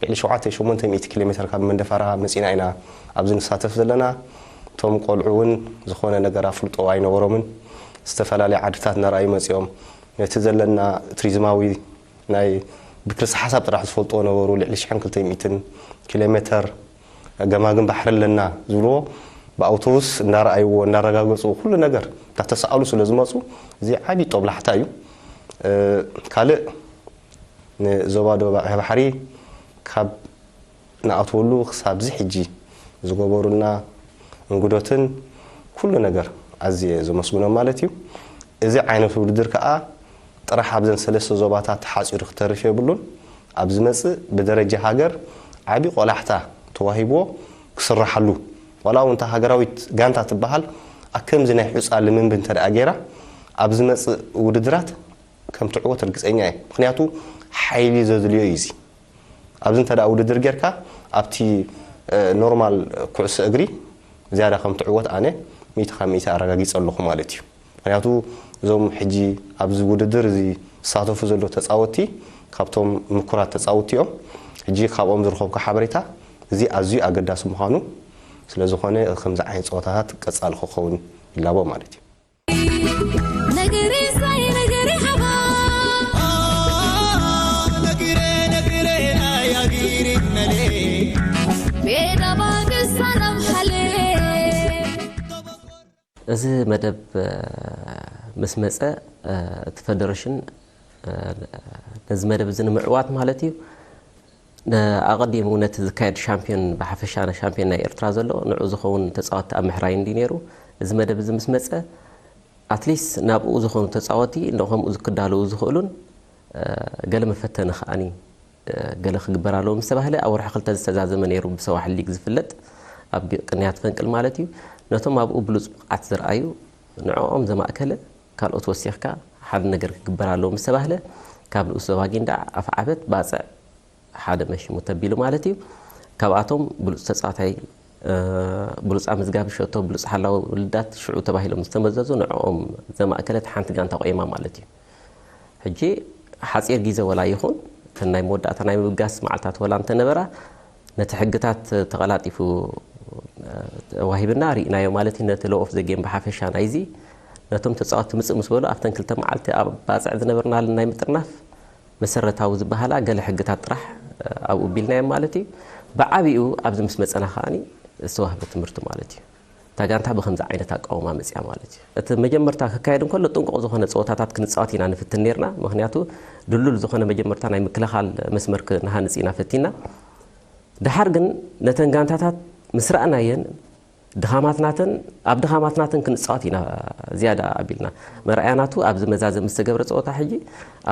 ልዕሊ ሸውዓተ ሸሞንተ ሚእቲ ኪሎ ሜትር ካብ መንደፈራ መጺና ኢና ኣብዚ ንሳተፍ ዘለና። እቶም ቆልዑ እውን ዝኾነ ነገር ኣፍልጦ ኣይነበሮምን። ዝተፈላለየ ዓድታት እናረኣዩ መጺኦም ነቲ ዘለና ቱሪዝማዊ ናይ ብክልሲ ሓሳብ ጥራሕ ዝፈልጥዎ ነበሩ። ልዕሊ ሽሕን ክልተ ሚእትን ኪሎ ሜትር ገማግም ባሕሪ ኣለና ዝብልዎ ብኣውቶቡስ እንዳረኣይዎ እንዳረጋገፁ ኩሉ ነገር እንዳተሰኣሉ ስለ ዝመፁ እዚ ዓብዪ ጦብላሕታ እዩ። ካልእ ንዞባ ደቡብ ባሕሪ ካብ ንኣትወሉ ክሳብ እዚ ሕጂ ዝገበሩልና እንግዶትን ኩሉ ነገር ኣዝየ ዘመስግኖም ማለት እዩ። እዚ ዓይነት ውድድር ከዓ ጥራሕ ኣብዘን ሰለስተ ዞባታት ተሓፂሩ ክተርፍ የብሉን። ኣብ ዝመፅእ ብደረጃ ሃገር ዓብዪ ቆላሕታ ተዋሂብዎ ክስራሓሉ፣ ዋላ እውን እታ ሃገራዊት ጋንታ ትበሃል ኣከምዚ ናይ ሑፃ ልምምድ እንተ ደኣ ገይራ ኣብ ዝመፅእ ውድድራት ከም ትዕወት ርግፀኛ እየ። ምክንያቱ ሓይሊ ዘድልዮ እዩ እዚ። ኣብዚ እንተ ደኣ ውድድር ጌርካ ኣብቲ ኖርማል ኩዕሶ እግሪ ዝያዳ ከም ትዕወት ኣነ ሚእቲ ካብ ሚእቲ ኣረጋጊፀ ኣለኹ ማለት እዩ። ምክንያቱ እዞም ሕጂ ኣብዚ ውድድር እዚ ዝሳተፉ ዘለዉ ተፃወትቲ ካብቶም ምኩራት ተፃወትቲ እዮም። ሕጂ ካብኦም ዝረኸብኩ ሓበሬታ እዚ ኣዝዩ ኣገዳሲ ምዃኑ ስለ ዝኾነ ከምዚ ዓይነት ፀወታታት ቀፃሊ ክኸውን ይላቦ ማለት እዩ። እዚ መደብ ምስ መፀ እቲ ፈደረሽን ነዚ መደብ እዚ ንምዕዋት ማለት እዩ ኣቐዲሙ ነቲ ዝካየድ ሻምፒዮን ብሓፈሻ ሻምፒዮን ናይ ኤርትራ ዘሎ ንዑ ዝኸውን ተፃወቲ ኣብ ምሕራይ እንዲ ነይሩ። እዚ መደብ እዚ ምስ መፀ ኣትሊስት ናብኡ ዝኾኑ ተፃወቲ ንከምኡ ዝክዳለዉ ዝኽእሉን ገለ መፈተኒ ከዓኒ ገለ ክግበር ኣለዎ ምስ ተባህለ ኣብ ወርሒ ክልተ ዝተዛዘመ ነይሩ ብሰዋሕል ሊግ ዝፍለጥ ኣብ ቅንያት ፈንቅል ማለት እዩ። ነቶም ኣብኡ ብሉፅ ብቕዓት ዝረኣዩ ንዕኦም ዘማእከለ ካልኦት ወሲኽካ ሓደ ነገር ክግበር ኣለዎ ምስ ተባህለ ካብ ንኡስ ዞባ ጊንዳዕ ኣፍዓበት ባፅዕ ሓደ መሽሙ ተቢሉ ማለት እዩ። ካብኣቶም ብሉፅ ተፃዋታይ ብሉፃ ምዝጋብ ሸቶ ብሉፅ ሓላዊ ውልዳት ሽዑ ተባሂሎም ዝተመዘዙ ንዕኦም ዘማእከለት ሓንቲ ጋንታ ቆይማ ማለት እዩ። ሕጂ ሓፂር ግዜ ወላ ይኹን እተን ናይ መወዳእታ ናይ ምብጋስ መዓልታት ወላ እንተነበራ ነቲ ሕግታት ተቐላጢፉ ተዋሂብና ርኢናዮ ማለት እዩ። ነቲ ሎኦፍ ዘጌም ብሓፈሻ ናይዚ ነቶም ተፃወቲ ምፅእ ምስ በሉ ኣብተን ክልተ መዓልቲ ኣብ ባፅዕ ዝነበርናለን ናይ ምጥርናፍ መሰረታዊ ዝበሃላ ገለ ሕግታት ጥራሕ ኣብኡ ቢልናዮም ማለት እዩ። ብዓብኡ ኣብዚ ምስ መፀና ከዓኒ ዝተዋህበ ትምህርቲ ማለት እዩ። እታ ጋንታ ብከምዚ ዓይነት ኣቃውማ መፅያ ማለት እዩ። እቲ መጀመርታ ክካየድ እንከሎ ጥንቁቕ ዝኾነ ፀወታታት ክንፃወት ኢና ንፍትን ነርና። ምክንያቱ ድሉል ዝኾነ መጀመርታ ናይ ምክልኻል መስመር ክንሃንፅ ኢና ፈቲና። ድሓር ግን ነተን ጋንታታት ምስ ረኣናየን ድኻማትናተን ኣብ ድኻማትናተን ክንፃወት ኢና ዝያዳ ኣቢልና። መርኣያ ናቱ ኣብዚ መዛዘሚ ዝተገብረ ፀወታ ሕጂ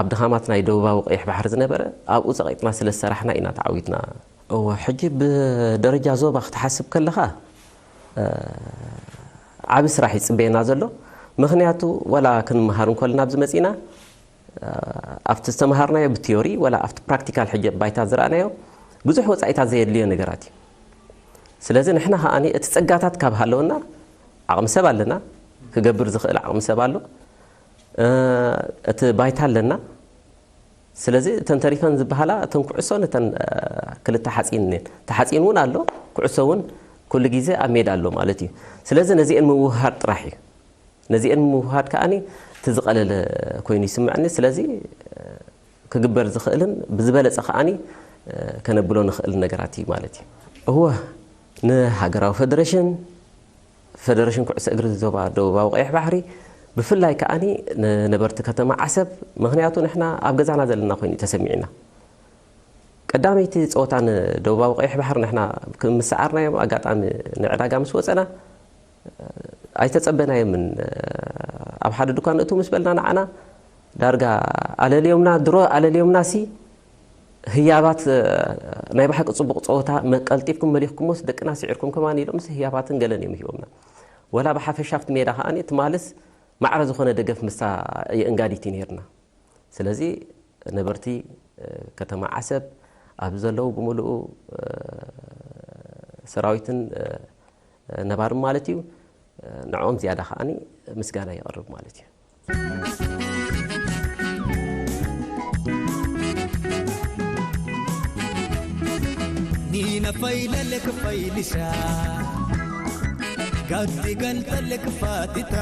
ኣብ ድኻማት ናይ ደቡባዊ ቀይሕ ባሕሪ ዝነበረ ኣብኡ ፀቒጥና ስለ ዝሰራሕና ኢና ተዓዊትና። እወ ሕጂ ብደረጃ ዞባ ክትሓስብ ከለኻ ዓቢ ስራሕ ይፅበየና ዘሎ። ምክንያቱ ዋላ ክንመሃር እንኮልና ኣብዚ መፂና ኣብቲ ዝተምሃርናዮ ብቲዮሪ ዋላ ኣብቲ ፕራክቲካል ሕጂ ባይታ ዝረኣናዮ ብዙሕ ወፃኢታት ዘየድልዮ ነገራት እዩ። ስለዚ ንሕና ከኣ እቲ ፀጋታት ካብ ሃለወና ዓቕሚ ሰብ ኣለና፣ ክገብር ዝኽእል ዓቕሚ ሰብ ኣሎ፣ እቲ ባይታ ኣለና። ስለዚ እተን ተሪፈን ዝበሃላ እተን ኩዕሶ ነተን ክልተ ሓፂን እኔን ተሓፂን እውን ኣሎ፣ ኩዕሶ እውን ኩሉ ግዜ ኣብ ሜዳ ኣሎ ማለት እዩ። ስለዚ ነዚአን ምውህሃድ ጥራሕ እዩ። ነዚአን ምውህሃድ ከኣ እቲ ዝቐለለ ኮይኑ ይስምዐኒ። ስለዚ ክግበር ዝኽእልን ብዝበለፀ ከኣ ከነብሎ ንኽእል ነገራት እዩ ማለት እዩ። እወ፣ ንሃገራዊ ፈደረሽን፣ ፈደረሽን ኩዕሶ እግሪ ዞባ ደቡባዊ ቀይሕ ባሕሪ፣ ብፍላይ ከኣ ንነበርቲ ከተማ ዓሰብ፣ ምኽንያቱ ንሕና ኣብ ገዛና ዘለና ኮይኑ ተሰሚዕና። ቀዳመይቲ ፀወታ ንደቡባዊ ቀይሕ ባሕሪ ንሕና ምስ ሰዓርናዮም፣ ኣጋጣሚ ንዕዳጋ ምስ ወፀና ኣይተፀበናዮምን። ኣብ ሓደ ድኳን እቱ ምስ በልና ንዓና ዳርጋ ኣለልዮምና፣ ድሮ ኣለልዮምና ሲ ህያባት ናይ ብሓቂ ፅቡቕ ፀወታ ቀልጢፍኩም መሊኽኩሞስ ደቅና ስዒርኩም ከማን ኢሎም ህያባትን ገለን እዮም ሂቦምና። ወላ ብሓፈሻ ኣብቲ ሜዳ ከኣ ትማልስ ማዕረ ዝኾነ ደገፍ ምሳ የእንጋዲት እዩ ነርና። ስለዚ ነበርቲ ከተማ ዓሰብ ኣብዚ ዘለዉ ብምልኡ ሰራዊትን ነባርን ማለት እዩ፣ ንዕኦም ዝያዳ ከኣ ምስጋና የቕርብ ማለት እዩ። ኒነፈይለልክ ፈይልሻ ጋቲ ገልጠልክ ፋቲታ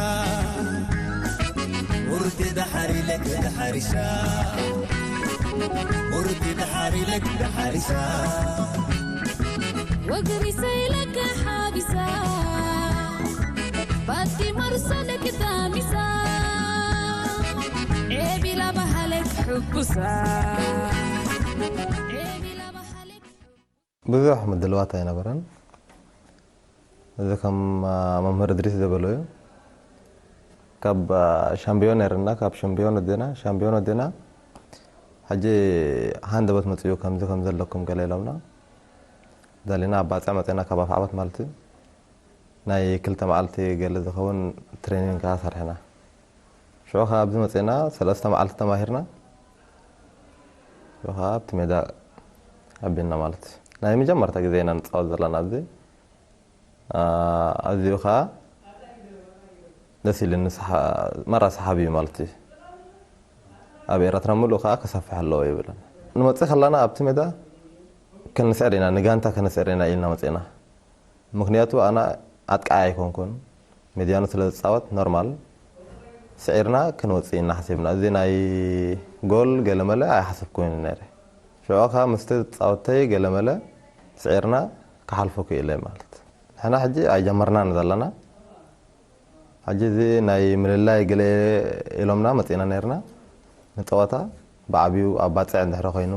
ኡርቲ ደሓሪለክ ደሓሪሻ ኡርቲ ደሓሪለክ ደሓሪሻ ወግሪ ሰይለክ ሓቢሳ ባቲ መርሶ ለክታሚሳ ኤቢላ ባህለክ ሕጉሳ ኤቢላ ባህለክ ብዙሕ ምድልዋት ኣይነበረን። እዚ ከም መምህር እድሪስ ዝበሎ እዩ። ካብ ሻምቢዮን ነርና፣ ካብ ሻምቢዮን ወዲና፣ ሻምቢዮን ወዲና ሕጂ ሃንደበት መፅኡ ከምዚ ከም ዘለኩም ገለ ኢሎምና። ደሊና ኣብ ባፅዕ መፅና ካብ ኣፍዓበት ማለት እዩ። ናይ ክልተ መዓልቲ ገለ ዝኸውን ትሬኒንግ ከዓ ሰሪሕና። ሽዑ ከዓ ኣብዚ መፅና ሰለስተ መዓልቲ ተማሂርና። ሽዑ ከዓ ኣብቲ ሜዳ ኣቢልና ማለት እዩ። ናይ መጀመርታ ግዜ ኢና ንፃወት ዘለና ኣብዚ። ኣዝዩ ከዓ ደስ ኢሉኒ፣ መራ ሰሓቢ እዩ ማለት እዩ። ኣብ ኤረትራ ምሉእ ከዓ ክሰፍሕ ኣለዎ ይብልን። ንመፅእ ከላና ኣብቲ ሜዳ ክንስዕር ኢና፣ ንጋንታ ክንስዕር ኢና ኢልና መፅእና። ምክንያቱ ኣና ኣጥቃዓይ ኣይኮንኩን፣ ሜድያኑ ስለ ዝፃወት ኖርማል ስዒርና ክንወፅእ ኢና ሓሲብና። እዚ ናይ ጎል ገለመለ ኣይሓሰብኩን ነይረ። ሽዑ ከዓ ምስቲ ፃወተይ ገለመለ ስዒርና ክሓልፎ ክኢለ ማለት። ንሕና ሕጂ ኣይጀመርናን ዘለና። ሕጂ እዚ ናይ ምልላይ ገለ ኢሎምና መፂእና ነይርና። ንፀወታ ብዓብዩ ኣብ ባፅዕ እንድሕረ ኮይኑ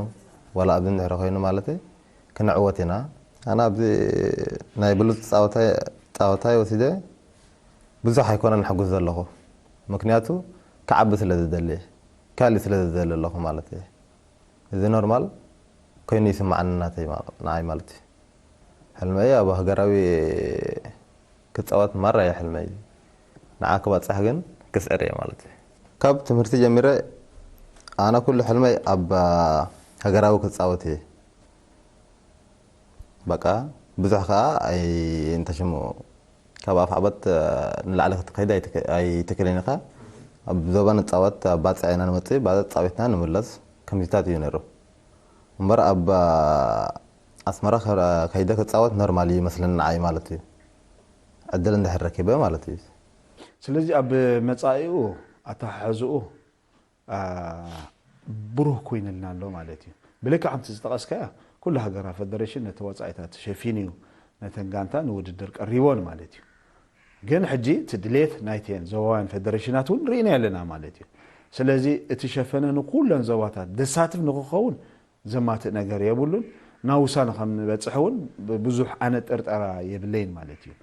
ዋላ ኣብዚ እንድሕረ ኮይኑ ማለት ክንዕወት ኢና። ኣነ ኣብዚ ናይ ብሉፅ ፃወታይ ወሲደ ብዙሕ ኣይኮነን ሕጉስ ዘለኹ። ምክንያቱ ክዓቢ ስለ ዝደሊ፣ ካልእ ስለ ዝደሊ ኣለኹ ማለት እየ። እዚ ኖርማል ኮይኑ ይስማዓኒ ናተይ ንዓይ ማለት እዩ። ሕልመይ ኣብ ሃገራዊ ክፃወት ማራ እዩ ሕልመይ። ንዓ ክበፅሕ ግን ክስዕር እየ ማለት እዩ። ካብ ትምህርቲ ጀሚረ ኣነ ኩሉ ሕልመይ ኣብ ሃገራዊ ክፃወት እየ። በቃ ብዙሕ ከዓ ኣይ እንተሽሙ ካብ ኣፍዓበት ንላዕሊ ክትከይድ ኣይትክእልን ኢኻ። ኣብ ዞባ ንፃወት ኣብ ባፅዕ ኢና ንመፅእ ባፅዕ ፃዊትና ንምለስ ከምዚታት እዩ ነይሩ። እምበር ኣብ ኣስመራ ከይደ ክፃወት ኖርማል እዩ ይመስለኒ ንዓይ ማለት እዩ። ዕድል እንድሕር ረኪበ ማለት እዩ። ስለዚ ኣብ መፃኢኡ ኣተሓሕዝኡ ብሩህ ኮይንልና ኣሎ ማለት እዩ። ብልክዕ ከምቲ ዝጠቐስካያ ኩሉ ሃገራዊ ፈደረሽን ነቲ ወፃኢታት ተሸፊኑ እዩ ነተን ጋንታ ንውድድር ቀሪቦን ማለት እዩ። ግን ሕጂ እቲ ድሌት ናይተን ዞባውያን ፈደረሽናት እውን ርኢና ኣለና ማለት እዩ። ስለዚ እቲ ሸፈነ ንኩለን ዞባታት ዘሳትፍ ንክኸውን ዘማትእ ነገር የብሉን። ናብ ውሳነ ከም ንበፅሕ እውን ብዙሕ ኣነ ጥርጠራ የብለይን ማለት እዩ።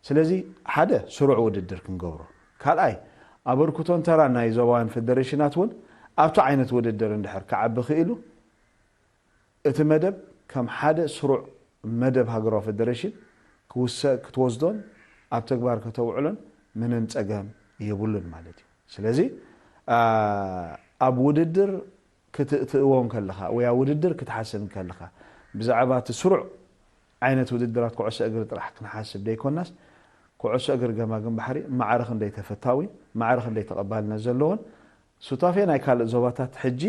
ስለዚ ሓደ ስሩዕ ውድድር ክንገብሮ፣ ካልኣይ ኣበርክቶን ተራን ናይ ዞባውያን ፈደረሽናት እውን ኣብቲ ዓይነት ውድድር እንድሕር ክዓቢ ክኢሉ እቲ መደብ ከም ሓደ ስሩዕ መደብ ሃገራዊ ፈደረሽን ክትወስዶን ኣብ ተግባር ከተውዕሎን ምንም ፀገም የብሉን ማለት እዩ። ስለዚ ኣብ ውድድር ክትእትእዎም ከለኻ ወይ ኣብ ውድድር ክትሓስብ ከለኻ ብዛዕባ እቲ ስሩዕ ዓይነት ውድድራት ኩዕሶ እግሪ ጥራሕ ክንሓስብ ዘይኮናስ ኩዕሶ እግሪ ገማግም ባሕሪ ማዕረ ክንደይ ተፈታዊ ማዕረ ክንደይ ተቐባልነት ዘለዎን ሱታፌ ናይ ካልእ ዞባታት ሕጂ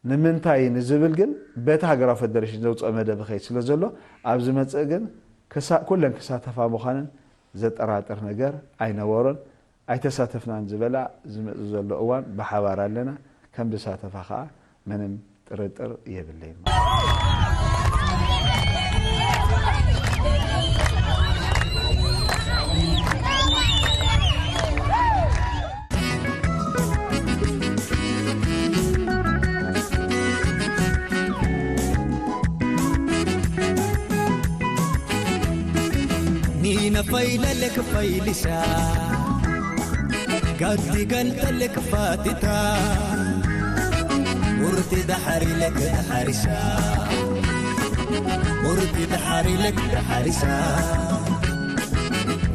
ንምንታይ ንዝብል ግን በቲ ሃገራዊ ፈደሬሽን ዘውፅኦ መደብ ይኸይድ ስለ ዘሎ ኣብ ዝመፅእ ግን ክሳ- ኩለን ክሳተፋ ምዃነን ዘጠራጥር ነገር ኣይነበሮን። ኣይተሳተፍናን ዝበላ ዝመፅእ ዘሎ እዋን ብሓባር ኣለና ከም ዝሳተፋ ከዓ ምንም ጥርጥር የብለይን። ኒነፈይለልክ ፈይልሻ ጋዲ ገልጠልክ ፋቲታ ሙርቲ ደሓሪለክ ደሓሪሻ ሙርቲ ደሓሪለክ ደሓሪሻ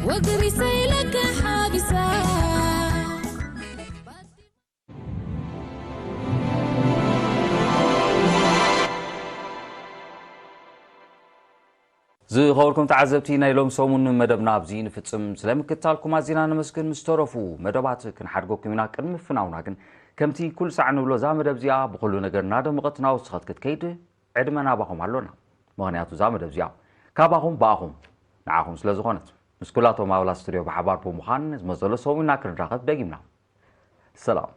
ወግሪሰ ኢለካ ሓቢሳ ዝኸበርኩም ተዓዘብቲ ናይ ሎም ሰሙን መደብና ኣብዚ ንፍጽም። ስለ ምክትታልኩም ኣዚና ነመስግን። ምስ ተረፉ መደባት ክንሓድገኩም ኢና። ቅድሚ ፍናውና ግን ከምቲ ኩሉ ሳዕ ንብሎ እዛ መደብ እዚኣ ብኹሉ ነገር እናደመቐት እናወሰኸት ክትከይድ ዕድመ ናባኹም ኣሎና። ምኽንያቱ እዛ መደብ እዚኣ ካባኹም ብኣኹም ንዓኹም ስለ ዝኾነት። ምስ ኩላቶም ኣባላት ስቱድዮ ብሓባር ብምዃን ዝመጸሎ ሰሙን ኢና ክንራኸብ ደጊምና። ሰላም።